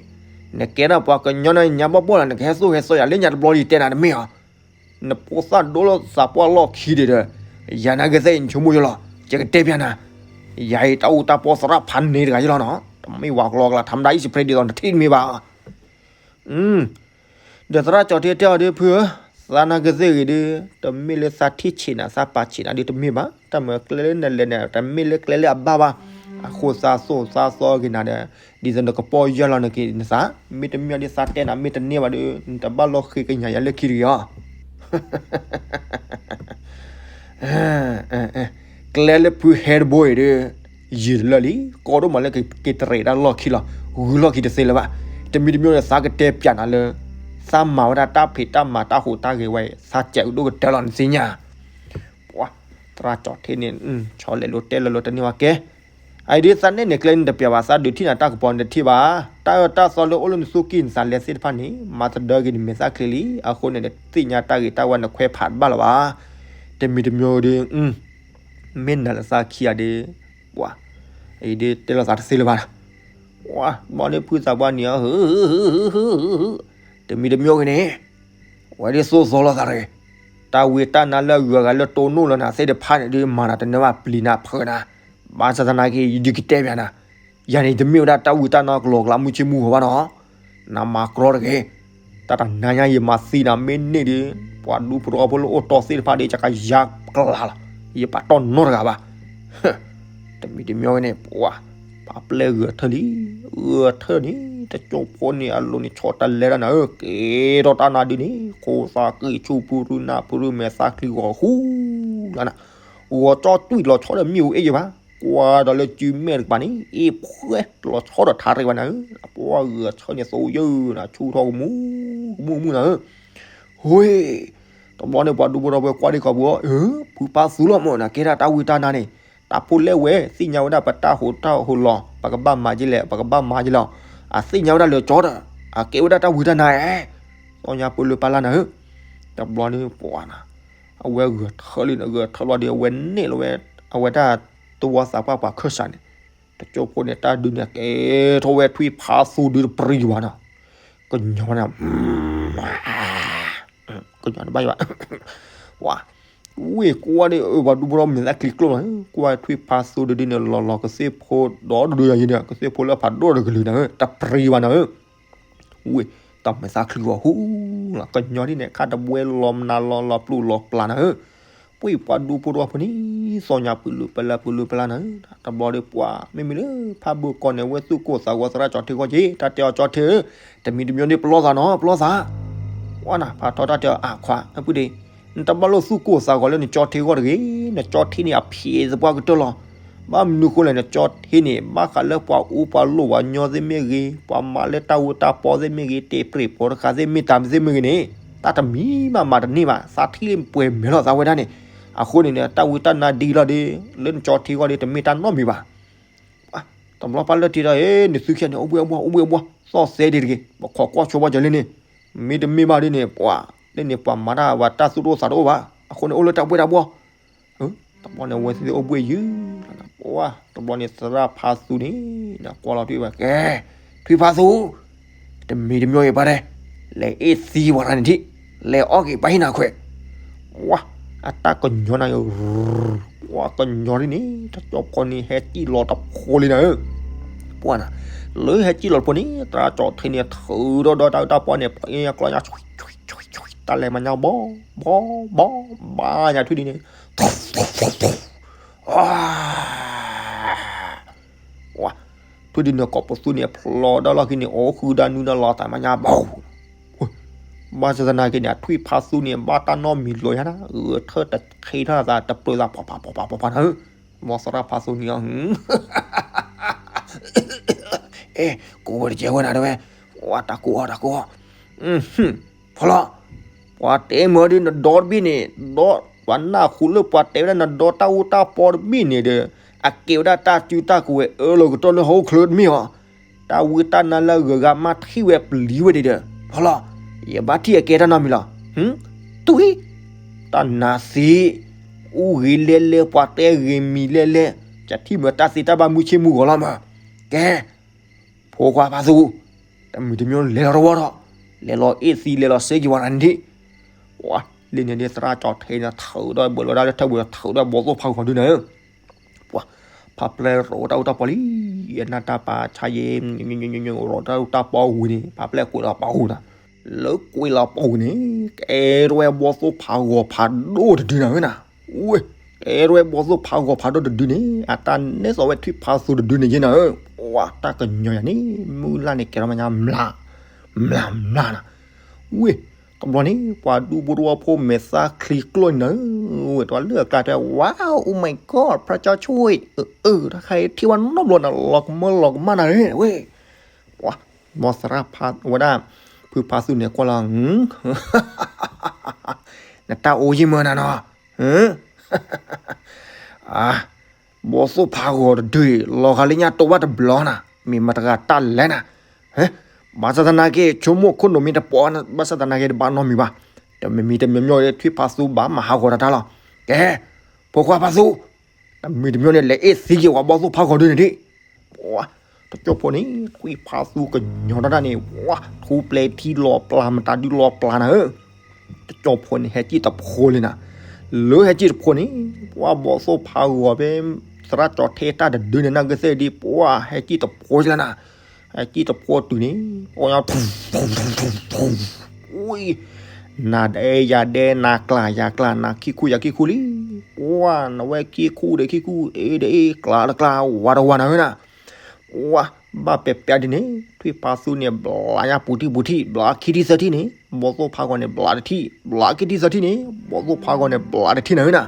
နကဲဒၣ်ပှၤကညီန့ၣ် ညါဘီၣ်ဘီၣ်လၢ နကဟဲသိၣ်ဟဲသီယၤလၢညါတဘျီဒံး တဲနၤတမ့ၢ်ဧါ. နဖိသၣ်ဒိလီၤသးပှၢ်လီၢ်ခံဒံးဒီး ယၤနာ်က့သ့ၣ်အံၤ နဆိကမိၣ်ယလီၤ ယကတဲပျးနၤ, ယၤအံၤတၢ်အူတၢ်ပီသရၣ်ဖးန့ၢ်တဂၤယလီၤနီၤ, တမ့ၢ်ဝၤကျီကျါ ထါမတၤအံၣ်စဖရ့ဒ်သိးနထံၣ်တမ့ၢ်ဘၣ် ဒီးသရၣ်ကၠီၣ်ထံတဲအီၤဒုး ဖုဧၢ, သးနာ်က့သ့ၣ်ဂ့ၤဒုး တမ့ၢ်လၢသးထံၣ်ဆံးနၤ သးပာ်ဆံးနၤဒုးတမ့ၢ်ဘၣ်, တၢ်မၤကျဲလၢနလဲၤန့ၣ် တမ့ၢ်လၢကျဲလၢအဘၣ်ဘၣ်, အဃိသးသိၣ်သးသီက့ၤနၤဒီး ဒ်သိးနကပီၢ်ယၢ်လီၤနက့ၤနသး, မ့တမ့ၢ်ဒ်သးတဲနၤ မ့ၢ်တန့ၢ်ဘၣ်ဒီး နတဘၣ်လီၤဃ့ကညးယၤလၢခံတဂ့ၤအီၤ. ကျဲလၢဖုဟဲတဘိအံၤဒီး ယံာ်တလၢလံ, ကီဒိၣ်မးလၢကက့ၤတရံးတၢ်လီၢ်ခံလီၤ, ဂုၤလီၢ်ခံတသ့လၢၤဘၣ်. တမံၤတမံၤန့ၣ် သးကတဲပျးနၤလၢ သးမၤဝဲဒၣ်တၢ်ဖံးတၢ်မၤတၢ်ဟူးတၢ်ဂဲၤဝဲအံၤ သးစဲးကဒိၣ်ကတၢၢ်လီၤနသ့ၣ်ညါ. ပှၤ သရၣ်ကၠီၣ်ထ့န့ၣ် ဆီလဲၤလိၤတဲလၢလိၤတန့ၢ်ဝဲကဲ အအံၤဒ်သးနဲၣ်န့ၣ်ကျဲန့ၣ်တပျးဘၣ်, သးဒုးထံၣ်နၤတၢ်ကပီၤန့ၣ်တထံၣ်ဘၣ်. တၢ်အၢတၢ်သီလၢအိၣ်လၢနသူၣ်ကံၢ်နသးလဲသ့ၣ်တဖၣ်န့ၣ် မၤသဒၢက့ၤနမဲာ်သၣ်ချံလံ. အဃိန့ၣ် တသ့ၣ်ညါတၢ်ဂ့ၤတၢ်ဝါနခွဲးဖးတဘၣ်လၢၤဘၣ်. တမံၤတမံၤဒီး မ့ၢ်နၤလၢသးခံဂၤဒီး ပှၤ အံၤဒ်တဲလိာ်သးတသ့လၢၤဘၣ်. ပှၤ တဘျီန့ၣ်ဖုသးပှၢ်န့ၣ် တမံၤတမံၤဂ့ၤန့ၣ် အဝဲဒ်သိၣ်သီလိာ်သးတဂ့ၤ. တၢ်ဝံတၢ်နါလၢအဂုၤအဂၤလၢတိၢ်နီၣ်လၢနၤသ့ၣ်တဖၣ်န့ၣ်ဒီး မၤနၤတနၢၤဘၣ် ပျံၤနၤဖုးနၤ, ဘၣ်ဆၣ်သနာ်က့ ယဒုးကတဲပျးနၤ, ယၤန့ၣ် ယတမ့ၢ်ဝဲဒၣ်တၢ်ဝံတၢ်နါကလီကလီမုၢ်ဆ့ၣ်မုၢ်ဂီၤဘၣ်နီၤ, နမၤကြီတဂ့ၤ. တၢ်တနါညါယမၤသံနၤမ့ၢ်န့ၢ်ဒီး ပှၤဒူဖိတဝီဖိလၢအိၣ်တီသ့ၣ်တဖၣ်ဒီး ယကယါကျါလီၤ, ယပာ်တီၢ်နီတဂၤဘၣ်. တမံၤတမံၤဂ့ၤန့ၣ် ပှၤ ပာ်ပျဲၢ်ဂဲၤထၢၣ်လံ, ဂဲၤထၢၣ်န့ၣ် တကၠိဖိန့ၣ် အလိၤန့ၣ်ဆီတလဲဒၣ်နၤဧၢ, ကဲထီၣ်တၢ်နါဒုန့ၣ် ခိၣ်သၣ်ကံၢ်ဆူၣ်ဖုရူနၢ်ဖုရူမဲာ်သၣ်ချံဂီၤဟူလီၤနၤ, ဂီၤကၠီတွံၢ်လီၤဆီဒီးမ့ၣ်အူအ့ၣ်ယဘၣ်, ကွၢ်ဒီးလၢစုမဲာ်တကပၤန့ၣ် အ့ၣ်ဖှဲလီၤဆီဒီးထါတဂ့ၤဘၣ်နၤဧၢ, ပှၤဂဲၤထၢၣ်န့ၣ်သိယၢနၤ ဆူၣ်ထီၣ်ကမူ ကမူကမူနၤဧၢ. ဟူး တဘျီန့ၣ် ပှၤဒူဖိထီၣ်ဖိကွၢ်ဒံးကီးပူၤ, ဖုဖးသူလီၤမၢ် နကဲဒၣ်တၢ်ဝံတၢ်နါန့ၣ်, တၢ်ဖိလဲၣ်ဝဲ သ့ၣ်ညါဝဲဒၣ်ပတၢ်ဟူးတၢ်ဟူးလီၤ, ပကဘၣ်မၤကလဲၣ် ပကဘၣ်မၤကလဲၣ်လီၤ, အသ့ၣ်ညါဝဲဒၣ်လၢကၠီဒီး အကဲဝဲဒၣ်တၢ်ဝံတၢ်နါဧဲ, သီညါပလၢပလၢနၤဧၢ. တဘျီန့ၣ်ပှၤနၤ အဝဲဂဲၤထၢၣ်လံနၤ ဂဲၤထၢၣ်လီၤဒီး အဝဲန့ၣ်လီၤဝဲ အဝဲတၢ်တဝီသးပှၢ်ပှၤခၢၣ်စးန့ၣ်, တကၠိဖိန့ၣ် တၢ်ဒုးန့ၣ် ကဲထီၣ်ဝဲထွံၣ်ဖးသူဒုတပရံၤဘၣ်နီၤ, ကညီန့ၣ် ကညီတဘၣ်ယဘၣ်, ပှၤ ဝ့ၢ်ကွၢ်န့ၣ် အၢ ပှၤဒူဖိထီၣ်မဲာ်သၣ်ချံကျိၣ်လီၤ, ကွၢ်ထွံၣ်ဖးသူဒုဒုန့ၣ် လီၤလီၤကသ့ၣ်ဖိဒီဒုဒုယၤယံၤန့ၣ် ကသ့ၣ်ဖိလၢအဖးဒိၣ်တကလုာ်နၤဧၢ တပရံၤဘၣ်နၤဧၢ. ဝ့ၢ် တၢ်မဲာ်သၣ်ချံဂီၤဟူလီၤ ကညီဒ်န့ၣ် ခါတဘှဲလီၤမနုၤလီၤလီၤပျိၢ်လီၤပျၢ်နၤဧၢ. ပှၤဒူဖိထီၣ်ဖိန့ၣ် သီညါပလုာ်ပလၢပလုာ်ပလၢနၤဧၢ, တဘျီဒီးပှၤ မ့မ့ၢ်လၢ ဖးဘၢၣ်ကီၢ်န့ၣ် အဝဲသူၣ်ကိၢ်သးဂီၤသရၣ်ကၠီၣ်ထ့ဂီၢ်က့ၤ တၢ်တဲအီၤကၠီၣ်ထ့ဧၢ, တမံၤတမံၤန့ၣ်ပလီၢ်သးနီၤ ပလီၢ်သး, ဝဲနၤ ဖးထီတၢ်တဲအီၤအခွါ အပုၢ်ဒ့ နတဘၣ်လိာ်သူၣ်ကိၢ်သးဂီၤလၢနကၠီၣ်ထ့ဂီၢ်တဂ့ၤ, နကၠီၣ်ထ့န့ၣ် အဖံးသပှၢ်ကတၢၢ်လီၤ. ဘၣ်မနုၤဃိလဲၣ် နကၠီၣ်ထ့န့ၣ် ဘၣ်ဃးလၢပှၤအူပှၤလိၣ်ပှၤညီသ့ၣ်မ့ၢ်ဂ့ၤ, ပှၤမၤလၢတၢ်အူတၢ်ပီသ့ၣ်မ့ၢ်ဂ့ၤ, တ့ၢ်ပြံးဖိတခါသ့ၣ်မ့ၢ်တၢ်မ့ၢ်သ့ၣ်မ့ၢ်ဂ့ၤန့ၣ်, တၢ်တမံၤမးမၤတန့ၢ်ဘၣ်, သးထံၣ်လၢပှဲၤမဲာ်လီၤသးဝဲဒၣ်န့ၣ်, အဃိန့ၣ်န့ၣ် တၢ်ဝံတၢ်နါဒ်လီၤဒီး လၢနကၠီၣ်ထ့ဂီၢ်ဒီး တမ့ၢ်တၢ်နီတမံၤဘၣ်. တဘျီပၢ်လၢထံဒီး နသုခံဂၤန့ၣ် အိၣ်ဘှံးအဘှီ အိၣ်ဘှံးအဘှီ သီၣ်သဲဒံးတဂ့ၤ, ပခိးကွၢ်ဆိပှၤကၢၤလၢန့ၣ်, မ့တမ့ၢ်ဘၣ်ဒ်န့ၣ် ပှၤ လၢန့ၣ်ပှၤမၤတၢ်ဝဲတၢ်သူၣ်တအိၣ်သးတအိၣ်ဘၣ်, အဃိန့ၣ် အိၣ်လၢတၢ်ဘှံးတၢ်ဘှီ, တဘျီန့ၣ် အဝဲသ့ၣ်အိၣ်ဘှံးယုၢ်လီၤ, ပှၤ တဘျီန့ၣ် သရၣ်ဖးသူန့ၣ် ကွၢ်လီၤထွံၣ်ဝဲ ကဲ ထွံၣ်ဖးသူ တမံၤတမံၤအံၤပှၤတဲ လဲၤအ့ၣ်သံပှၤတၢ်န့ၣ်ထံၣ်, လဲၤအီၣ်က့ၤပၢ်ဟံၣ်နၤခွဲး, ဝါ အတၢ်ကညီနၤယိၤ, ဝါ ကညီဒ်န့ၣ် တကၠီၣ်ဖိန့ၣ် ဟဲစံၣ်လီၤတဖိလံနၤဧၢ, ပှၤနၤ, လၢဟဲစံၣ်လီၤတဖိန့ၣ် သရၣ်ကၠီၣ်ထ့န့ၣ် ထုးဒီးဒီးတၢ်အုၣ်တၢ်ပီန့ၣ် ဖျိညါကျီညါ တၢ်လဲၤမၤညါဘီ ဘီ ဘီ ဘါညါထွံၣ်ဒ်န့ၣ် ဝါ ထွံၣ်ဒ်န့ၣ် ကိးပသူန့ၣ် ဖျိဒီးလီၢ်ခံန့ၣ် အိၣ်ဃုာ်ဒီးနုာ်ဒီးလီၤသးမၤညါဘီ, ဘၣ်ဆၣ်သနာ်က့န့ၣ် ထွံၣ်ဖးသူန့ၣ် ဘၣ်တၢ်နီတမံၤလီၤယါနၤ, ဂဲၤထၢၣ်တခ့ထီၣ်သး တပျၢၤသး ပှၤပှၤပှၤပှၤပှၤပှၤနၤဧၢ, မ်သရၣ်ဖးသူန့ၣ် အဲ ကိးဝဲတကဲဝဲနၤတဲဝဲ, ဝါ တၢ်ကိးအီၤ တၢ်ကိးအီၤ, ဖီလီၤ, ပှၤတဲမၢဒ်နဒီတဘ့ၣ်န့ၣ် ဒီ ပှၤနၢ်ဟူလၢပှၤတဲဝဲဒၣ်နဒီတၢ်အူတၢ်ပီတဘ့ၣ်န့ၣ်ဒီး အကဲဝဲဒၣ်တၢ်စုတၢ်ကဝဲၤအၢလီၤကတၢၢ်လၢဟီၣ်ခိၣ်ချၢတမ့ၢ်ဧါ, တၢ်ဝံတၢ်နါလၢအဂုၤအဂၤမၤထံၣ်ဝဲပျံၤဝဲဒၣ်ဒီး ဖီလီၤ, ယဘၣ်ထံၣ်အကဲတၢ်နီတမံၤလီၤ, တွံၢ် တၢ်နါသ့, အူဂ့ၤလဲၣ်လဲၣ် ပှၤတဲဂ့ၤမံၤလဲၣ်လဲၣ်, ကထံၣ်မၢတၢ်သ့တၢ်ဘၣ်မုၢ်ဆ့ၣ်မုၢ်ဂီၤလီၤမး, ကဲ ဖိခွါဖးသူ, တမံၤတမံၤလဲၤလီၤတဝီဒီး, လဲၤလီၤအ့ၣ်သံလဲၤလီၤစ့က့ၤဝဲဒၣ်န့ၣ်ဒံး, ဝါလၢန့ၣ်ဒ်သရၣ်ကၠီၣ်ထ့န့ၣ် ထုးဒီးဘၢၣ်လီၤဒၣ်လၢထၢၣ်ပူၤဒီး ထုးဒီးဘီသိၣ်ဖးဂီၤဒုန့ၣ်, ပှၤ ဖးပျဲၢ်ရိးတၢ်အူတၢ်ပီလံ, အနၢ်တၢ်ပာ်ဆါယဲ, ရိးတၢ်အူတၢ်ပီဝံၤန့ၣ် ဖးပျဲၢ်ကွံာ်လီၤပီဝံၤနၤ, လၢကွံာ်လီၤပီဝံၤန့ၣ် ကဲထီၣ်ဝဲဘီသိၣ်ဖးဂီၤဖးဒိၣ်တဒုနၤဝဲနၤ, ဝဲ တဲထီၣ်ဝဲဘီၣ်သိၣ်ဖးဂီၤဖးဒိၣ်တဒုန့ၣ် အတၢ်နဲၣ်သိးဝဲထွံၣ်ဖးသူတဒုန့ၣ်ယဲနၤဧၢ, ပှၤတၢ်ကညီၤယၤန့ၣ် မုၢ်လၢ်န့ၣ်ကဲထီၣ်မးညါ မျး မျးမျးနၤ, ဝ့ၢ် တဘျီန့ၣ် ပှၤဒူဖိတဝီဖိမဲာ်သၣ်ချံကျိၣ်န့ၣ်နၤဧၢ, ဝဲတဝီလၢအကျါတဲ Wow, oh my god, พระเจ้าช่วย, အၢ တၢ်ခါအံၤထံၣ်ဝဲနီတဘျီနၤ လီၤကမၢလီၤကမၣ်နၤဧၢ, ဝ့ၢ် ပှၤ ဘီၣ်သရၣ်ဖးဝဲဒၣ် ဖုဖးသူန့ၣ်ကွၢ်လီၤ နတၢ်အိၣ်ယံာ်မၢနၤနီၤ, ဘီၣ်သိၣ်ဖးဂီၤတဒုအံၤ လီၤဂာ်လၢညါတိဘၣ်တဘျီနၤ, မ့ၢ်မတၤတဂၤတၢ်လဲၣ်နၤ, ဘၣ်ဆၣ်သနာ်က့ ဆိကမိၣ်ခိၣ်နူာ်မ့ၢ်တပိာ်နၤ ဘၣ်ဆၣ်သနာ်က့တဘၣ်နီတမံၤဘၣ်, တမံၤမံၤတမံၤမံၤဒီးထွံၣ်ဖးသူဘၣ်မၤဟးဂီၤတၢ်တၢ်လီၤ, ကဲ ဖိခွါဖးသူ တမံၤတမံၤန့ၣ် လဲၤအ့ၣ်သံက့ၤဝဲဘီၣ်သိၣ်ဖးဂီၤဒုန့ၣ်ဒံး, ပှၤ တကၠိဖိန့ၣ် ထွံၣ်ဖးသူကညီၤတၢ်တၢ်န့ၣ် ပှၤ ထူပျဲၤထံလီၤပျၢ် မတၤဒုလီၤပျၢ်နၤဧၢ, တကၠိဖိန့ၣ် ဟဲကံၣ်တဖိလံနၤ, လၢဟဲကံၣ်တဖိန့ၣ် ပှၤဘီၣ်သိၣ်ဖးဂီၤဖဲ သရၣ်ကၠီၤထ့တၢ်တဒုန့ၣ် နၢ်ကသ့ၣ်ဒံး ပှၤ ဟဲကံၣ်တဖိလံနၤ, ဟဲကံၣ်တဖိတုၤန့ၣ် ပှၤ နၤဒဲယၤဒဲ နၤကျါယၤကျါ နၤခံခူယၤခံခူလံ, ပှၤ နဝဲခံခူဒီးခံခူ အ့ၣ်ဒီးအ့ၣ် ကျါတကျါ ဝါတဝါနၤဧၢနၤ, ပှၤ ဘၣ်ပဲာ်ပဲာ်ဒ်န့ၣ် ထွံၣ်ဖးသူန့ၣ် ဘျးညါပူၤထံၣ်ပူၤထံၣ် ဘျးခံထံၣ်သၢထံၣ်န့ၣ် ဘီၣ်သိၣ်ဖးဂီၤန့ၣ် ဘျးတထံၣ် ဘျးခံထံၣ်သၢထံၣ်န့ၣ် ဘီၣ်သိၣ်ဖးဂီၤန့ၣ် ဘျးတထံၣ်နၤဧၢနၤ,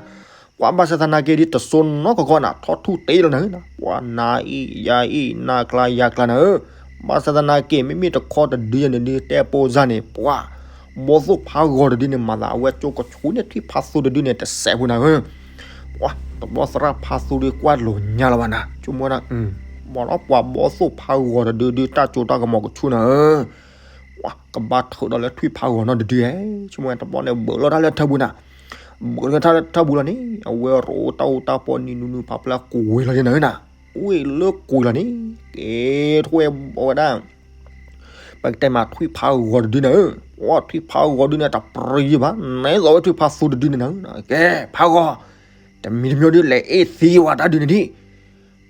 ပှၤဘၣ်ဆၣ်သနာ်က့ဒ်တစိနီၢ်ကီၢ်ကီၢ်နၤ ထီၣ်ထူၣ်တ့လီၤနၤဧၢနၤ, ပှၤ နၤအ့ၣ်ယၤအ့ၣ် နၤကျါယၤကျါနၤဧၢ, ဘၣ်ဆၣ်သနာ်က့ မ့မ့ၢ်တခီတဒုယဲန့ၣ်ဒ်တဲပိၢ်စၢ်န့ၣ် ပှၤ ဘီၣ်သိၣ်ဖးဂီၤတဒုန့ၣ် မၤသးအဝဲကၠိကဆူန့ၣ် ထွံၣ်ဖးသူတဒုန့ၣ် တစဲးဖိနၤဧၢ, ပှၤ တဘျီသရၣ်ဖးသူဒုကွၢ်လိာ်ညါလီၤဘၣ်နၤ ဆိကမိၣ်ဒၣ် မ့ၢ်ဒီးပှၤဘီၣ်သိၣ်ဖးဂီၤတဒုဒုတၢ်စိတၢ်ကမီၤကဆူနၤဧၢ, ပှၤ ကဘၣ်ထုးဒီးလၢထွံၣ်ဖးဂီၤနီတဒုဧဲ, ဆိကမိၣ်တဘျီန့ၣ် ဘၢးလီၤတၢ်လၢထၢပူၤနၤ, ဘၢးလီၤတၢ်လၢထၢပူၤလီၤန့ၣ် အဝဲရိးတၢ်အူတၢ်ပီနံၤနူနူဖးဖျၢၣ်ကွံာ်လီၤယဲနၤဧၢနၤ, ဝ့ၢ်လၢကွံာ်လီၤန့ၣ် ကဲထီၣ်ဝဲဘီၣ်ဝဲဒၣ် ပကတဲမးထွံၣ်ဖးဂီၤတဒုနၤဧၢ, ပှၤထွံၣ်ဖးဂီၤဒုန့ၣ် တပြံယဘၣ် နဲသိးဝဲထွံၣ်ဖးသူတဒုန့ၣ်နၤဧၢ, ကဲ ဖးဂီၤ တမံၤတမံၤဒုလဲၤအ့ၣ်သံယဝၤတၢ်ဒုန့ၣ်ဒံး,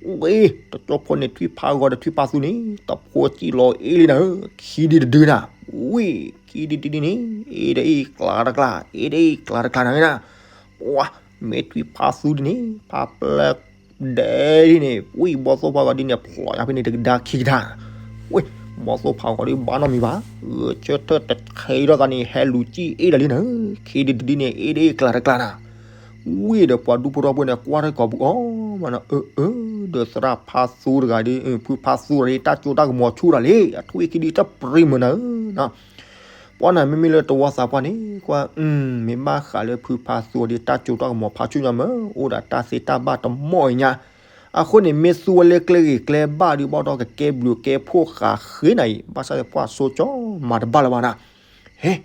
ဝ့ၢ် တကၠိဖိန့ၣ် ထွံၣ်ဖးဂီၤဒီးထွံၣ်ဖးသူန့ၣ် တဖိစံၣ်လီၤအ့ၣ်လံနၤဧၢ, ခံဒုတဒုနၤ, ဝ့ၢ် ခံဒုတဒုန့ၣ် အ့ၣ်ဒီးအ့ၣ်ကျါတကျါ အ့ၣ်ဒီးအ့ၣ်ကျါတကျါနၤဧၢနၤ, ပှၤ မ့ၢ်ထွံၣ်ဖးသူဒ်န့ၣ် ဖးပျဲၢ်ဒဲးဒ်န့ၣ် ဝံၢ်ဘီၣ်သိၣ်ဖးဂီၤဒ်န့ၣ် ဖျိးညါဖဲန့ၣ်တကဒါခံကဒါ, ဝံၢ် ဘီၣ်သိၣ်ဖးဂီၤဒ်ဘၣ်နီတမံၤဘၣ်, ဂဲၤဆၢထၢၣ်တဆဲးဒီးသးန့ၣ် ဟဲလူၤစံၣ်အ့ၣ်ဒီးလံနၤဧၢ, ခံဒုတဒုန့ၣ် အ့ၣ်ဒီးအ့ၣ်ကျါတကျါနၤ, ဝံၢ်ဒီးပှၤဒူဖိထီဖိန့ၣ် ကွၢ်ထီၣ်ကိာ်ပူၤအီၤမးနၤ, အၢ အၢ ဒီးသရၣ်ဖးသူတဂၤဒ် ဖုဖးသူတဂၤဒ် တၢ်စိတၢ်ကမီၤဆူၣ်တၢ်လံ, အထွံၣ်ခံဒုတပြံမုာ်နၤဧၢ ပှၤန့ၣ် မ့မ့ၢ်လၢတဝီသးပှၢ်န့ၣ် ကွၢ် မ့ၢ်ဘၣ်ဃးလၢဖုဖးသူအီၤဒ်တၢ်စိတၢ်ကမီၤဖးဆူၣ်ညါမၢ် အိၣ်ဒီးတၢ်သ့တၢ်ဘၣ်တမီၢ်အံၤညါ, အဃိန့ၣ် မ့ၢ်သူဝဲလၢကျဲဂ့ၤကျဲဘၣ်ဒုးဘၣ်ဒီး ကကဲဘျုးကဲဖှိၣ်ဃာ်ဃ့နၤအံၤ ဘၣ်ဆၣ်သ့ၣ်ပှၢ်စိကၠီမၤတဘၣ်လၢၤဘၣ်နၤ, ဟ့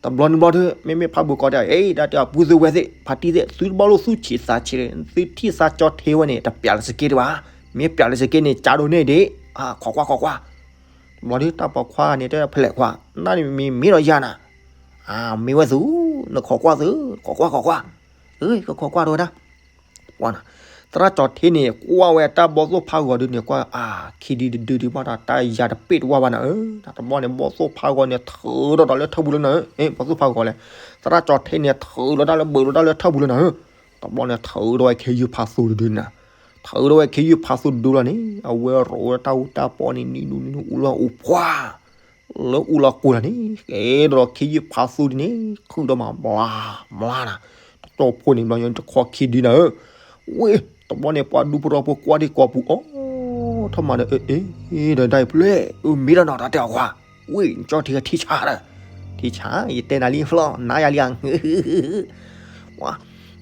တဘျီနဘျီဒုး မ့မ့ၢ်ဖးဘိးကီးတဲ အ့ ဒၣ်တဲအပူၤသုဝဲသ့ၣ် ဖါတံၢ်သ့ၣ် သုတဘၣ်လိာ်သူၣ်ဆံးသးဆံး သုထံၣ်သးကၠီထဲဝဲန့ၣ် တပျးလၢစက့တဘၣ်, မ့ၢ်ပျးလၢစက့န့ၣ် ကၠါဒိၣ်န့ၢ်ဒံး, ခိးကွၢ်ခိးကွၢ်, တဘျီဒုး တၢ်ပိာ်ခွါန့ၣ်တဲဖဲလဲၣ်ခွါ, နမ့ၢ်မ့ၢ်ဒီးယၤနၤ, မ့ၢ်ဝဲသူ, နခိးကွၢ်သု, ခိးကွၢ်ခိးကွၢ်, ကခိးကွၢ်တဝဲဒၣ် ပှၤနၤ, သရၣ်ကၠီၤထ့န့ၣ် ကွၢ်ဝဲတၢ်ဘီၣ်သိၣ်ဖးဂီၤဒုန့ၣ် ကွၢ် အါ ခံဒုတဒုဒုးဘၣ်ဒီး တၢ်ယၤတပ့ၢ်တဝါဘၣ်နၤဧၢ, တဘျီန့ၣ် ဘီၣ်သိၣ်ဖးဂီၤန့ၣ် ထုးဒီးတၢ်လၢထၢပူၤလၢနၤဧၢ, ဘီၣ်သိၣ်ဖးဂီၤလဲၣ်, သရၣ်ကၠီၤထ့န့ၣ် ထုးဒီးတၢ်လၢဘုးဒီးတၢ်လၢထၢပူၤလၢနၤဧၢ, တဘျီန့ၣ် ထုးဒီးဝဲခ့ယုၢ်ဖးသူတဒုနၤ, ထုးဒီးဝဲခ့ယုၢ်ဖးသူတဒုလီၤန့ၣ် အဝဲရိးဝဲတၢ်အူတၢ်ပီန့ၣ် နံၤနူနံၤနူအူလီၤအူပှၢ် လၢအူလီၤကွံာ်လီၤန့ၣ် ကဲဒီးခ့ယုၢ်ဖးသူဒ်န့ၣ် ခုၣ်ဒီးမၤဘျါ ဘျါနၤ, တကၠိဖိန့ၣ် ဘျီညါတခီခံဒုနၤဧၢ, ဝ့ၢ် တဘျီန့ၣ် ပှၤဒူဖိထီဖိကွၢ်ဒံးကိာ်ပူၤအီၤ, ထီၣ်မၤဒီး အ့ ဒီးဒၣ်အံၤဖျဲၣ် အမ့ၢ်ဒီးနီၤ တၢ်တဲအီၤကွၢ်, ဝ့ၢ် ကၠီထံဂၤထံဆါဒီး, ထံဆါ ယတဲနၤလံဖျီ နၤယၤလံဧါ ဝါ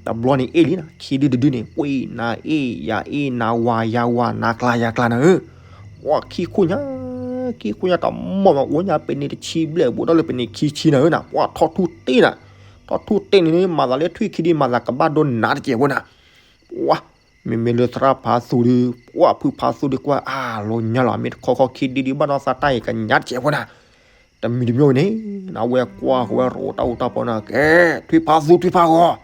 တဘျီန့ၣ်အ့ၣ်လံနၤ ခံဒုတဒုန့ၣ် ပှ့ၤနၤအ့ၣ်ယၤအ့ၣ်နၤဝၤယၤဝၤနၤကျါယၤကျါနၤဧၢ, ပှၤခံခိၣ်ညါ ခံခိၣ်ညါတမီၢ်မး အိၣ်ညါပနံၤတဆံဘျဲၣ် ဘူးဒီးလၢပနံၤခံဆံနၤဧၢနၤ ပှၤထီၣ်ထူၣ်တ့ၢ်နၤ, ထီၣ်ထူၣ်တ့ၢ်န့ၣ် မၤသးလၢထွံၣ်ခံဒု မၤသးကဘၣ်ဒိနးတစဲးဖိနၤ, ပှၤ မ့မ့ၢ်လၢသရၣ်ဖးသူဒီး ပှၤဖုဖးသူဒီးကွၢ်အါလီၤညါလီၤ မ့ၢ်တခီခီခံဒုဒုးဘၣ်ဒီးသးတၢ်အံၤကညးတစဲးဖိနၤ တမံၤတမံၤန့ၣ် အဝဲကွၢ်ဃီၤဝဲရိးတၢ်အူတၢ်ပီနၤ ကဲ ထွံၣ်ဖးသူထွံၣ်ဖးဂီၤ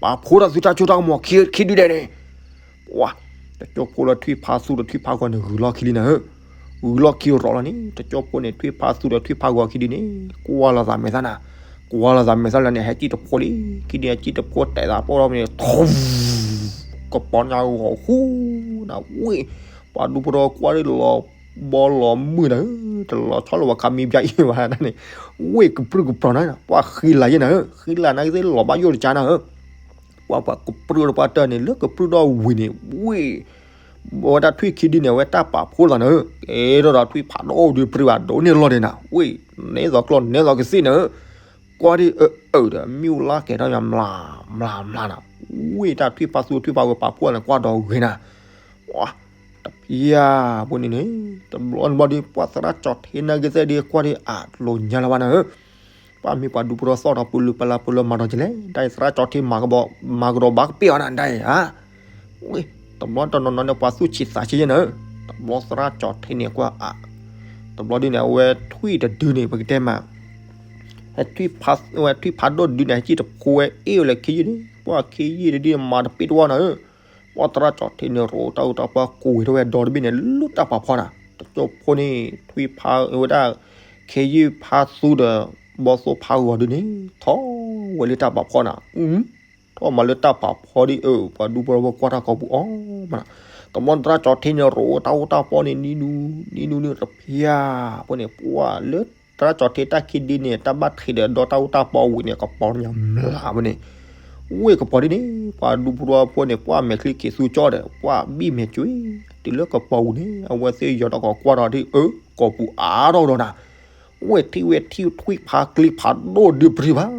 ပာ်ဖှိၣ်ဒီးသုတၢ်စိတၢ်ကမီၤခံဒုဒဲးန့ၣ်, ပှၤ တကၠိဖိလၢထွံၣ်ဖးသူဒီးထွံၣ်ဖးဂီၤန့ၣ် ဂုၤလီၢ်ခံလံနၤဧၢ, ဂုၤလီၢ်ခံရိးလီၤန့ၣ် တကၠိဖိန့ၣ် ထွံၣ်ဖးသူဒီးထွံၣ်ဖးဂီၤခံဒုန့ၣ် ကွၢ်လီၤသးမဲာ်သၣ်နၤ, ကွၢ် ကွၢ်လီၤသးမဲာ်သၣ်လၢန့ၣ် ဟဲစံၣ်တဖိလံ, ခံဒုန့ၣ် ဟဲစံၣ်တဖိတဲာ်သးပိၢ်ထီၣ်န့ၣ် ထူ, ကပီၤညါဂီၤဃူနၤ, ဝ့ၢ်, ပှၤဒူဖိထီၣ်ကွၢ်ဒ်လီၤဘီလီၤမုၢ်နၤဧၢ, တလီၤဆီလိာ်ပှၤခးမံဘၠါအံၤဘၣ်န့ၣ်, ဝ့ၢ်ကပြုၢ်ကပြီၤနၤ, ပှၤဃံလၤယဲနၤဧၢ, ဃံလၤနၤကသ့ၣ်လီၤဘၣ်ယိၣ်တကါနၤဧၢ, ပှၤပှၤကပြုၢ်ဒီးပှၤတၢၢ်န့ၣ် လၢကပြုၢ်ဒီးဝံၤန့ၣ် ဝ့ၢ် ဝဲဒၣ်ထွံၣ်ခံဒုန့ၣ် အဝဲတၢ်ပာ်ဖှိၣ်လီၤနၤဧၢ, ကဲထီၣ်ဒီးထွံၣ်ဖးဒိၣ်ဒုးပြံဘၣ်ဒိၣ်န့ၢ်လီၤဒဲးနၤ, ဝ့ၢ်, နဲသိးကျီၢ်နဲသိးကသ့ၣ်နၤဧၢ, ကွၢ်ဒ်အၢအၢဒီး မ့ၣ်အူလါကဲထီၣ်ယၤမျးမျးမျးနၤ, ဝ့ၢ်တၢ်ထွံၣ်ဖးသူထွံၣ်ဖးဝဲပာ်ဖှိၣ်န့ၣ် ကွၢ်ဒီးဂ့ၤနၤ, တဖျၢၣ်ဖိန့ၣ်န့ၣ်, တဘျီတဘျီဒီး ပှၤသရၣ်ကၠီၤထ့နၤကသ့ၣ်ဒီး ကွၢ်ဒ်အလိၤညါလၢၤဘၣ်နၤဧၢ ပှၤမ့ၢ်ပှၤဒူဖိထီၣ်သီၣ်ဒီးပူၤလုၢ်ပလၢ်ပူၤလၢမၤဒီးကလဲၣ်, တၢ်အံၤသရၣ်ကၠီၤထ့မၤကဘီ, မၤကဒီးဘၣ်ကပ့ၢ်အီၤနၤဒ်အံၤဧါ, ဝ့ၢ်, တဘျီတနီၤနီၤန့ၣ် ပှၤသူၣ်ဆံးသးဆံးယဲနၤဧၢ, တဘျီသရၣ်ကၠီၤထ့န့ၣ်ကွၢ်အါ, တဘျီဒုန့ၣ် အဝဲထွံၣ်တဒုန့ၣ် ပကတဲမး, ဝဲထွံၣ်ဖးဒိၣ်တဒုန့ၣ် ဟဲစံၣ်တဖိဝဲအ့ၣ်ဝဲလၢခ့ယုၢ်န့ၣ်, ပှၤခ့ယုၢ်တဒုန့ၣ် မၤတပ့ၢ်တဝီနၤဧၢ ပှၤသရၣ်ကၠီၤထ့န့ၣ် ရိးတၢ်အူတၢ်ပီၢ်ကိးဝဲထီၣ်ဝဲဒီတဘ့ၣ်န့ၣ် လၢတၢ်ပာ်ဖီနၤ, တကၠိဖိန့ၣ် ထွံၣ်ဖးဝဲဒၣ် ခ့ယုၢ်ဖးသူဒီး ဘီသိၣ်ဖးဂီၤဒုန့ၣ် ထီၣ်ဝဲလၢတၢ်ပာ်ဖီနၤ, ထီၣ်မၤလၢတၢ်ပာ်ဖီဒ်အၢ ပှၤဒူဖိထီၣ်ဖိကွၢ်တၢ်ကိးပူၤအီၤမးနၤ, တဘျီသရၣ်ကၠီၤထ့န့ၣ် ရိးတၢ်အူတၢ်ပီၢ်န့ၣ် နံၤနူၤ, နံၤနူၤနံၤတဖျၢၣ်ဖိန့ၣ် ပှၤလၢ သရၣ်ကၠီၤထ့တၢ်ခံဒုန့ၣ် တၢ်ဘၣ်ထံးဒီးဒီတၢ်အူတၢ်ပီၢ်ဝံၤန့ၣ် ကပီၤညါမျးဝဲန့ၣ်, ဝ့ၢ်ကပီၤဒ်န့ၣ် ပှၤဒူဖိထီၣ်ဖိန့ၣ် ပှၤမဲာ်ချံက့ၤသူကၠီဒီး ပှၤဘံၣ်မဲာ်ကွံာ် တုၤလၢကပီၤဝံၤန့ၣ် အဝဲသ့ၣ်ယီၤတၢ်ကိးကွၢ်ဒီးဒ်အၢ ကိးပူၤအါထီၣ်ဒီးနၤ, ဝ့ၢ်ထံၣ်ဝဲထံၣ်ထွံၣ်ဖးကျ့ဖးဒိၣ်ဒုပြံဘၣ်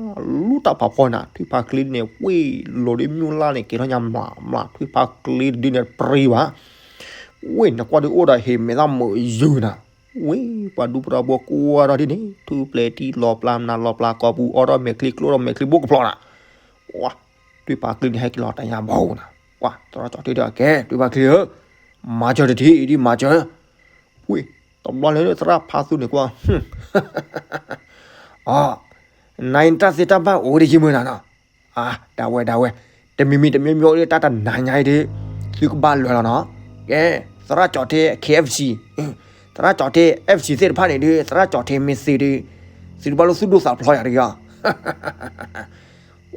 လူတၢ်ပာ်ဖီနၤ, ထွံၣ်ဖးကျ့ဒုန့ၣ် ဝ့ၢ်လိၤဒ်မ့ၣ်အူလါန့ၣ် ကဲၤထီၣ်ညါမျးမျး ထွံၣ်ဖးကျ့တဒုန့ၣ်ပြံဘၣ် ဝ့ၢ်နကွၢ်ဒုအိၣ်ဒီးဟ့ၣ်မဲာ်သၣ်မုာ်ယုာ်နၤ, ဝ့ၢ်ပှၤဒူဖိထီၣ်ဖိကွၢ်ထီၣ်ဒ်န့ၣ် ထူပျဲၤထံလီၤပျၢ် မနၤလီၤပျၢ်ကိးပူၤ အီထီၣ်မဲာ်ချံကျိထီၣ်မဲာ်ချံဘိကဖျီနၤ, ပှၤထွံၣ်ဖးကျ့န့ၣ် ဟဲက့ၤလီၤတၢ်ညါဘီနၤ, ပှၤသရၣ်ကၠီၤထ့ဒီးကဲ ထွံၣ်ဖးကျ့ဧၢ, မၤစၢၤတထံၣ်အံၤဒ်မၤစၢၤ, ဝ့ၢ် တဘျီလၢသရၣ်ဖးသူန့ၣ်ကွၢ် အ နၤအံၤနတၢ်သ့တၢ်ဘၣ်အိၣ်ဒ်ယမုၢ်နၤနီၤ, အ ဒၣ်ဝဲဒၣ်ဝဲ, တမံၤမံၤတမံၤမံၤအိၣ်ဒ်တၢ်တနၤညါအံၤဒ်, သုကဘၣ်လၢာ်လီၤနီၤ, ကဲ, သရၣ်ကၠီၤထ့ KFC, သရၣ်ကၠီၤထ့ FC သ့ၣ်တဖၣ်န့ၣ်ဒ် သရၣ်ကၠီၤထ့မ့ၢ်သ့ဒ်, သုတဘၣ်လိၣ်သူၣ်ဒိၣ်သးဖျီယၤတဂ့ၤအ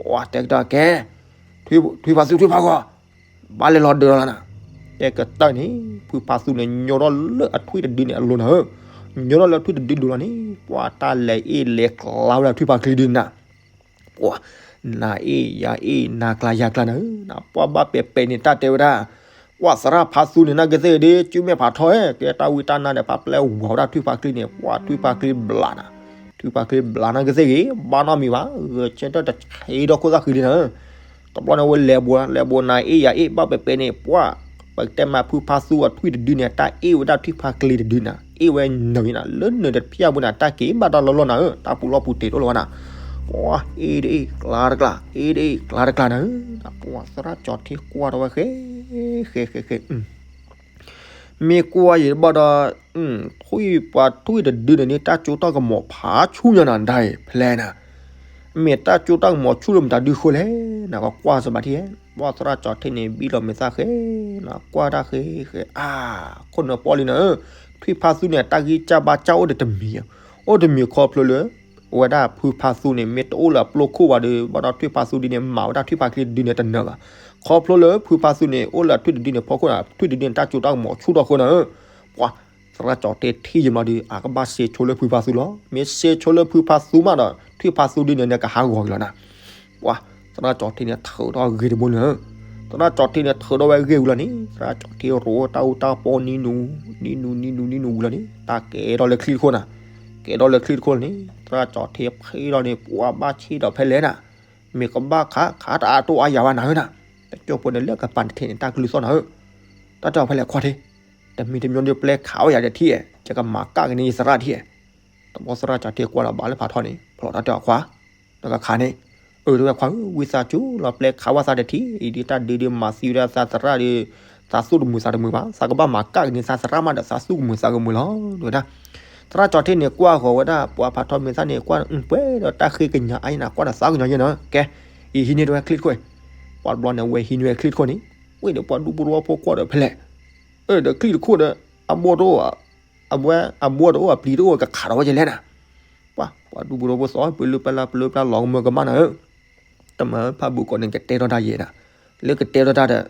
ီၤ, တဲကတီၢ်ကဲ, ထွံၣ်ဖးသူထွံၣ်ဖးဂီၤ, ဘၣ်လဲၤလီၤဒၢးလီၤနၤ, တဲကတၢၢ်န့ၣ် ဖုဖးသူန့ၣ် ညိးထီၣ်လၢအထွံၣ်တဒုန့ၣ်အလိၤနၤဧၢ, ညိးထီၣ်လၢထွံၣ်တဒုလိၤလီၤန့ၣ် ပှၤတၢ်လဲၤအ့ၣ်လဲၤကျါဝဲဒၣ်ထွံၣ်ဖးကျ့ဒုနၤ, ပှၤ, နၤအ့ၣ်ယၤအ့ၣ် နၤကျါယၤကျါနၤဧၢ, ပှၤဘၣ်ပဲာ်ပဲာ်န့ၣ် တၢ်တဲဝဲဒၣ်, ပှၤသရၣ်ဖးသူန့ၣ် နၤကသ့ၣ်ဒ် စုမဲာ်ဖးထီၣ်ဧၢ, ကဲတၢ်ဝံတၢ်နါဒီး ပှၤပျဲဝဲဒၣ်ထွံၣ်ဖးကျ့န့ၣ် ပှၤထွံၣ်ဖးကျ့ဘျးနၤ, ထွံၣ်ဖးကျ့ဘျးနၤကသ့ၣ်ဂ့ၤ ဘၣ်နီတမံၤဘၣ်, ဂဲၤဆၢထၢၣ်တဆံးဒီးခိၣ်သၣ်ဃံလံနၤဧၢ, တဘျီန့ၣ်ဝဲလဲၤဘိး လဲၤဘိးနၤအ့ၣ်ယၤအ့ၣ် ဘၣ်ပဲာ်ပဲာ်န့ၣ် ပှၤ, ပတဲမးဖုဖးသူအထွံၣ်တဒုန့ၣ် တၢ်အ့ၣ်ဝဲဒၣ်ထွံၣ်ဖးကျ့တဒုနၤ အ့ၣ်ဝဲနုာ်နၤ လၢနုာ်တဖၠၣ်ပူၤန့ၣ် တၢ်က့ၤဘၣ်တၢ်လီၢ်လီၢ်နၤဧၢ, တၢ်ပူၤလီၢ်ပူၤတ့ၤတအိၣ်လၢၤဘၣ်နၤ, ပှၤအ့ၣ်တအ့ၣ်ကျါတကျါ အ့ၣ်တအ့ၣ်ကျါတကျါနၤဧၢ, ပှၤသရၣ်ကၠီၤထ့ကွၢ်ထီၣ်ဝဲဃဲ, ဃဲဃဲဃဲ မ့ၢ်ကွၢ်ယံၤတဘၣ်ဒီး, ထွံၣ်ပှၤထွံၣ်တဒုန့ၣ်န့ၣ် တၢ်ကၠိတၢ်ကမီၤဖးဆူညါနၤဒၣ်အံၤ ဖျဲနၤ, မ့ၢ်တၢ်ကၠိတၢ်ကမီၤဆူၣ်လၢမတၤဒုဃိလဲၣ်, နကကွၢ်စၢၤဘၣ်ထံၣ်, ပှၤသရၣ်ကၠီၤထ့န့ၣ် ဘံၣ်လီၤမဲာ်သၣ်ဃဲ, နကွၢ်တၢ်ဃဲဃဲအါ, ခိၣ်နၢၤပီၣ်လံနၤဧၢ, ထွံၣ်ဖးသူန့ၣ် တၢ်ဂံၢ်စၢ်ဘါစၢ်အိၣ်ဒီးတမံၤ, အိၣ်တမံၤခီဖျိလၢ အဝဲဒၣ်ဖုဖးသူန့ၣ် မ့ၢ်တအိၣ်လၢအပျိခိၣ်ဘၣ်ဒီး ဘၣ်ဒီးထွံၣ်ဖးသူဒ်န့ၣ် မၤဝဲဒၣ်ထွံၣ်ဖးကျ့တဒုန့ၣ်တနၢၤဘၣ်, ခီဖျိလၢဖုဖးသူန့ၣ် အိၣ်လၢထွံၣ်တဒုန့ၣ်ဖီခိၣ်နၤ ထွံၣ်တဒုန့ၣ် တၢ်ကၠိတၢ်ကမီၤဆူၣ်ထီၣ်ဃိနၤဧၢ, ပှၤသရၣ်ကၠီၤထ့ထံၣ်ယံၤမးဒီး အကဘၣ်စ့ဆိလၢဖုဖးသူလီၤ, မ့ၢ်စ့ဆိလၢဖုဖးသူမးဒီး ထွံၣ်ဖးသူဒ်န့ၣ်န့ၣ် ကဟးဂီၤက့ၤလီၤနၤ, ပှၤသရၣ်ကၠီၤထ့န့ၣ် ထုးထီၣ်ဂ့ၤတဘိလၢ သရၣ်ကၠီၤထ့န့ၣ် ထုးထီၣ်ဝဲဂ့ၤဝံၤလီၤန့ၣ် သရၣ်ကၠီၤထ့ရိးတၢ်အူတၢ်ပီနံၤနူၤ, နံၤနူၤ နံၤနူၤ နံၤနူၤဝံၤလီၤန့ၣ် တၢ်ကဲထီၣ်လၢချံတခိၣ်နၤ, ကဲထီၣ်လၢချံတခိၣ်လီၤန့ၣ် သရၣ်ကၠီၤထ့ဖဲဒီးန့ၣ် ပှၤဘၣ်ဆ့ဒီးဖဲလဲၣ်နၤ, မ့ၢ်ကဘၣ်ခး ခးတအါတိၢ်အါယၤဘၣ်နၤဧၢနၤ, တကၠိဖိန့ၣ် လၢကပၤတထံးန့ၣ် တၢ်ကလုၢ်သီၣ်နၤဧၢ, တၢ်တဲအီၤဖဲလဲၣ်ခွါထ့, တမံၤတမံၤဒီးပျဲခးဝဲယၤတထံး, ယကမၤကၣ်က့ၤန့ၢ်ယသရၣ်ထံး, တဘျီသရၣ်ကၠီၤထ့ကွၢ်လီၤဘၣ်လၢဖးထီန့ၣ် ဖျိးတၢ်တဲအီၤခွါ နကခးန့ၣ်, အၢ တဲဝဲခွါဧၢ ဝံသးစူၤလီၤ ပျဲခးဝဲသးတထံး, အံၤဒ်တၢ်ဒုးဒုးမၤသံဝဲဒၣ်သးသရၣ်ဒီး, သးသူၣ်တမုာ်သးတမုာ်ဘၣ်, သးကဘၣ်မၤကၣ်က့ၤန့ၢ်သးသရၣ်မးဒီး သးသူၣ်ကမုာ်သးကမုာ်လီၤ တဲဝဲဒၣ်, သရၣ်ကၠီၤထ့န့ၣ် ကွၢ်ဃီၤဝဲဒၣ် ပှၤဖးထီမ့ၢ်သၣ်န့ၣ် ကွၢ်ပှဲၤဒီးတၢ်ဃ့ကညးအါယဲနၤ ကွၢ်ဒီးသးကညီၤယဲနၤ, ကဲ, အံၤဟံးန့ၢ်တဝဲချံတခိၣ်, ပှၤတဘျီန့ၣ် ဝဲဟံးန့ၢ်ဝဲချံတခိၣ်န့ၣ်, ဝ့ၢ်ဒီးပှၤဒူဖိတဝီဖိကွၢ်ဒီးဖဲလဲၣ်, အၢ ဒီးချံတခိၣ်ဒီး, အဘိတအိၣ်, အဝဲအဘိတအိၣ်အပျံၤတအိၣ်ကခးဒီးဝဲယဲလဲၣ်နၤ, ပှၤ ပှၤဒူပရိဖိသီၣ် ပလုပလၢ်ပလုပလၢ်လီၤကမၢကမၣ်နၤဧၢ, တမၤဖးဘူးကိးန့ၣ် ကတဲထီၣ်တၢ်ယဲနၤ, လၢကတဲထီၣ်တၢ်ဒီး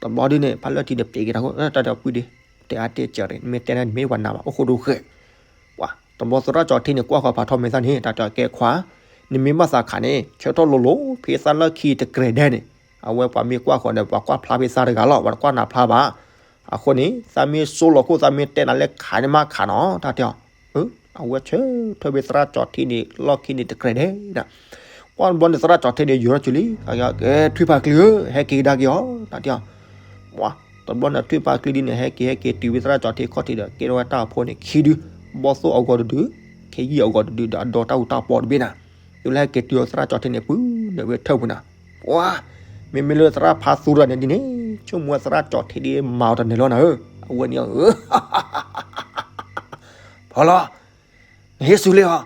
တဘျီဒုန့ၣ် ဖးလၢထံန့ၣ် ပျဲက့ၤတၢ်ခိၣ် တၢ်ဒီးပုၢ်ဒ့ တဲအါတဲစၢၤန့ၣ် နမ့ၢ်တဲန့ၣ် နမ့ၢ်ပှၤနးဘၣ် အိၣ်ဃိဒိဃဲၣ်, ပှၤ တဘျီသရၣ်ကၠီထ့န့ၣ် ကွၢ်ဃီၤဖးထီမဲာ်သၣ်န့ၣ် တၢ်တဲကဲခွါ, နမ့ၢ်ဘၣ်သးခးန့ၣ် ဆၢထီၣ်လိၤလိၤ ဖဲသၣ်လၢခံတကြဲးဒဲးန့ၣ်, အဝဲပှၤမ့ၢ်ကွၢ်ဃီၤဒီး ပှၤကွၢ်ဖျါဖဲသၣ်တဂၤလီၤ ပှၤတကွၢ်နၤဖျါဘၣ်, အဃိန့ၣ် သးမ့ၢ်စိလီၤခိၣ် သးမ့ၢ်တဲနၤလၢခးန့ၣ်မးခးနီၤ တၢ်တဲအီၤ, အဝဲဆၢထၢၣ်ဖဲသရၣ်ကၠီထ့န့ၣ် လီၢ်ခံန့ၣ်တကြဲးဒဲးဒၣ်, ကွၢ်တဘျီန့ၣ် သရၣ်ကၠီထ့န့ၣ် ယိၤထီၣ်ကၠူလံ, ကဲ ထွံၣ်ဖးကျံဧၢ ဟဲက့ၤကဒါက့ၤအီၤ တၢ်တဲအီၤ, ပှၤ တဘျီန့ၣ်ထွံၣ်ဖးကျံဒ်န့ၣ် ဟဲက့ၤ ဟဲက့ၤတုၤဝဲသရၣ်ကၠီထ့ခီၣ်ထံးဒီး ကဲထီၣ်ဝဲတၢ်အိၣ်ဖှိၣ်န့ၣ် ခံဒု, ဘီၣ်သိၣ်အဂီၤတဒု, ခဲယံာ်အဂီၤတဒုဒီး အဒီတၢ်အူတၢ်ပီတဘ့ၣ်နၤ, တုၤလၢဟဲက့ၤတုၤအီၤသရၣ်ကၠီထ့န့ၣ် ပုၢ်ဒီးဝဲထၢၣ်ပူၤနၤ, ပှၤ မ့မ့ၢ်လၢသရၣ်ဖးသူတဂၤန့ၣ်ဒ်န့ၣ် ဆိကမိၣ်ဝဲသရၣ်ကၠီထ့ဒ်မၤအီၤတနၢၤလီၤနၤဧၢ, အဝဲန့ၣ်ဧၢ ဖီလီၤ, နဟ့ၣ်ဆူလံဟီ,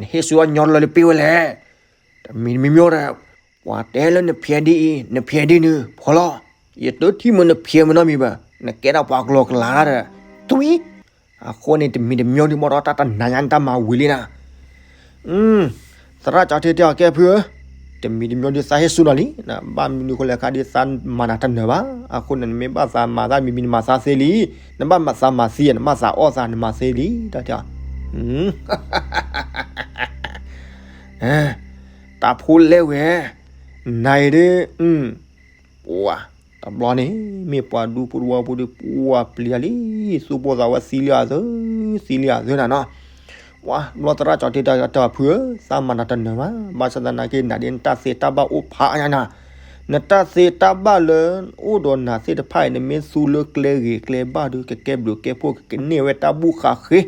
နဟ့ၣ်ဆူအညီတလၢလၢပ့ၢ်ဝဲလဲၣ်, တမံၤတမံၤမ့ၢ်ဒီး ပှၤတဲလၢနဖျဲးဒ်အံၤ နဖျဲးဒ်နုၤ ဖီလီၤ, ယတထံၣ်မ့ၢ်နဖျဲးမ့ၢ်နီတမံၤဘၣ်, နကဲဒၣ်ပှၤကလီကလီတၢ်ဒီး သွံ, အဃိန့ၣ် တမံၤတမံၤဒ်မ့ၢ်ဒီးတၢ်တနၤညါန့ၣ်တၢ်မၤဝံၤလံနၤ သရၣ်ကၠီထ့တဲအီၤ ကဲဖုဧၢ, တမံၤတမံၤဒ်သးဟ့ၣ်ဆူနီၤလံ, ဘၣ်မနုၤဃိလဲၣ်ခါဒ်သးမၤနၤတနၢၤဘၣ်, အဃိန့ၣ် နမ့ၢ်ဘၣ်သးမၤသးမံၤမံၤနမၤသးသ့လံ, နဘၣ်မၤသးမၤသံ နမၤသးအီၣ်သးနမၤသ့လံ, တၢ်တဲအီၤ, တၢ်ဖိလဲဝဲ, နၤအံၤဒ် ပှၤ တဘျီန့ၣ် မ့ၢ်ပှၤဒူဖိတဝီဖိဒီး ပှၤပျံၤတၢ်လံ, သူၣ်ပိၢ်သးဝဲသံလံအသၢ, သံလံအသၢနၤနီၤ, ပှၤ တဘျီသရၣ်ကၠီထ့တဲအီၤ ဖုဧၢ, သးမၤနၤတနၢၤဘၣ်, ဘၣ်ဆၣ်သနာ်က့ နၤဒ်နတၢ်သ့တၢ်ဘၣ်အိၣ်ဖးအါညါနၤ, နတၢ်သ့တၢ်ဘၣ်လၢ အိၣ်ဒီးနၤသ့ၣ်တဖၣ်အံၤ နမ့ၢ်သူလၢကျဲဂ့ၤကျဲဘၣ်ဒီး ကကဲဘျုးကဲဖှိၣ် ကကန့ၢ်ဝဲတၢ်ဘူၣ်ဃာ်ဃ့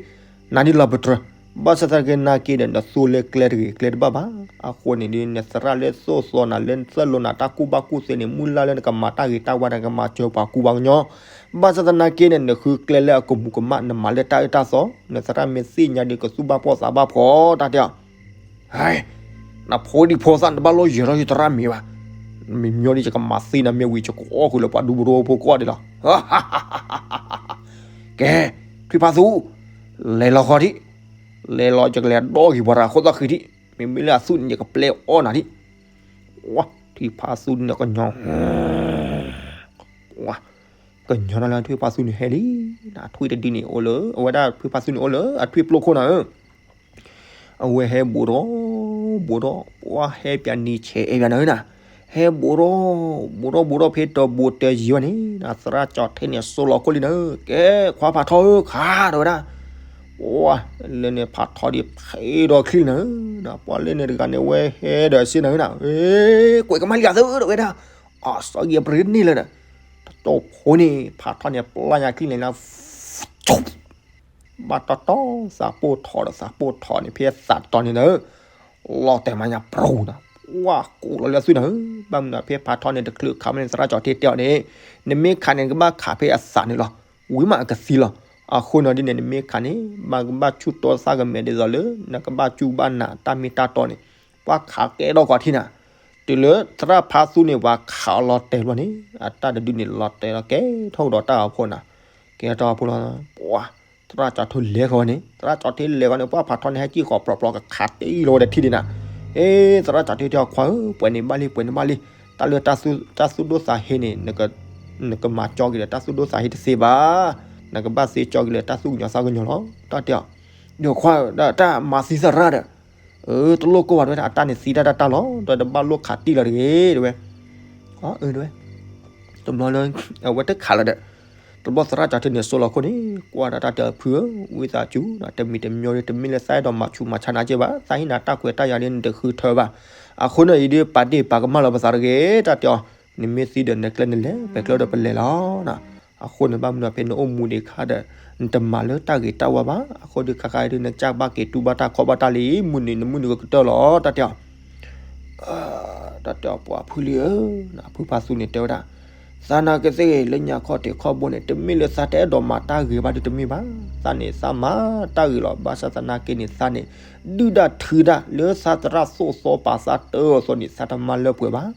နၤဒ်လီၤပတြၢၤ, ဘၣ်ဆၣ်သနာ်က့ဒီး နသူလၢကျဲတဂ့ၤကျဲတဘၣ်ဘၣ်, အဃိန့ၣ်ဒီး နသရၣ်လၢသိၣ်သီနၤလၢသိၣ်လိနၤတၢ်ကူၣ်ဘၣ်ကူၣ်သ့န့ၣ် မုၢ်လၢ်လၢနကမၤတၢ်ဂ့ၤတၢ်ဝါ နကမၤစၢၤပှၤကူပှၤကညီ, ဘၣ်ဆၣ်သနာ်က့န့ၣ် နဃုကျဲလၢအကမူးကမၣ် နမၤလၢတၢ်အၢတၢ်သီ, နသရၣ်မ့ၢ်သ့ၣ်ညါဒီး ကသူၣ်ဘၣ်ဖှီၣ်သးဘၣ်ဖှီၣ် တၢ်တဲအီၤ ဟဲ, နဖိဒံဖိသၣ် နတဘၣ်လိၣ်ယၢၤထီၣ်ယသရၣ်မ့ၤဘၣ်, မ့မ့ၢ်ဒီးယကမၤသံနၤမ့ၢ်ဝံၤ ယကအီၣ်ဃုာ်လၢပှၤဒူဖိတဝီဖိကိးဂၤဒဲးလီၤ, ကဲ, ထွံၣ်ဖးသူ, လဲၤလီၤဃီဒံး, လဲၤလီၤယကလဲၤဒီဂ့ၤပှၤတဂၤအဃိသတးဃံဒံး, မ့မ့ၢ်လၢအသူၣ်န့ၣ် ယကပျဲအီၣ်နၤဒံး, ထွံၣ်ဖးသူန့ၣ်ကညီ ကညီနၤလၢထွံၣ်ဖးသူန့ၣ်ဟဲလံ, ထွံၣ်တဒုန့ၣ်အိၣ်လၢ အဝဲဒၣ်ထွံၣ်ဖးသူန့ၣ်အိၣ်လၢအထွံၣ်ပျိခိၣ်နၤဧၢ, အဝဲဟဲဘူးဒီး ဘူးဒီး ပှၤဟဲပၠးနံၤဆဲးအဲၣ်ပၠးနၤဧၢနၤ, ဟဲဘူးဒီး ဘူးဒီးဘူးဒီးဖဲတဘူးတယံၤဝဲန့ၣ် သရၣ်ကၠီထ့န့ၣ် စိလီၤခိၣ်လံနၤဧၢ, ကဲ ခွါဖးထီဧၢ ခးဒီးဝဲဒၣ်, ပှၤလၢန့ၣ်ဖးထီဒံးဖဲဒီးချံလံနၤဧၢ, ပှၤလၢန့ၣ်တဂၤန့ၣ် ဝဲဟဲဒီးစ့နၤဧၢနၤ, ကွဲးကမၣ်လံအသၢဒီးဝဲဒၣ်, အစီဂံၢ်အပရ့ၤန့ၣ်လၢ တတိၢ်ဖိန့ၣ် ဖးထီန့ၣ် ပျၢ်ညါချံန့ၣ်လၢ ဘၣ်တီတီ သးပိၢ်ထီဒီးသးပိၢ်ထီန့ၣ် ဖဲသးတီန့ၣ်နၤ, လီၤတဲာ်မးညါပြူၤနၤ, ဝါကိးလီၤလၢအသွံၣ်နၤဧၢ, ဘၣ်မနုၤဖဲဖးထီန့ၣ် တချုးခးမ့ၢ်န့ၣ် သရၣ်ကၠီထ့တဲအီၤန့ၣ်, နမ့ၢ်ခးန့ၣ် နကဘၣ်ခးဖဲအသးန့ၣ်လီၤ, ဝံၤမးအကသံလီၤ, အဃိန့ၣ်ဒ်န့ၣ် နမ့ၢ်ခးန့ၣ် မ့ၢ်ကဘၣ်ဆူၣ်တီသၣ်ကမဲာ်ဒ်သိးလၢ နကဘၣ်ကူၣ်ဘၣ်နၤတၢ်မ့ၢ်တၢ်တီန့ၣ်, ပှၤခးကဲထီၣ်ကီးထံနၤ, တုၤလၢသရၣ်ဖးသူန့ၣ် ပှၤခးအီၤလီၤတဲာ်ဘျီန့ၣ် အတၢ်တဒုန့ၣ် လီၤတဲာ်လီၤကဲထီၣ်ကဒီးတၢ်ဂီၤဖိနၤ, ကဲထီၣ်ဂီၤဖိလီၤ, ပှၤ သရၣ်ကၠီထ့လဲၤဃီၤဝဲန့ၣ်, သရၣ်ကၠီထ့လဲၤဃီၤန့ၣ် ပှၤဖးထီန့ၣ် ဟဲကံၣ်ဃီၤပြီပြီကခးတ့ၢ်လီၤဝဲဒီးထံဒံးနၤ, အ့ သရၣ်ကၠီထ့တဲအီၤ ခွါဧၢ, ပှဲၤန့ၣ်ဘၣ်လံ ပှဲၤန့ၣ်ဘၣ်လံ, တၢ်လၢတၢ်သူၣ်ဒိၣ်သးဟ့န့ၣ် နကမၤကၠီက့ၤဒီးတၢ်သူၣ်ဒိၣ်သးဟ့တသ့ဘၣ်, နကဘၣ်သ့ကၠီက့ၤလၢတၢ်သူၣ်ကညီၤသးကညီၤလီၤ, တၢ်တဲအီၤ, ဒီးခွါဧၢ ဒီးတၢ်မၤသံသရၣ်ဒီး တလိၣ်ကိၢ်ဘၣ်တဲဝဲဒၣ် အတၢ်န့ၣ်သံတၢ်တၢ်တၢ်လီၤ, ဒီးတဘၣ်လိၣ်ခးတံၢ်လီၤတဂ့ၤ တဲဝဲ, အၢ တဲဝဲ, တဘျီလၢ အဝဲတခးလီၤဒီး တဘျီသရၣ်ကၠီထ့န့ၣ် စိလီၤခိၣ်န့ၣ် ကွၢ်ဒၣ်တၢ်တဲအီၤ ဖုဧၢ, ဝံသးစူၤ တမံၤတမံၤဒီး တမ့ၢ်လၢသးအဲၣ်ဒိးမၤဆူးမၤဆါနၤက့ဘၣ်, သးဟ့ၣ်နၤတၢ်ခွဲးတၢ်ယာ်လံ နတဃုထၢဘၣ်, အဃိန့ၣ် အံၤဒုးပာ်တ့ၢ်ပာ်ကမၣ်လီၤပသးတဂ့ၤ, တၢ်တဲအီၤ, နမ့ၢ်သံဒီးနကျဲနလဲၤ ပကျဲဒီးပလဲၤလီၤ အဃိန့ၣ် ဘၣ်မနုၤဖဲနအိၣ်မူဒံးခါဒီး နတမၤလၢတၢ်ဂ့ၤတၢ်ဝါဘၣ်, အဃိဒုးခါခါအံၤဒုး နကစၢ်ဘၣ်က့ၤတူၢ်ဘၣ်တၢ်ခီၣ်ဘၣ်တၢ်လံ, မုၢ်နံၤနမုၢ်နံၤကကတၢၢ်လီၤ, တၢ်တဲအီၤ, တၢ်တဲအီၤ ပှၤဖုလံဧၢ, ဖုဖါသူန့ၣ်တဲဝဲဒၣ်, သးနာ်က့သ့ၣ်ဂ့ၤလၢညါခီၣ်ထံးခီၣ်ဘိန့ၣ် တမ့ၢ်လၢသးတအဲၣ်ဒိးမၤတၢ်ဂ့ၤဘၣ်ဒုးတမ့ၢ်ဘၣ်, သးန့ၣ်သးမၤတၢ်ဂ့ၤလီၤ, ဘၣ်ဆၣ်သနာ်က့န့ၣ် သးန့ၣ် ဒုၣ်တၢ်ထုတၢ် လၢသးသရၣ်သိၣ်သီပာ်သးတၢ်အီၤသိးန့ၣ် သးတမၤလၢပှဲၤဘၣ်,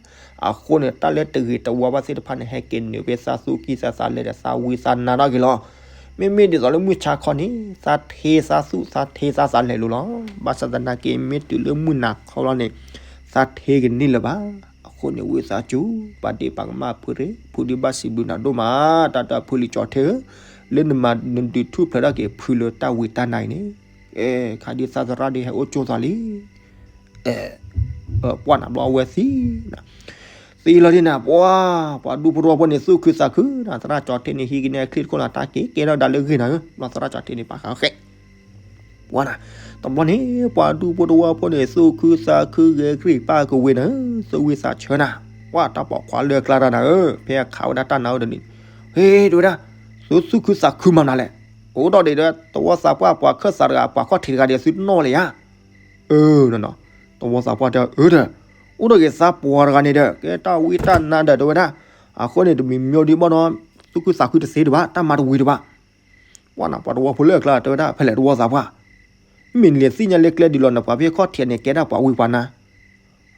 အဃိန့ၣ် တၢ်လၢတဂ့ၤတဝါဘၣ်သ့ၣ်တဖၣ်န့ၣ် ဟဲက့ၤနုာ်ဖဲသးသူၣ်ကံၢ်သးသးလဲဒီး သးဝံသးနါထီၣ်က့ၤလီၤ. မ့မ့ၢ်ဒ်သိးလၢမုၢ်ဆါခီန့ၣ် သးထ့သးသူၣ် သးထ့သးသးလဲၤလိၤလီၤ. ဘၣ်ဆၣ်သနာ်က့ မ့ၢ်တုၤလၢမုၢ်နၤခီလီၤန့ၣ် သးထ့ကန့ၢ်လၢၤဘၣ်. အဃိန့ၣ် ဝံသးစူၤ ပာ်ဒ့ၣ်ပာ်ကမၣ်ဖုရ့ၣ် ဖုဒုးဘၣ်စံးဘျုးနၤဒိၣ်မး တၢ်တၢ်ဖုလံၤကၠီၤထ့ဧၢ, လၢနမၤနဒုးထူၣ်ဖျဲးထီၣ်က့ၤဖုလၢတၢ်ဝံတၢ်နါအံၤန့ၣ်, ခါဒုးသးသရၣ်ဒုးဟဲအိၣ်ကၠိသးလံ ပှၢ်နၤဘျီအဝဲသံနၤ, သံလီၤဒ်နၤ ပှၢ် ပှၤဒူဖိတဝီဖိန့ၣ် သူၣ်ခုသးခုနၤ သရၣ်ကၠီၤထ့န့ၣ် ဟံးကနဲချံတခိၣ်လီၤ တၢ်က့ၤကဲထီၣ်ဒၣ်လၢဂ့ၤနၤဧၢ, ဘျီသရၣ်ကၠီၤထ့န့ၣ် ပာ်ဃာ်ဃဲ ပှၢ်နၤ, တဘျီန့ၣ် ပှၤဒူဖိတဝီဖိန့ၣ် သူၣ်ခုသးခုဂဲၤကရံၣ်ပာ်ကဝ့ၤနၤဧၢ, သူၣ်ဝံသးဆၢနၤ, ပှၢ်တၢ်ပိာ်ခွါလၢအကျါတၢ်နၤဧၢ, ဖဲအခးဝဲဒၣ်တၢ်နါအိၣ်ဒီးန့ၣ်, ဟ့ၣ် တဲဝဲဒၣ်, သုသူၣ်ခုသးခုမၤနၤလဲၣ်, အိၣ်ဒီးဒံးဒီး တဝီသးပှၢ် ပှၤခၢၣ်သးတဂၤ ပှၤခီၣ်ထံးတဂၤဒီး သုတနီၣ်လၢၤယၤ အၢ တဝီသးပှၢ်တဲ အၢဒီး, အိၣ်ဒီးဂ့ၤသးပှၢ်တဂၤန့ၣ်ဒီး ကဲတၢ်ဝံတၢ်နါဒီးတဲဝဲဒၣ်, အဃိန့ၣ် တမံၤမံၤဒ်ဘၣ်နီၤ, သူၣ်ခုသးခုတသ့တဘၣ် တၢ်မၤတဝံၤတဘၣ်, ပှၢ်နၤ ပှၤတဝီဖိလၢအကျါတဲဝဲဒၣ် ဖဲလဲၣ်တဝီသးပှၢ်, မ့ၢ်နလဲၤသ့ၣ်ညါလၢကျဲဒ်လီၤ နပှၤဖဲခီၣ်ထံးန့ၣ် ကဲဒၣ်ပှၤဝံပှၤနါ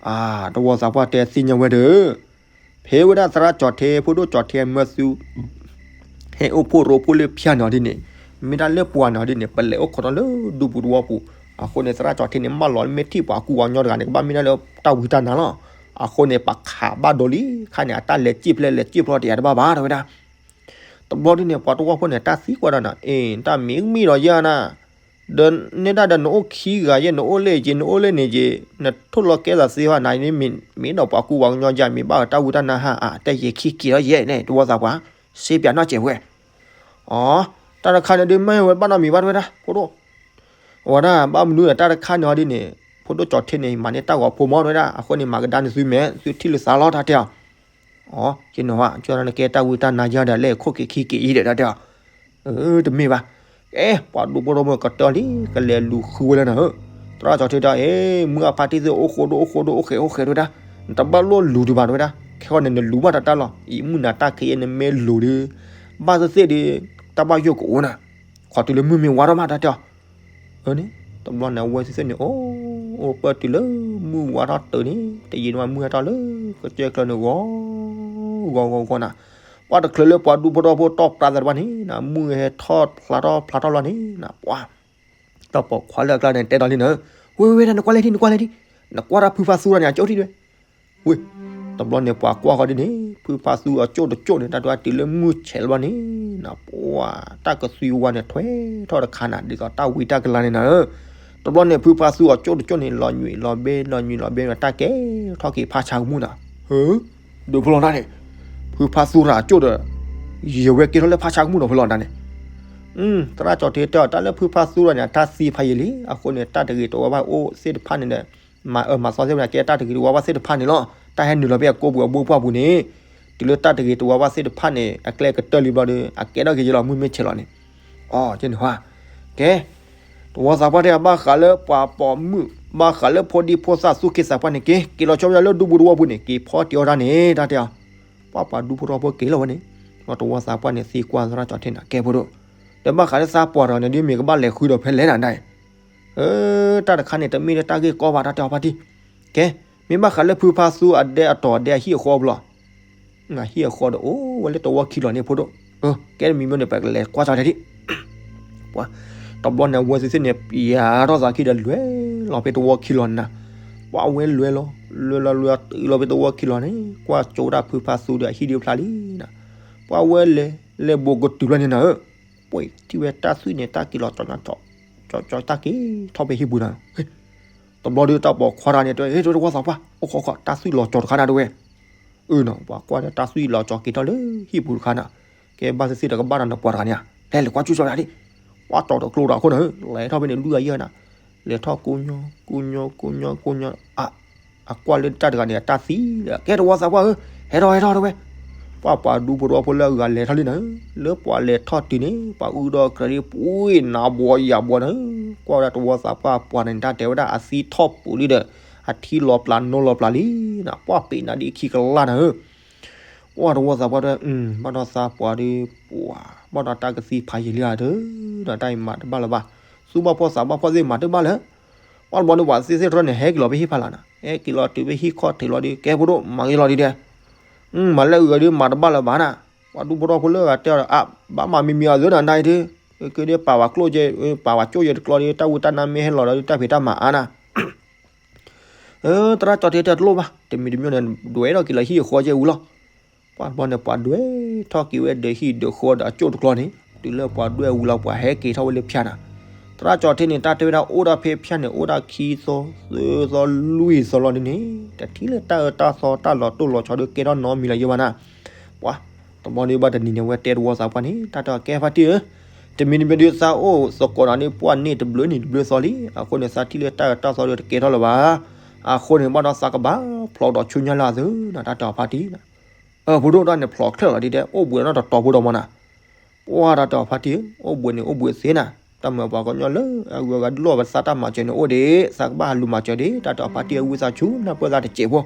အါ တဝီသးပှၢ်တဲသ့ၣ်ညါဝဲဒီး, ဖဲဝဲဒၣ်သရၣ်ကၠီၤထ့ ဖိဒိၣ်ကၠီၤထ့မၢသူ ဟဲအိၣ်ဖှိၣ်ရိဖှိၣ်လၢဖၠါန့ၣ်အီၤဒ်န့ၣ်, မ့ၢ်တၢ်လၢပှၤန့ၣ်အီၤဒ်န့ၣ် ပလဲၤအိၣ်ခိးထီၣ်လၢဒူပူၤတဝီပူၤ, အဃိန့ၣ် သရၣ်ကၠီၤထ့န့ၣ် မၢလီၤမ့ၢ်ထံၣ်ပှၤကူပှၤကညီတဂၤန့ၣ် ကဘၣ်မ့ၢ်ဒၣ်လၢတၢ်ဝံတၢ်နါလီၤ, အဃိန့ၣ် ပခးဘၣ်ဒိလံ, ခါန့ၣ် အတၢ်လဲၤစံၣ်ဖျဲးလဲၤစံၣ်ဖျိတယၤတဘၣ်ဘၣ် တဲဝဲဒၣ် တဘျီဒ်န့ၣ် ပှၤတဝီဖိန့ၣ် တၢ်သံကွၢ်ဒီးနၤ, အ့ တၢ်မံၤမံၤဒီးယဲနၤ, ဒီးနဲဒၣ်ဒီးနအိၣ်ခံဂၤယဲ နအိၣ်လၢက့ၤ နအိၣ်လၢန့ၣ်က့ၤ, နထိၣ်လီၤကဲသးသ့ဘၣ် နမ့ၢ်ဒီးပှၤကူပှၤကညီယဲ မ့ၢ်ဘၣ်တၢ်ဝံတၢ်နါဟါ အတဲယဲခံက့ၤလီၤယဲန့ၣ် တဝီသးပှၢ်, စ့ပၠးနီၢ်စဲးဝဲ, အီ တၢ်တခါန့ၣ်ဒ်မ့ၢ်ဝဲဘၣ်နီတမံၤဘၣ် တဲဝဲဒၣ် ဖိဒိၣ် အဝဲဒၣ် ဘၣ်မနုၤဒီးတၢ်တခါန့ၣ်အီၤဒ်န့ၣ် ဖိဒိၣ်ကၠီၤထ့န့ၣ် မၤန့ၢ်တၢ်ဂီၤဖိမီၢ် တဲဝဲဒၣ်, အဃိန့ၣ် မၤကဒါန့ၢ်သုမဲာ် သုထံၣ်လၢသးလီၤ တၢ်တဲအီၤ, အီ က့ၤနီၤဝဲ ကၠီၤနကဲတၢ်ဝံတၢ်နါယဲဒီး လဲၤခိၣ်က့ၤခံက့ၤအံၤဒီး တၢ်တဲအီၤ, တမ့ၢ်ဘၣ်, ကဲ ပှၤဒူဖိတဝီဖိကတၢၢ်လံ ကလဲၤလူၤဃုဝဲလၢနၤဧၢ, သရၣ်ကၠီၤထ့တဲအီၤ အ့ မုၢ်အဖါတံၢ်သု အိၣ်ဃိဒိၣ်အိၣ်ဃိဒိၣ် အိၣ်ဃဲးအိၣ်ဃဲး တဲဝဲဒၣ်, နတဘၣ်လိၣ်လူၤဒံးဘၣ် တဲဝဲဒၣ်, ခဲဃီန့ၣ် နလူၤဘၣ်တၢ်တၢ်လီၤ အံၤမုၢ်နၤတၢ်ခံးယဲ နမ့ၢ်လူၤဒီး ဘၣ်သ့ၣ်သ့ၣ်ဒီး တၢ်ဘၣ်ယိၣ်ကအိၣ်နၤ, ခီတုၤလၢမုၢ်မ့ၢ်ဝါထီၣ်မး တၢ်တဲအီၤ အန့ၣ် တဘျီန့ၣ် အဝဲသ့ၣ်သ့ၣ်န့ၣ် အိၣ် အိၣ်ပၢၢ်တုၤလၢမုၢ်ဝါထီၣ်တုၤန့ၣ် တယံာ်န့ၣ်မး မုၢ်ဟဲထီၣ်လၢကစၢၢ်ကျၢၤန့ၣ် ဂီၤ ဂီၤ ဂီၤ ဂီၤနၤ, ပှၢ်တချုးလၢပှၤဒူဖိတဝီဖိတီၢ်ပြးသးတဘၣ်န့ၣ် မုၢ်ဟဲထီၣ်ဖျါထီၣ်ဖျါထီၣ်လီၤန့ၣ်နၤ ပှၤ တၢ်ပိာ်ခွါလၢအကျါန့ၣ် တဲဒီးလံနၤ, ဝ့ ဝ့ ဝ့ နကွၢ်လဲၣ်ဒံး နကွၢ်လဲၣ်ဒံး, နကွၢ်တၢ်ဖုဖါသူရၤန့ၣ် အကၠိၣ်ထံၣ်ဒံးဝဲ ဝ့ၢ်, တဘျီန့ၣ် ပှၤကွၢ်ဃီဒ်န့ၣ် ဖုဖါသူအကၠိၣ်တကၠိၣ်န့ၣ် တၢ်တဲတုၤလၢမုၢ်ဆဲးလီၤဘၣ်န့ၣ် နပှၢ် တၢ်ကသွံဝါန့ၣ် ထွဲထီၣ်တခါနၤ ဒ်သိးတၢ်ဝံတၢ်ကလၤန့ၣ်နၤဧၢ, တဘျီန့ၣ် ဖုဖါသူအကၠိၣ်တကၠိၣ်န့ၣ် လီၤညွံးလီၤဘဲ လီၤညွံးလီၤဘဲ တၢ်ကဲထီၣ်က့ၤဖးဆါကမူၣ်နၤ, ဟၢ ဒိးဖျီနၤန့ၣ်, ဖုဖါသူရၤအကၠိၣ်ဒီး ယဝဲကဲထီၣ်လၢဖးဆါကမူၣ်နီၤ ဖဲလီၤနၤန့ၣ် သရၣ်ကၠီၤထ့တဲအီၤ တၢ်လၢဖုဖါသူရၤန့ၣ် အတၢ်သံဖးယံာ်လံ, အဃိန့ၣ် တၢ်တဂ့ၤတဝါဘၣ်အိၣ်သ့ၣ်တဖၣ်န့ၣ်ဒီး မၤအၢမၤသီသ့ၣ်ဝဲဒၣ် ကဲတၢ်တဂ့ၤတဝါဘၣ်သ့ၣ်တဖၣ်န့ၣ်လီၤ. တၢ်ဟဲနုာ်လီၤဖဲအကိပူၤအဘိပှၢ်ပူၤန့ၣ် တုၤလၢတၢ်တဂ့ၤတဝါဘၣ်သ့ၣ်တဖၣ်န့ၣ် အကျဲကတၢၢ်လံဘျီဒီး အကဲထီၣ်က့ၤယဲလီၤ မုၢ်မ့ၢ်ဆဲးလီၤန့ၣ်. အီၤ ကဲန့ၣ်ဟါ ကဲ တဝီသးပှၢ်တဲ ဘၣ်ဃးလၢပှၤပိာ်မုၣ် ဘၣ်ဃးလၢဖိဒံဖိသၣ်သူၣ်က့သးပှၢ်န့ၣ် က့ၤ က့ၤလီၤဆီဝဲဒၣ်လၢဒူပူၤတဝီပူၤန့ၣ် က့ၤဖီတံၢ်အီၣ်တၢ်န့ၣ် တၢ်တဲအီၤ. ပှၤပှၤဒူဖိတဝီဖိက့ၤလီၤဝဲန့ၣ် ဒီးတဝီသးပှၢ်န့ၣ်သံကွၢ်သရၣ်ကၠီၤထ့န့ၣ် ကဲဖိဒိၣ် ဒီးဘၣ်ဃးလၢသးပှၢ်တဂၤန့ၣ် ဒ်မ့ၢ်ကဘၣ်လဲၤဃုဒီးဖဲလဲၣ်နၤဒၣ်အံၤ အၢ တၢ်တခါန့ၣ် တမ့ၢ်လၢတၢ်ဂ့ၢ်ကီဘၣ် တၢ်တဲအီၤဖါတံၢ်. ကဲ မ့ၢ်ဘၣ်ဃးလၢဖုဖါသူအဒဲအတီၤဒဲအဟံၣ်အဃီဘျီ အဟံၣ်အဃီဒီးအိၣ်ဝဲလၢတဝီခံလီၤန့ၣ်ဖိဒိၣ်. အၢ ကဲတမံၤမ့ၢ်န့ၣ် ပကလဲၤကွၢ်ကၠီၤထဲဒံး ပှၤ တဘျီန့ၣ် အဝဲသ့ၣ်သ့ၣ်န့ၣ် ပျးထီၣ်သးခံဒီးလဲၤလီၤဖဲတဝီခံလီၤနၤ. ပှၤဝဲလဲၤလီၤ လဲၤလီၤလဲၤတုၤလီၤဖဲတဝီခံလီၤန့ၣ် ကွၢ်ကၠိဝဲဒၣ်ဖုဖါသူဒီးအဟံၣ်ဒံးဖျါလံနၤ. ပှၤဝဲလဲၤ လဲၤဘိးကတုၤလီၤန့ၣ်နၤဧၢ ပှၤထံၣ်ဝဲတၢ်သွံၣ်န့ၣ် တၢ်က့ၤလီၤကၠီၤ ကၠီၤ တၢ်က့ၤထီၣ်ဖဲဟံၣ်ပူၤနၤ. တဘျီဒီးတၢ်ပိာ်ခွါတဂၤန့ၣ် တဲ ဟ့ၣ် တဝီသးပှၢ် အိၣ်ခိးခိး တၢ်သွံၣ်လီၤကၠီၤတခါနၤတဲဝဲ. အၢနီၤ ပှၤကွၢ်ဒီးတၢ်သွံၣ်လီၤကၠီၤက့ၤထီၣ်လၢဟံၣ်ပူၤတခါနၤ. ကဲဘၣ်သ့ၣ်သ့ၣ်ဒီးကဘၣ်ဒီးနပှၤတဂၤန့ၣ်ဧါ ဖဲလဲၤကွၢ်ကၠိကၠီၤတဂၤဒံး ပှၤတီၤတကျိတဂၤအခိၣ်နၤဧၢ လဲၤထီၣ်ဖဲန့ၣ် လွံၢ်ဂၤယဲၢ်ဂၤနၤ. လဲၤထီၣ်ကိးညီ ကိးညီ ကိးညီ ကိးညီ အ အကွၢ်လၢတၢ်တဂၤန့ၣ် အတၢ်သံဒီး ကဲတဝီသးပှၢ်ဧၢ ဟဲထီၣ် ဟဲထီၣ်တဲဝဲ. ပှၤပှၤဒူဖိတဝီဖိလၢအဂၤလဲၤထီၣ်လံနၤဧၢ လၢပှၤလဲၤထီၣ်တုၤန့ၣ် ပှၤအုၣ်ဒီးကြၢးဒ်ပှ့ၤနၤဘှီယၤဘှီနၤဧၢ. ကွၢ်ဝဲဒၣ်တဝီသးပှၢ်ပှၤန့ၣ် တၢ်တဲဝဲဒၣ်အသံထီၣ်ပူၤလံဒီး အထံလီၤပျၢၤနိလီၤပျၢၤလံနၤ ပှၤပ့ၤနၤဒ်ခံကလၢ်နၤဧၢ. ပှၤတဝီသးပှၢ်တဲ ဘၣ်ဒီးသးပှၢ်ဒီး ပှၤ ဘၣ်ဒီးတၢ်ကသံဖးယံာ်လံဧါဒီး ဒီးတၢ်အံၤမၤတဘၣ်လၢၤဘၣ်. သူၣ်ဘၣ်ဖှီၣ်သးဘၣ်ဖှီၣ်သ့ၣ်မၤတဘၣ်လၢၤ. ပှၤတဘျီန့ၣ် ပှၤသ့ၣ်သ့ၣ်တရၢန့ၣ် ဟဲက့ၤလီၤဖဲဟံၣ်ဖးလၢ်နၤ ဟဲက့ၤလီၤတုၤဖဲဟံၣ်ခီၣ်ထံးလီၤဒီး ကဲဖိဒိၣ် မၤဂ့ၤလီၤဒ်ဒဲး မၤလၢအဂၤဒီးမၤတဘၣ်လၢၤဘၣ်နၤ. ပှၤဒူဖိထီၣ်ဖိလၢအဂၤတဲအီၤဒီး အါ ဘၣ်မၤမံၤမံၤအီၤသ့နီၤ နၤအံၤဒုး, ကဒ်ပာ်ဝဲကျိၣ်ကဲ ပာ်ဝဲကၠိၣ်ယဲတကျီဒီး တၢ်ဝံတၢ်နါမ့ၢ်ဟဲလီၤဒီး တၢ်ဖံးတၢ်မၤအါနၤ သရၣ်ကၠီထ့တဲတလိၣ်ဘၣ်, တမံၤတမံၤန့ၣ် ဒွဲၣ်ထီၣ်က့ၤလီၤဟံၣ်အဃီကဲဝံၤလီၤ. ပှၤတဘျီန့ၣ် ပှၤဒွဲၣ်ထီၣ်က့ၤဝဲဒီးဟံၣ်ဒီးဃီဒီးအကၠိၣ်တကျီန့ၣ် တုၤလၢပှၤဒွဲၣ်ဝံၤလီၤ ပှၤဟဲက့ၤထီၣ်ဝဲလၢဖၠါနၤ, သရၣ်ကၠီထ့န့ၣ် တၢ်တဲဝဲဒၣ်အိၣ်ဒီးဖဲဖၠါန့ၣ် အိၣ်ဒီးခံသီ သၢသီ လွံၢ်သီလီၤဒ်န့ၣ် တထံၣ်လၢတၢ်အၢတၢ်သီတၢ်လီၤတိၢ်လီၤဆီဒီးကဲထီၣ်နီတမံၤလၢၤယဲဘၣ်နၤ ပှၤ တဘျီဒုးဘၣ်တနံၤန့ၣ် ဝဲတဲတဝီသးပှၢ်န့ၣ် တၢ်တဲအီၤကဲဖါတံၢ်ဧၢ, တမံၤတမံၤဒုးသးအိၣ်သကိးနၤဒုး ပှၢ်န့ၢ်တဘျုးနံၤတဘျုးသီလံ, အဃိန့ၣ် သးထံၣ်လၢတၢ်အၢတၢ်သီဒုးတကဲထီၣ်လၢၤဘၣ်. အဃိန့ၣ် ဘၣ်ဒီးသးကဘၣ်ဖျိးဒီးဆူညါလၢအသုးနၤ တၢ်တဲအီၤဖါတံၢ်, အၢ ဖိဒိၣ်တၢ်န့ၣ်ဖျိးချၢၣ်လီၤဒ်တဲ အိၣ်ဘှံးနီၢ်တတီၤဖိဒီးမးနၤ ပှၢ်တၢ်တဲအီၤဖါတံၢ်ဧၢ, အိၣ်ဘှံးန့ၣ်အိၣ်ဘှံးသ့နၤ, တၢ်မၤပှၤကညီလၢအဂုၤအဂၤဒုးလိၣ်ဘၣ်သးတၢ်မၤစၢၤန့ၣ်အိၣ်ဒံး, သးကဘၣ်ဟးလူၤမၤစၢၤဒံး, တၢ်တဲအီၤဖါတံၢ်ဧၢ ဝံသးစူၤ နၢ်ပၢၢ်သးတစဲးဖိ.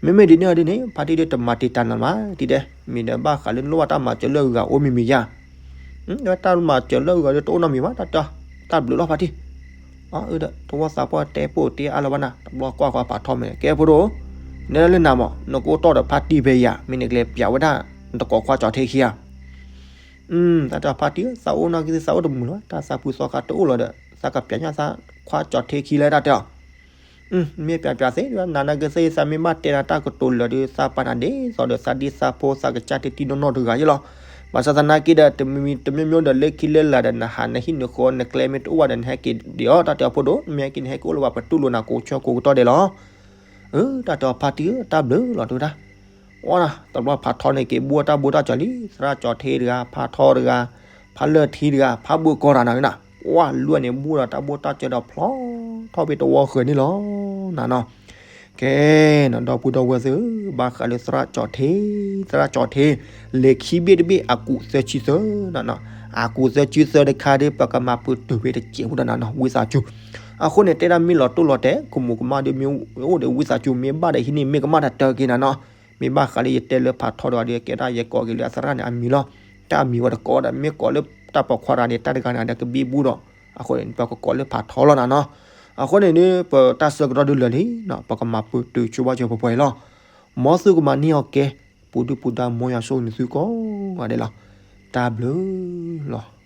မ့မ့ၢ်ဒ်န့ၣ်ဒ်န့ၣ် ဖါတံၢ်ဒုးတမၤတံာ်တာ်နၤမး ဒ်တဲ, မ့ၢ်ဒီးဘၣ်ဃးလၢနလိၣ်ဘၣ်တၢ်မၤစၢၤလၢအဂၤအိၣ်မံၤမံၤယါ တၢ်မၤစၢၤလၢအဂၤဒုးတအိၣ်နီတမံၤဘၣ် တၢ်တဲအီၤ, တၢ်ဘျုးလီၤဖါတံၢ်. အၢ တဝီသးပှၢ်တဲပိၢ်တဲအါလၢၤဘၣ်နၤ, တဘျီကွၢ်ကွၢ်ဖးထီမ့ၢ် ကဲဖိဒိၣ်, နဲဒၣ်လၢနၤမး နကအိၣ်တီၢ်ဒီးဖါတံၢ်ဖဲယၤ မ့ၢ်နကလဲၤပျးဝဲဒၣ် နတကိးခွါကၠီၤထ့ခံဧါ. တၢ်တဲအီၤဖါတံၢ်ဧၢ သးအိၣ်နီၢ်ကီၢ် သးအိၣ်တမုာ်လၢၤ တၢ်သးပှၢ်သီခါတအိၣ်လီၤဒီး သးကပျးညၣ်သးခွါကၠီၤထ့ခံလၢတၢ်တဲအီၤ မ့ၢ်ပျးပျးသ့ နၤနကသ့ သးမ့ၢ်ဘၣ်တဲနၤတၢ်ကတိၤလၢာ်ဒီး သးပာ်နၤဒ်သိးဒီး သးဒ့သးဖိ သးကစၢ်တံၢ်တံၢ်နီၢ်နီၢ်တဂၤယဲလီၤ. ဘၣ်ဆၣ်သနာ်က့ဒီး တမံၤမံၤတမံၤမံၤဒီး လၢခံလၢလာ်ဒီး နဟးနဟံၣ်နဃီ နကျဲမ့ၢ်တအိၣ်ဘၣ်ဒီး နဟဲက့ၤဒံးအီၤ တၢ်တဲအီၤဖိဒိၣ်, နမ့ၢ်ဟဲက့ၤ နဟဲက့ၤအိၣ်လၢပှၤပတုာ်လိာ်နၤကိးဆၢကိးကတီၢ်ဒဲးလီၤ. အၢ တၢ်တဲအီၤဖါတံၢ်ဧၢ တၢ်ဘျုးလီၤ တဲဝဲဒၣ်. အီ တဘျီဖးထီန့ၣ်က့ၤ ဘိၣ်တၢ်ဘိၣ်တၢ်စၢၤလံ သရၣ်ကၠီၤထ့တဂၤ ဖါထီတဂၤ ဖါလၢၢ်ထံတဂၤ ဖါဘိၣ်ကီၢ်တၢ်နၤဝဲနၤ, ကွၢ်လွံၢ်န့ၣ် ဘိၣ်ဒီးတၢ်ဘိၣ်တၢ်စၢၤဒီးဖျိးထီၣ်ဖဲတဝီဃၢၤန့ၣ်လီၤနၤနီၤ. ကဲနီၤ ဒီပုၢ်ဒီဝဲၢ်သ့ၣ်ဧၢ, ဘၣ်ဃးလၢသရၣ်ကၠီၤထ့, သရၣ်ကၠီၤထ့ လံာ်ခံဘ့ၣ်တဘ့ၣ် အကူးသၢဆံသၢနၤနီၤ, အကူးသၢဆံသၢတခါဒီး ပကမၤပတုာ်ဖဲတစဲးဖိဒီးနၤနီၤ ဝံသးစူၤ. အဃိန့ၣ် တဲဒၣ်မ့ၢ်လီၤတိၢ်လီၤတဲာ် ကမူးကမၣ်ဒီးမ့ၢ်အိၣ်ဒီး ဝံသးစူၤ မ့ၢ်ဘၣ်ဒီးဟံးန့ၢ် မ့ၢ်ကမၣ်တၢ်တၢက့ၤနၤနီၤ. မ့ၢ်ဘၣ်ဃးလၢယတဲလၢဖးထီတဂၤဒီး ကဲဒၣ်ယကိးက့ၤလၢအသရၣ်န့ၣ်အမံၤလီၤ. တၢ်အမံၤဝဲတကိးဒီး မ့ၢ်ကိးလၢတၢ်ပိာ်ခွါတဂၤန့ၣ် တၢ်တဂၤန့ၣ်ဒီးကဘံဘူဒီး, အဃိန့ၣ် ပကကိးလၢဖးထီလီၤနၤနီၤ. အဃိန့ၣ်ဒီး ပတၢ်ဆၢကတီၢ်ဒုးလၢာ်လံ, ပကမၤပတုာ်ဆိဘၣ်စၢၤပှဲၤပှဲၤလီၤ. မ်သုကမၤန့ၢ်အီၤကဲ, ပူၤဒုၣ်ပူၤဒါ မ်ယွၤဆိၣ်ဂ့ၤန့ၢ်သုကိးဂၤဒဲးလီၤ. တၢ်ဘျုးလီၤ.